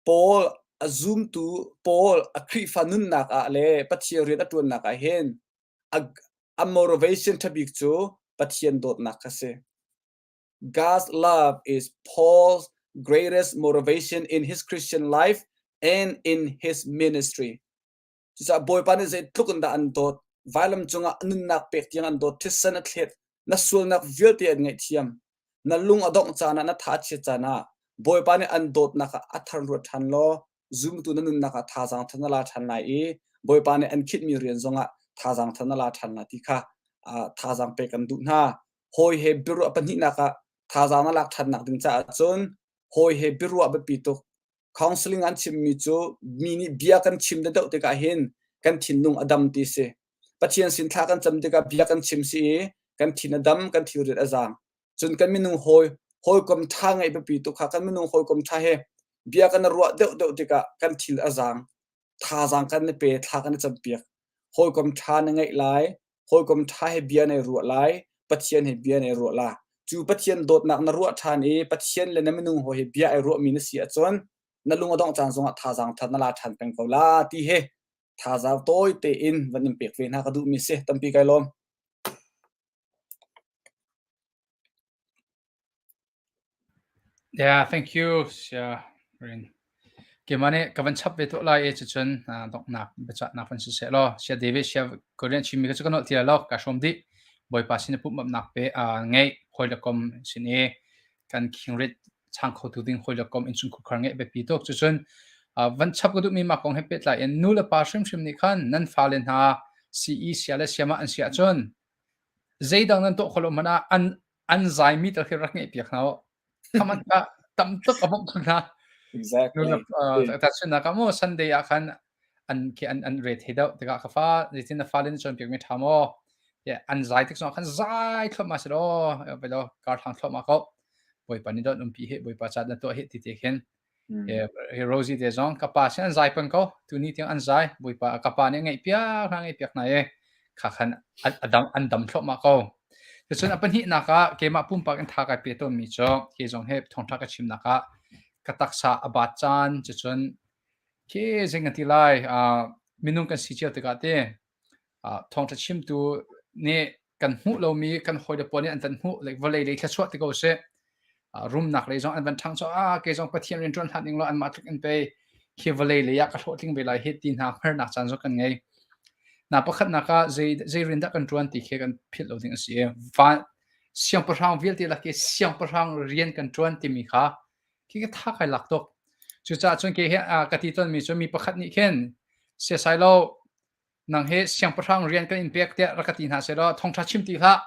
Paul a zumtu Paul a Khrihfa nunnak ah le Pathian rian a ṭuannak ah hin a. A motivation ṭhabik cu Pathian dawtnak kha si. God's love is Paul's greatest motivation in his Christian life and in his ministry. Cucaah Bawipa nih zeitluk in dah an dawt, vailam cungah a nunnak pek tiang an dawt, thisen a thlet, na sualnak vialte an ngaihthiam. Na lung a dongh caan ah, na tha a chiat caan ah, Bawipa nih an dawtnak ah a thar ruat ṭhan law, zumtu na nunnak ah thazaang thar na la ṭhan lai i Bawipa nih an khinhmi rian zongah thazaang thar na la ṭhan lai ti kha thazaang pek kan duh hna. Hawi he biaruah pahnihnak ah thazaang na lak ṭhannak ding caah cun hawi he biaruah biapi tuk. Counseling an chimmi cu mi nih bia kan chim deuh tikah hin kan thinlung a dam ti si. Pathian sin thla kan cam tikah bia kan chim si i kan thin a dam, kan thilrit a zaang. Cun kan minung hawi hawikom ṭha ngeih biapi tuk kha kan minung hawikom ṭha he bia kan i ruah deuhdeuh tikah kan thil a zaang. Thazaang kan i pe, thla kan i campiak. Hawikom ṭha na ngeih lai, hawikom ṭha he bia na i ruah lai, Pathian he bia na i ruah la. Cu Pathian dawtnak na ruah ṭhan i Pathian le na minung hawi he bia ai ruahmi na si ahcun na lung a dongh caan zongah thazaang thar na la ṭhan peng ko la ti hi thazaang tawi tein van in pek ve hna ka duhmi si. Tampi kai lawm. Yeah, thank you. Sia Rin. Keimah nih ka van chap ve tuah lai i cucun donghnak biacahnak van siseh law Sia David sia Korean chimmi kha cu ka nolh ti lai lo ka hrawm dih. Bawipa sin i pumhmapnak pe ngeih hawi le kom sin i kan khingrit chang khotu ding hawi le kom innchungkhar ngeih biapi tuk. Cucun van chap ka duhmi mah kong he pehtlai in nu le pa hrimhrim nih khan nan fale hna CE sia le siamah an si ahcun zeidang nan tuah khawh lo hmanh ah an an zaimi tal khi rak ngeih piak hna u. Khaman ka tam tuk a bawmh hna. Exactly. Tahchunhnak ah mu Sunday ah khan an khi an an re thei deuh tikah ka fa zeitin na fale na cawnpiak mi ṭha maw? Tiah an zai tik zongah khan zai thluahmah si law velo kar thlang thluahmah ko. Bawipa nih dawt umpi hi Bawipa ca na tuah hi ti te khin Hi Rosie te zong ka pa sin an zai peng ko. Tuni tiang an zai. Bawipa ka pa nih a ngeihpiak hna ngeihpiak hna i kha khan a dam an dam thluahmah ko. Cucun a pahnihnak ah keimah pumpak in tha kai pe tawnmi cu hi zong hi thawngṭha ka chimnak ah ka taksa a bat caan cucun khi zei kan ti lai uh, minung kan si cio tikah te Thawngṭha chimtu nih kan hmuh lomi kan hawile pawl nih an kan hmuh like vawlei lei thluachuah ti ko seh. Rumnak lei zong an van ṭhangcho ah kei zong Pathian rian ṭuan hlan ning law anmah tluk in pei khi vawlei lei ah ka hlawhtling ve lai hi ti hna hngernak caan zong kan ngei. Na pakhatnak ah zei zei rian dah kan ṭuan ti khi kan philh lo ding a si i van siangpahrang vialte lak i siangpahrang rian kan ṭuan timi kha khi ka tha kai lak tuk. Cucaah cun kei hi ka ti tawnmi cu mi pakhat nih khin siasai lo Nang hi siangpahrang rian kan in pek tiah rak ka ti hna sehlaw thawngṭha chim ti hlah.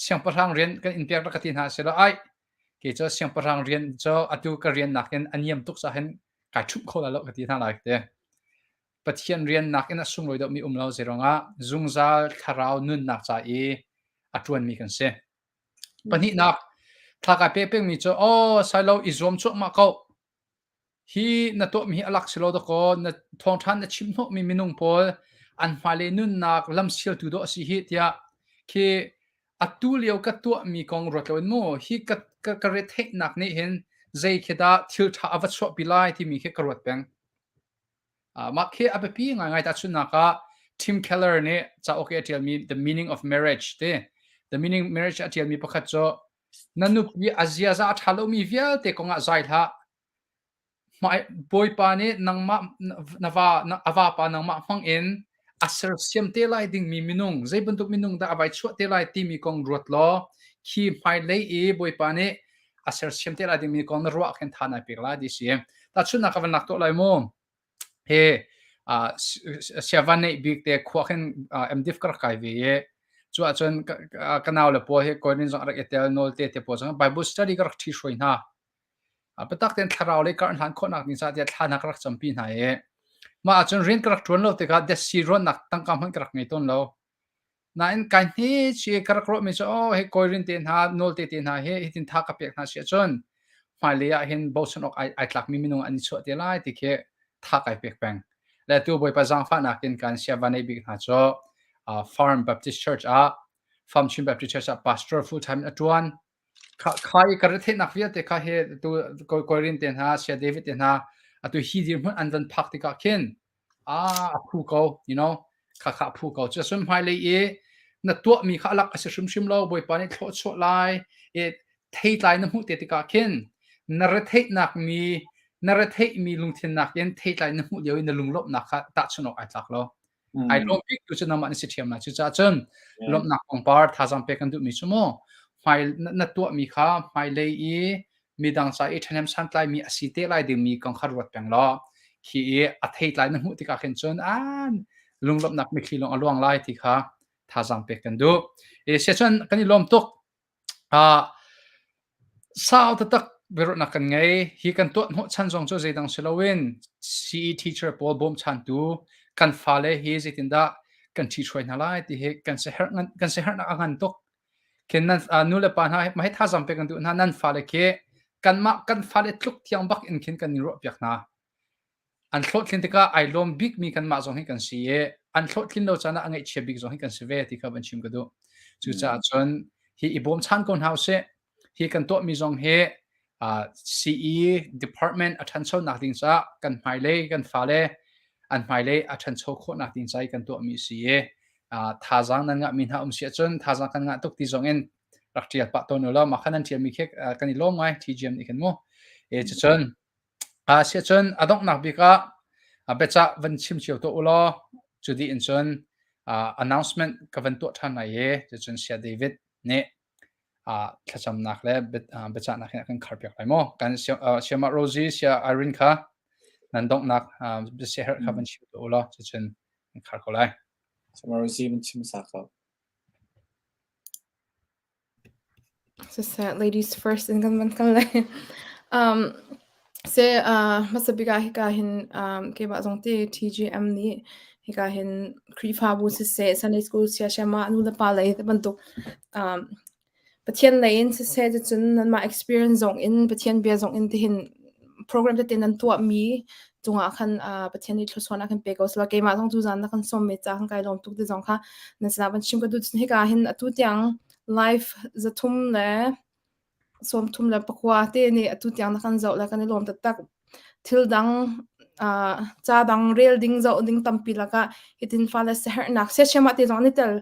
Siangpahrang rian kan in pek rak ka ti hna sehlaw ai kei cu siangpahrang rian cu atu ka rian nakin a niam tuk caah hin kai ṭhumh kho lai lo ka ti hna lai te. Pathian rian nakin a sunglawi deuhmi um lo zeiruangah zungzal thlarau nunnak ca i a ṭuanmi kan si. Pahnihnak thla kai pe pengmi cu aw sailo i zuam cuahmah ko. Hi na tuahmi hi a lak si lo dakaw na thawngṭha na chim hnawhmi minung pawl an hmailei nunnak lamsialtu dawh a si hih tiah khi atu lio ka tuahmi kong ruat loin mu hi ka, ka, ka retheihnak nih hin zei khi dah thil ṭha a va chuahpi lai timi khi ka ruat peng. Uh, mah khi a biapi ngaingai tahchunhnak ah Tim Keller nih cauk i a ṭialmi The Meaning of Marriage ti The Meaning of Marriage a ṭialmi pakhat cu Na nupi a ziaza a ṭha lomi vialte kongah zai hlah. Bawipa nih nangmah na va a vapa nangmah hmangin a sersiam te lai dingmi minung zei bantuk minung dah a vai chuah te lai timi kong ruat law khi hmailei i Bawipa nih a sersiam te lai dingmi kong na ruah khin tha nai pek lai ti si. Tahchunhnak ka van lak tuah lai mu. He siavan neih bik te khua khin MDiv ka rak kai ve i cu ahcun ka nau le pawl hi Korin zong a rak i tel nawl te te pawl zong Bible study ka rak ṭhi hruai hna. Biatak tein thlarau lei kar hlan khawhnak ding caah tiah thla hna ka rak campi hna i mah ahcun rian ka rak ṭuan lo tikah desi ruannak tangka hmanh ka rak ngei tawn lo. Nain kai hne chi ka rak ruahmi cu oh hei kawirin te hna nawl te te hna hi hitin tha ka pek hna si ahcun hmailei ah hin bochan awk ai, ai tlakmi minung an i chuah te lai ti khi tha kai pek peng. Le tu Bawipa zaangfahnak in kan sia va nei bik hna cu uh, Farm Baptist Church ah Farm Chin Baptist Church ah pastor full time in a tuan. Kha, kha i ka retheihnak vialte kha he tu kawirin te hna sia David te hna atu hi dirhmun an van phak tikah khin Ah, a phu ko, you know, khakha a phu ko. Cuacun hmailei i Na tuahmi kha alak a si hrimhrim lo. Bawipa nih thlawh chuah lai. I theitlai na hmuh te tikah khin na retheihnak mi na retheihmi lungthin nakin theitlai na hmuh lio i na lunglawmhnak kha tahchunh awk ai tlak lo. Ai lawm bik tu cu nangmah na si ṭhiam lai. Cucaah cun lawmhnak pangpar thazaang pek kan duhmi cu mu hmai na tuahmi kha hmailei i midang ca i ṭhahnem santlaimi a si te lai dingmi kong kha ruat peng law khi i a theitlai na hmuh tikah khin cun an lunglawmhnak mitthli lawng a luang lai ti kha thazaang pek kan duh. E sia cun kan i lawm tuk. Ah sau taktak biaruahnak kan ngei. Hi kan tuah hnawhchan zong cu zeidang si loin CE teacher pawl bawmchantu kan fale hi zeitindah kan ṭhithruai hna lai ti hi kan siaherh ngan kan siaherhnak a ngan tuk. Khin nan nu le pa hna mah hi thazaang pek kan duh hna. Nan fale khi kanmah kan fale tluk tiang bak in khin kan in ruahpiak hna. An hlawhtlin tikah ai lawm bikmi kanmah zong hi kan si i an hlawhtlin lo caan ah a ngaihchia bik zong hi kan si ve ti kha van chim ka duh. Cucaah cun hi i bawmchan ko hna usih. Hi kan tuahmi zong hi uh, CE department a ṭhanchonak ding caah kan hmailei kan fale an hmailei a ṭhancho khawhnak ding ca i kan tuahmi si i uh, thazaang nan ngahmi hna um si ahcun thazaang kan ngah tuk ti zong in rak ṭial pah tawn u law mah kha nan ṭialmi khi uh, kan i lawm ngai TGM nih khin mu. E cucun A si ahcun a donghnak bik ah biacah van chim cio tuah u law cu dih in cun announcement ka van tuah ṭhan lai i cucun Saya David nih thlacamnak le biacahnak in a kan kharpiak lai maw? Kan Sayamah Rosie, Saya Irene kha nan donghnak biasiaherh kha van chim tuah u law cucun kan khar ko lai. Sayamah Rosie van chim hmasa ko. Siseh, ladies first in kan van kal lai. Um, se uh, hmasa bik ah hika hin um, keimah zong te TGM nih hika hin Khrihfabu siseh, Sunday school siasiama nu le pa lei te bantuk um, Pathian lei in siseh cucun nanmah experience zong in Pathian bia zong in tihin program tete nan tuahmi cungah khan uh, Pathian nih thluachuahnak kan pe ko sela keimah zong tuzan na kan sawm me ca kan kai lawm tuk ti zong kha nan sinah van chim ka duh cun hika hin atu tiang live 300 le 34 te nih atu tiang na kan zoh le kan i lawm taktak thil dang uh, ca dang rel ding zoh ding tampi lakah hitin fale sehernak siasiam ah te zong ni tel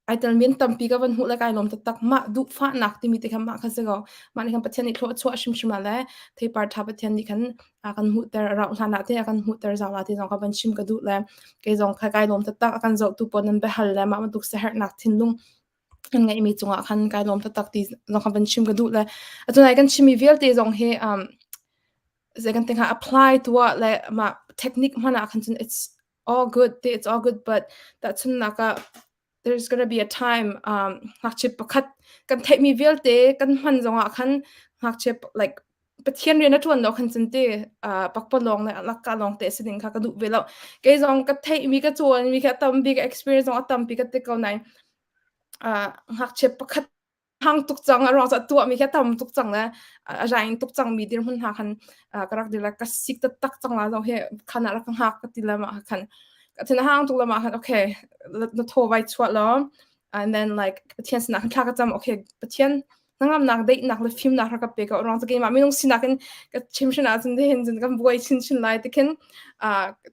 Ai telmi an tampi ka van hmuh le kai lawm taktak. Mah duhfahnak timi te kha mah kha si ko. Mah nih khan Pathian nih thlua a chuah hrimhrim ah le theipar ṭha Pathian nih khan a kan hmuhter, a rauh hlan ah te a kan hmuhter zau la ti zong ka van chim ka duh le kei zong kha kai lawm taktak. A kan zohtu pawl nan biahal le mah bantuk siaherhnak thinlung kan ngeihmi cungah khan kai lawm taktak ti zong kha van chim ka duh le atu nai kan chimmi vialte zong hi um, zei kan ti hnga apply tuah le mah technique hman ah khan cun it's all good it's all good but tahchunhnak ah there's gonna be a time um ngakchia pakhat kan theihmi vialte kan hman zongah khan ngakchia like Pathian rian a ṭuan lo khan cun te uh, pakpalawng le lakka lawng te si ding kha ka duh ve lo kei zong ka theihmi ka cawnmi kha tampi ka experience zong a tampi ka ti ko nain uh, ngakchia pakhat hang tuk cang a ruang cu a tuahmi khi a tam tuk cang le a raing tuk cangmi dirhmun hna khan ka rak dir le ka sik taktak cang la zong hi khan ah rak ka hngak ka ti le mah khan ka thin a hang tuk le mah khan okay na thaw vai chuah law and then like Pathian sinah khan thla ka cam okay Pathian hnangamnak daihnak le fimnak rak ka pe ko ruang cu keimah minung sinak in ka chim hrin ahcun hin cun kan buai chinchin lai ti khin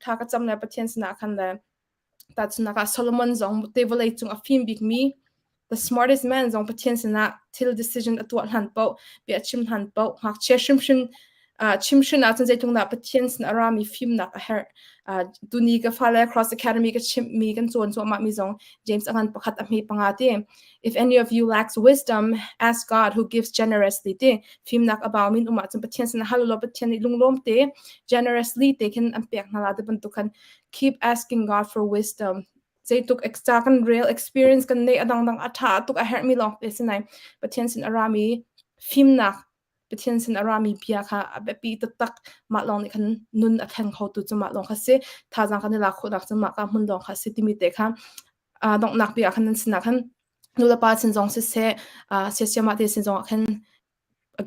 thla ka cam le Pathian sinah khan le Tahchunhnak ah Solomon zong te vawlei cung a fim bikmi the smartest man zong Pathian sinah thil decision a tuah hlan paoh, bia a chim hlan paoh, ngakchia hrimhrim uh, chimhrin ahcun zeitluk dah Pathian sin a rami fimnak a herh. Uh, tuni ka fale Cross Academy ka chimhmi kan cawn cuahmah mi zong James a ngan pakhat a hme panga ti. If any of you lacks wisdom, ask God who gives generously ti. Fimnak a bau min um ahcun Pathian sin hal law Pathian nih lunglawm te generously te khin an pek hna la ti bantuk khan keep asking God for wisdom. Zeituk extra kan real experience kan nei adang dang a tha tuk a herhmi lawng te sinai Pathian sin a rami fimnak Pathian sin a rami bia kha a biapi taktak mah lawng nih khan nun a thleng kho tu cu mah lawng kha si thazaang kan i lak khawhnak cu mah ka hmun lawng kha si timi te kha donghnak bia khan nan sinah khan nulepa sin zong siseh siasiamah te sin zong ah khan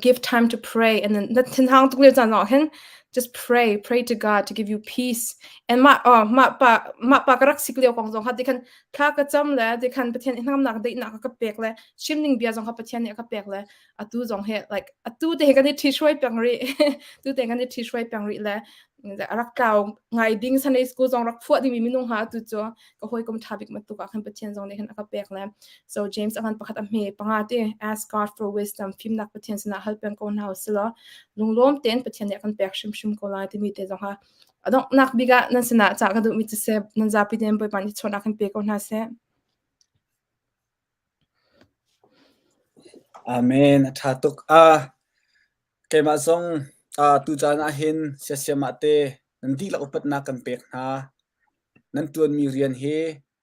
give time to pray and then na thinhang tuk lio caan ah hin just pray pray to God to give you peace and mah oh mah pa mah pa ka rak sik lio kong zong kha ti khan thla ka cam le ti khan Pathian hnamnak deihnak ka pek le chim ning bia zong kha Pathian nih a ka pek le atu zong he like atu te he kan i thi hruai peng ri tu te kan i thi hruai peng ri le. A rak tlau ngai ding Sunday school zong rak phuah dingmi minung ha tu cu ka hawikom ṭha bik bantuk ah khan Pathian zong nih khan a ka pek le so James a kan pakhat a hme panga te ask God for wisdom fimnak Pathian sinah hal peng ko hna usih lunglawm tein Pathian nih a kan pek hrimhrim ko lai timi te zong ha a donghnak bik ah nan sinah cah ka duhmi cu seh nan zapi tein Bawipa nih chawnhnak kan pe ko hna seh. Amen. A ṭha tuk. Ah, keimah zong ah tucaan ah hin siasiamah te nan dihlak upatnak kan pek hna. Nan ṭuanmi rian hi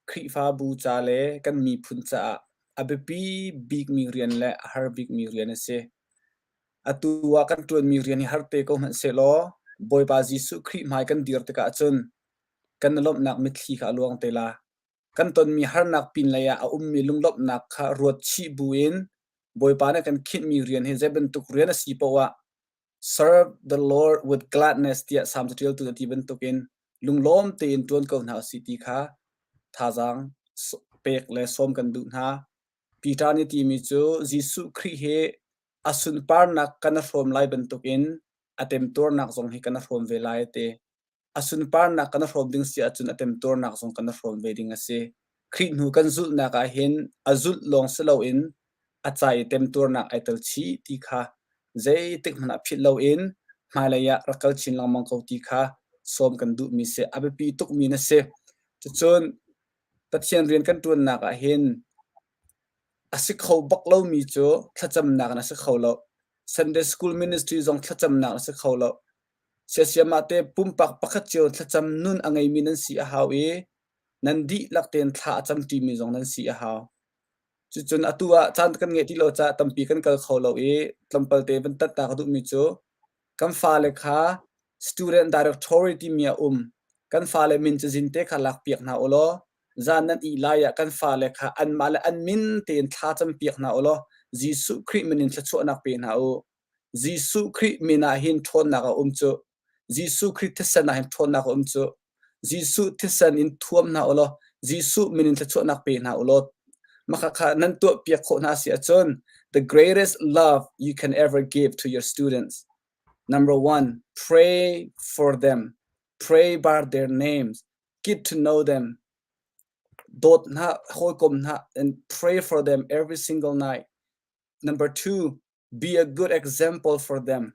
Khrihfabu ca le kan miphun caah a biapi bikmi rian le a har bikmi rian a si. Atu ah kan ṭuanmi rian hi har te ko hmanh sehlaw Bawipa Jesuh Khrih hmai kan dir tikah cun kan i lawmhnak mitthli kha a luang te la. Kan tonmi harnak pinlei ah a ummi lunglawmhnak kha ruat chih buin Bawipa nih a kan khinhmi rian hi zei bantuk rian a si paoh ah serve the Lord with gladness tiah Salm caṭialtu a ti bantukin lunglawm tein ṭuan ko hna usih ti kha thazaang pek le sawm kan duh hna. Peter nih timi cu Jesuh Khrih hi a sunparnak kan i hrawm lai bantukin a temtuarnak zong hi kan i hrawm ve lai a ti. A sunparnak kan i hrawm ding si ahcun a temtuarnak zong kan i hrawm ve ding a si. Khrih hnu kan zulhnak ah hin a zulh lawng si loin a ca i temtuarnak ai tel chih ti kha zeitik hmanh ah philh loin hmailei ah rak kal chin lengmang ko ti kha sawm kan duhmi si. A biapi tukmi na si. Cucun Pathian rian kan ṭuannak ah hin a si kho bak lomi cu thlacamnak in a si kho lo. Sunday school ministry zong thlacamnak a si kho lo. Siasiam ah te pumpak pakhat cio thlacam nun a ngeimi nan si a hau i nan dihlak tein thla a camṭimi zong nan si a hau. Cucun atu ah caan kan ngeih ti lo caah tampi kan kal kho lo i tlawmpal te van tat ta ka duhmi cu Kan fale kha student directory timi a um. Kan fale min cazin te kha lakpiak hna u law zan nan ih lai ah kan fale kha anmah le an min tein thla campiak hna u law Jesuh Khrih min in thluachuahnak pe hna u. Jesuh Khrih min ah hin ṭhawnnak a um cu. Jesuh Khrih thisen ah hin ṭhawnnak a um cu. Jesuh thisen in thuam hna u law Jesuh min in thluachuahnak pe hna u law mah kha nan tuahpiak khawh hna si ahcun the greatest love you can ever give to your students. Number one, pray for them. Pray by their names. Get to know them. Dawt hna, hawikom hna, and pray for them every single night. Number two, be a good example for them.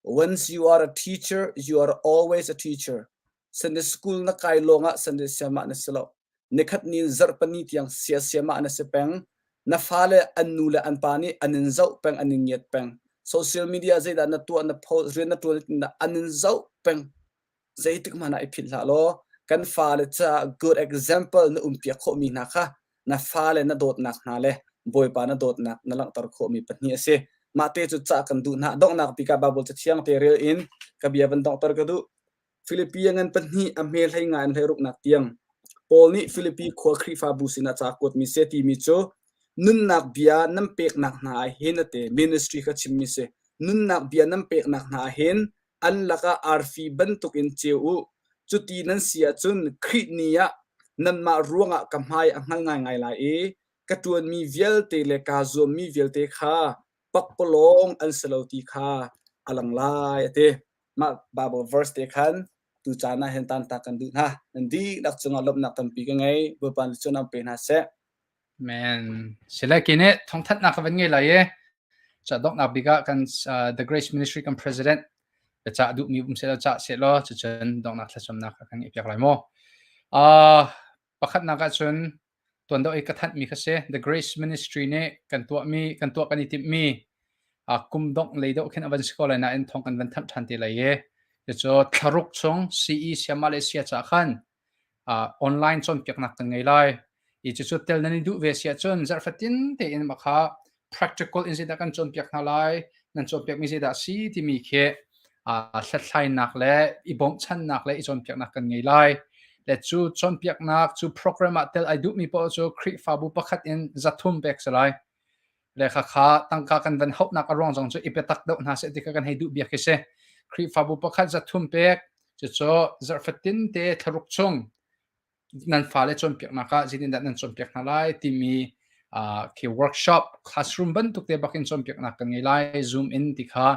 Once you are a teacher, you are always a teacher. Sunday school na kai lawngah Sunday siamah na si lo. Nikhat ni zarhpani tiang sia siamah na si peng. Na fale an nu le an pa nih an in zoh peng, an in ngiat peng. Social media zeidah na tuah, na post, rian na tuan an in zoh peng. Zeitik hmanh ah i philh hlah law kan fale caah good example na umpiak khawhmi hna kha na fale na dawtnak hna le Bawipa na dawtnak na langhter khawhmi pahnih a si. Mah te cu cah kan duh hna. Donghnak bik ah Baibal Cathiang te rel in ka bia van donghter ka duh. Filipi a ngan pahnih a hme hlei nga in hlei ruknak tiang Paul nih Filipi khua Khrihfabu sinah ca kuatmi si timi cu nunnak bia nan peknak hna ah hin a ti ministry kha chimmi si nunnak bia nan peknak hna ah hin an lakah arfi bantukin ceu u. Cuti nan si ahcun Khrih ni ah nanmah ruangah ka hmai a hngal ngaingai lai i ka ṭuanmi vialte le kaa zuammi vialte kha pakpalawng an si lo ti kha a lang lai, a ti. Mah Bible verse te khan tu caan ah hin tantak kan duh hna. Nan dihlak cungah lawmhnak tampi ka ngei. Bawipa nih cun an pe hna seh. Men sile kine thawngthanhnak ka van ngei lai i ca donghnak bik ah kan The Grace Ministry kan president ca duhmi um seh law ca seh law cucun donghnak thlacamnak ka kan ngeih piak lai mu. Uh, pakhatnak ah cun tuan deuh i ka thanhmi kha si The Grace Ministry nih kan tuahmi kan tuah kan i timhmi uh, kum dongh lei deuh khin a van si ko lai nain thawng kan van thanh ṭhan te lai i cucu thlaruk chung CE siama le sia ca khan online cawnpiaknak kan ngei lai. I cucu tel nan i duh ve si ahcun zarhfatin tein mah kha practical in zeidah kan cawnpiak hna lai, nan cawnpiakmi zeidah a si timi khi hlathlainak le i bawmhchannak le i cawnpiaknak kan ngei lai. Le cu cawnpiaknak cu program ah tel ai duhmi paoh cu Khrihfabu pakhat in 300 pek si lai. Le khakha tangka kan van hauhnak a ruang zong cu i biatak deuh hna seh ti kha kan hei duh bia khi si. Khrihfabu pakhat 300 pek cucu zarhfatin te thlaruk chung nan fale cawnpiaknak ah zeitindah nan cawnpiak hna lai timi khi workshop classroom bantuk te bakin cawnpiaknak kan ngei lai zoom in ti kha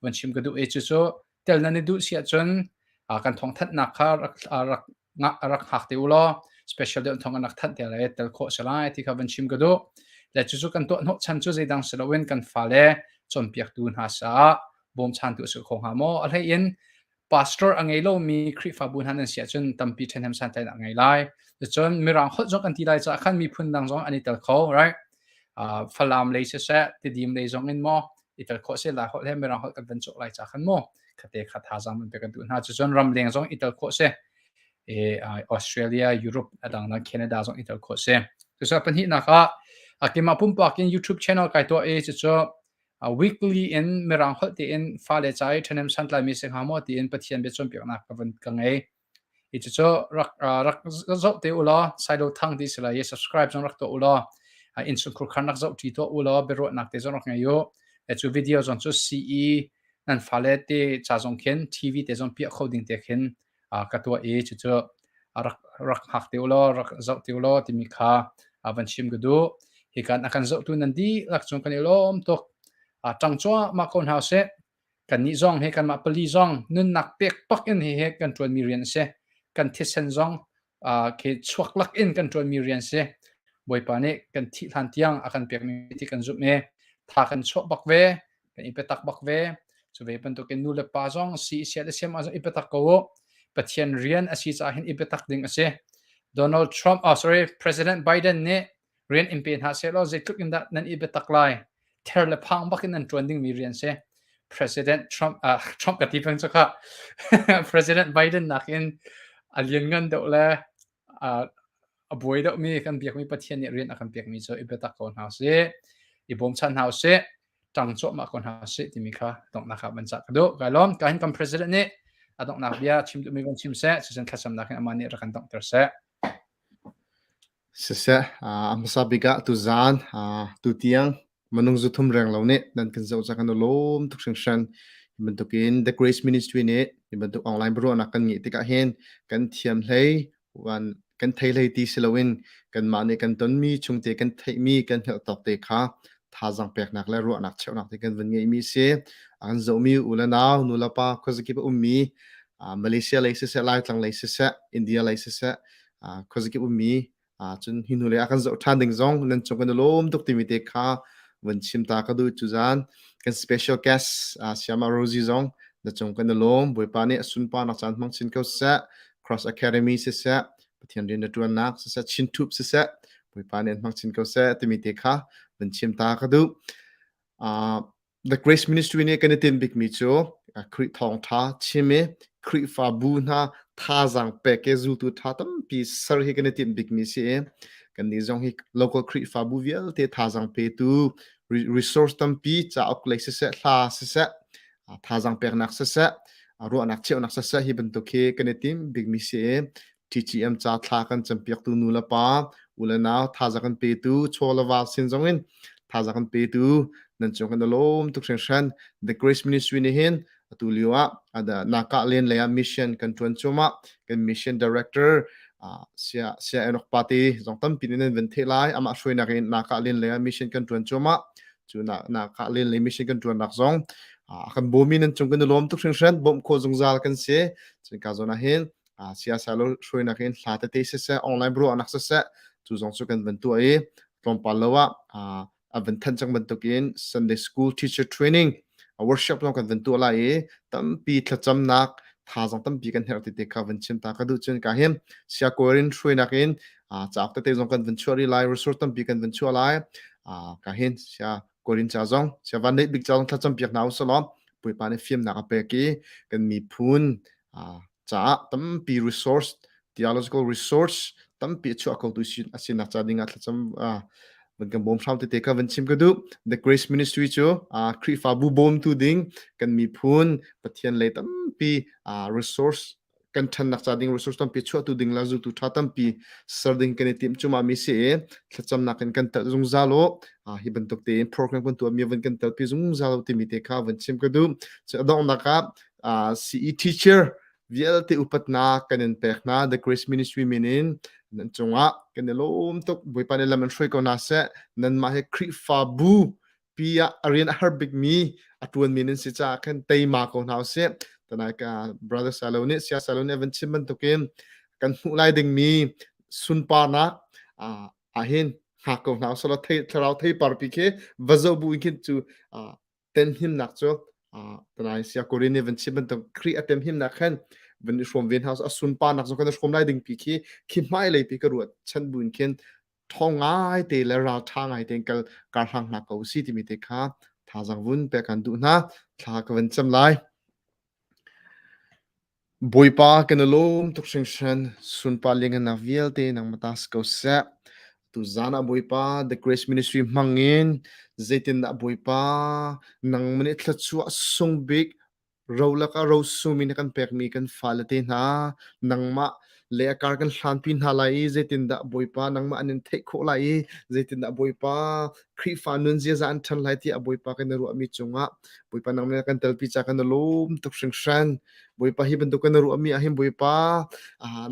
van chim ka duh i cucu tel nan i duh si ahcun. Kan thawngthanhnak kha rak rak rak hngak te u law special deuh thawng an rak thanh te lai tel khawh si lai ti kha van chim ka duh. Le cucu kan tuah hnawh chan cu zeidang si loin kan fale cawnpiaktu hna caah bawmchantu a si kho hnga maw? A hlei in pastor a ngei lomi Khrihfabu hna nan si ahcun tampi ṭhahnem santlaihnak a ngei lai. Cun Mirang holh zong kan ti lai caah khan miphun dang zong an i tel kho, right? Falam lei siseh, Tidim lei zong in maw i tel khawh si lai holh he Mirang holh kan van cawh lai caah khan maw khate kha thazaang man pek kan duh hna. Cucun ramleng zong i tel khawh si. E, Australia, Europe, a dangdang Canada zong i tel khawh si. Cucu pahnihnak ah keimah pumpak in YouTube channel kai tuah i cucu weekly in Mirang holh tein fale ca i ṭhahnem santlaimi si hnga maw tiin Pathian bia cawnpiaknak ka van ka ngei. Hi cucu rak rak zoh te u law Silo Thang ti si lai i subscribe zong rak tuah u law innchungkhur khan rak zoh ṭi tuah u law biaruahnak te zong rak ngei u. Cu video zong cu CE nan fale te ca zong khin TV te zong piah kho ding te khin ka tuah i cucu rak rak hngak te u law rak zoh te u law timi kha van chim ka duh. Hi kan a kan zohtu nan dihlak cung kan i lawm tuk. Ṭang cuahmah ko hna usih. Kannih zong hi kanmah pali zong nunnak pek bak in hihi kan ṭuanmi rian a si. Kan thisen zong khi chuak lak in kan ṭuanmi rian si. Bawipa nih kan thih hlan tiang a kan pekmi ti kan zumh i tha kan chuah bak ve, kan i biatak bak ve. Cu ve bantukin nu le pa zong si sia le siam zong i biatak ko u. Pathian rian a si caah hin i biatak ding a si. Donald Trump, oh sorry, President Biden nih rian in pe hna sehlaw zeitluk in dah nan i biatak lai ther le phang bak in nan ṭuan dingmi rian si President Trump uh, Trump ka ti peng cu kha President Biden nakin a lianngan deuh le uh, a buai deuhmi kan biakmi Pathian nih rian a kan pekmi cu i biatak ko hna usih i bawmchan hna usih ṭang cuahmah ko hna usih timi kha donghnak ah van cah ka duh kai lawm ka hin kan president nih a donghnak bia chim duhmi van chim seh cucun thlacamnak in amah nih rak kan donghter seh Siseh, a hmasa bik ah tuzaan tutiang minung zuthum renglo nih nan kan zoh cang kan i lawm tuk hringhran. Hi bantukin The Grace Ministry nih hi bantuk online biaruahnak kan ngeih tikah hin kan thiam hlei kan thei hlei ti si loin kanmah nih kan tonmi chungte kan theihmi kan hngalh tawk te kha thazaang peknak le ruahnak cheuhnak te kan van ngeihmi si. A kan zohmi u le nau, nu le pa khuazakip a ummi Malaysia lei siseh, Laitlang lei siseh, India lei siseh, khuazakip ummi cun hi hnu lei ah kan zoh ṭhan ding zong nan cung kan i lawm tuk timi te kha van chim ta ka duh cu zan kan special guest Siama Rosie zong na cung kan i lawm Bawipa nih a sunparnak caan hmang chin ko seh Cross Academy siseh Pathian rian na ṭuannak siseh Chin Thup siseh Bawipa nih an hmang chin ko seh timi te kha van chim ta ka duh The Grace Ministry nih kan i tinh bikmi cu Khrih thawngṭha chim i Khrihfabu hna thazaang pek i zultu ṭha tampi ser hi kan i timh bikmi si i kannih zong hi local Khrihfabu vialte thazaang petu resource tampi cauk lei siseh, hla siseh, thazaang peknak siseh, ruahnak cheuhnak siseh hi bantuk hi kan i timh bikmi si i TGM ca thla kan campiaktu nu le pa u le nau thazaang kan petu chaw le va sin zong in thazaang kan petu nan cung kan i lawm tuk hringhran The Grace Ministry nih hin atu lio ah naka len lei ah mission kan tuan cuahmah kan mission director sia sia Enoch Pate zong tampi nih nan van theih lai amah hruainak in naka len lei ah mission kan tuan cuahmah cu na naka len lei mission kan tuannak zong a kan bawmi nan cung kan i lawm tuk hringhran bawmh khawh zungzal kan si cun ka zawn ah hin siasa lo hruainak in hla tete siseh online ruahnak siseh cu zong cu kan van tuah i tlawmpal lo ah a van than cang bantukin Sunday school teacher training workshop zong kan van tuah lai i tampi thlacamnak thazang tampi kan herh ti te kha van chim ta ka duh cun ka him sia korin hruainak in cauk tete zong kan van chuah rih lai resource tampi kan van chuah lai ka hin sia korin ca zong sia van neih bik ca zong thlacam piak hna usalaw puipa nih fimnak a pek i kan miphun caah tampi resource theological resource tampi a chuah khotu a sinak ca ding ah thlacam van kan bawm hram tete kha van chim ka duh the grace ministry cu Khrihfabu bawmtu ding kan miphun Pathian lei tampi resource kan ṭhannak ca ding resource tampi chuahtu ding la zultu ṭha tampi ser ding kan i tim cuma mi si i thlacamnak in kan tel zungzal u hi bantuk tein program kan tuah mi van kan telpi zungzal u timi te kha van chim ka duh cu a donghnak ah CE teacher vialte upatnak kan in pek hna The Grace Ministry min in nan cungah kan i lawm tuk Bawipa nih lam in hruai ko hna seh nanmah hi Khrihfabu pi ah a rian a har bikmi a ṭuanmi nan si caah khan teima ko hna usih. Tanai ka brother Salo nih sia Salo nih van chim bantukin kan hmuh lai dingmi sunparnak ahhin hngak ko hna usih law thei thlarau theipar pi khi va zoh bu in khin cu tenhimnak cu tanai sia Korin nih van chim bantuk Khrih a temhimnak khan van i hrawm ve hna a sunparnak zong kan i hrawm lai ding pi khi khi hmailei pi ka ruat chan bu in khin ṭhawng ngai te le ralṭha ngai tein kal kar hlang hna ko si timi te kha thazang vun pek kan duh hna thla ka van cam lai Bawipa kan i lawm tuk hringhran sunpar lianhngannak vialte nangmah ta si ko seh tuzan ah Bawipa The Grace Ministry hmangin zeitindah Bawipa nangmah nih thluachuah sung bik Ro lakah rosum in na kan pekmi kan fale te hna, nangmah le a kar kan hlanpi hna lai i zeitindah Bawipa nangmah an in theih khawh lai i zeitindah Bawipa Khrihfa nun ziaza an ṭhan lai tiah Bawipa kan i ruahmi cungah Bawipa nangmah na kan telpi ca kan i lawm tuk hringhran. Bawipa hi bantuk kan i ruahmi ahhin Bawipa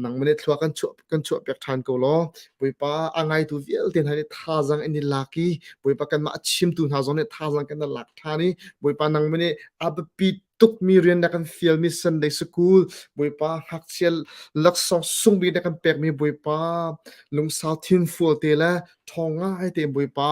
nangmah nih thlua kan chuah kan chuahpiak ṭhan ko law Bawipa a ngaitu vialte hna nih thazaang in i lak i Bawipa kanmah a chimtu hna zong nih thazaang kan i lak ṭhan i Bawipa nangmah nih a biapi tukmi rian na kan fialmi Sunday School Bawipa ngakchia laksawng sungbik na kan pekmi Bawipa lungsau thinfual te le ṭhawng ngai te Bawipa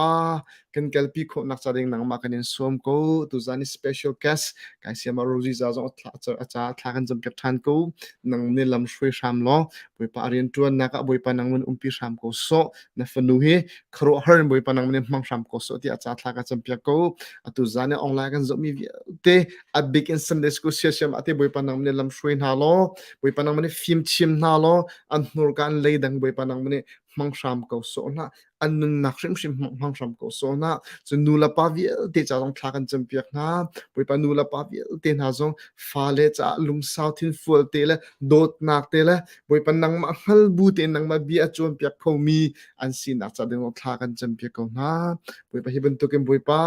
kan kalpi khawhnak ca ding nangmah kan in sawm ko tuzan i special guest kai siam ah Rosie za zong a ca thla kan campiak ṭhan ko nang nih lam hruai hram law Bawipa a rian ṭuannak ah Bawipa nang mun umpi hram ko sawh na fanu hi khuaruahhar in Bawipa nang nih hmang hram ko sawh tiah ca thla ka campiak ko atu zan i online kan zohmi vialte a big in Sunday school siasiam ate Bawipa nang nih lam hruai hna law Bawipa nang nih fim chim hna law an hmurka an leidang Bawipa nang nih hmang hram ko sawh hna an nunnak hrimhrim hmang hram ko sawh hna cun nu le pa vialte ca zong thla kan campiak hna Bawipa nu le pa vialte hna zong fale caah lungsau thinfual te le dawtnak te le Bawipa nangmah hngal bu tein nangmah bia a cawnpiak khomi an sinak ca ding thla kan campiak ko hna. Bawipa hi bantukin Bawipa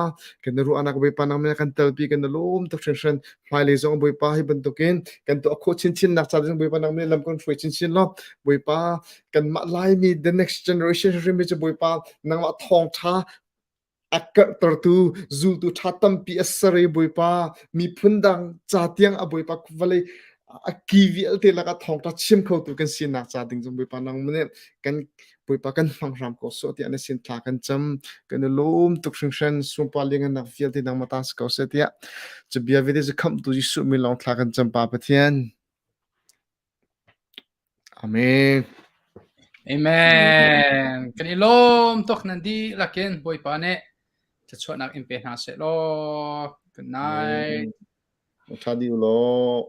kan ruahnak Bawipa nangmah kan telpi kan lawm tuk hringhran hmailei zong Bawipa hi bantukin kan tuah khawh chinchin nak ca ding Bawipa nangmah lam kan hruai chinchin law Bawipa kanmah Laimi the next generation hrim hi cu Bawipa nangmah thawngtha a karhtertu zultu ṭha tampi a ser i Bawipa miphun dang ca tiang a Bawipa vawlei a ki vialte lakah thawngṭha chim khotu kan sinak ca ding zong Bawipa nangmah nih kan Bawipa kan hmang hram ko sawh tiah na sin thla kan cam kan i lawm tuk hringhran sunpar liangannak vialte nangmah ta si ko seh tiah cu bia vialte cu khamhtu Jesuh min lawng thla kan cam Pa Pathian Amen. Amen. Kan i lawm tuk nan dihlak in Bawipa nih thluachuahnak in pe hna seh law. Good night. Tha dih u law.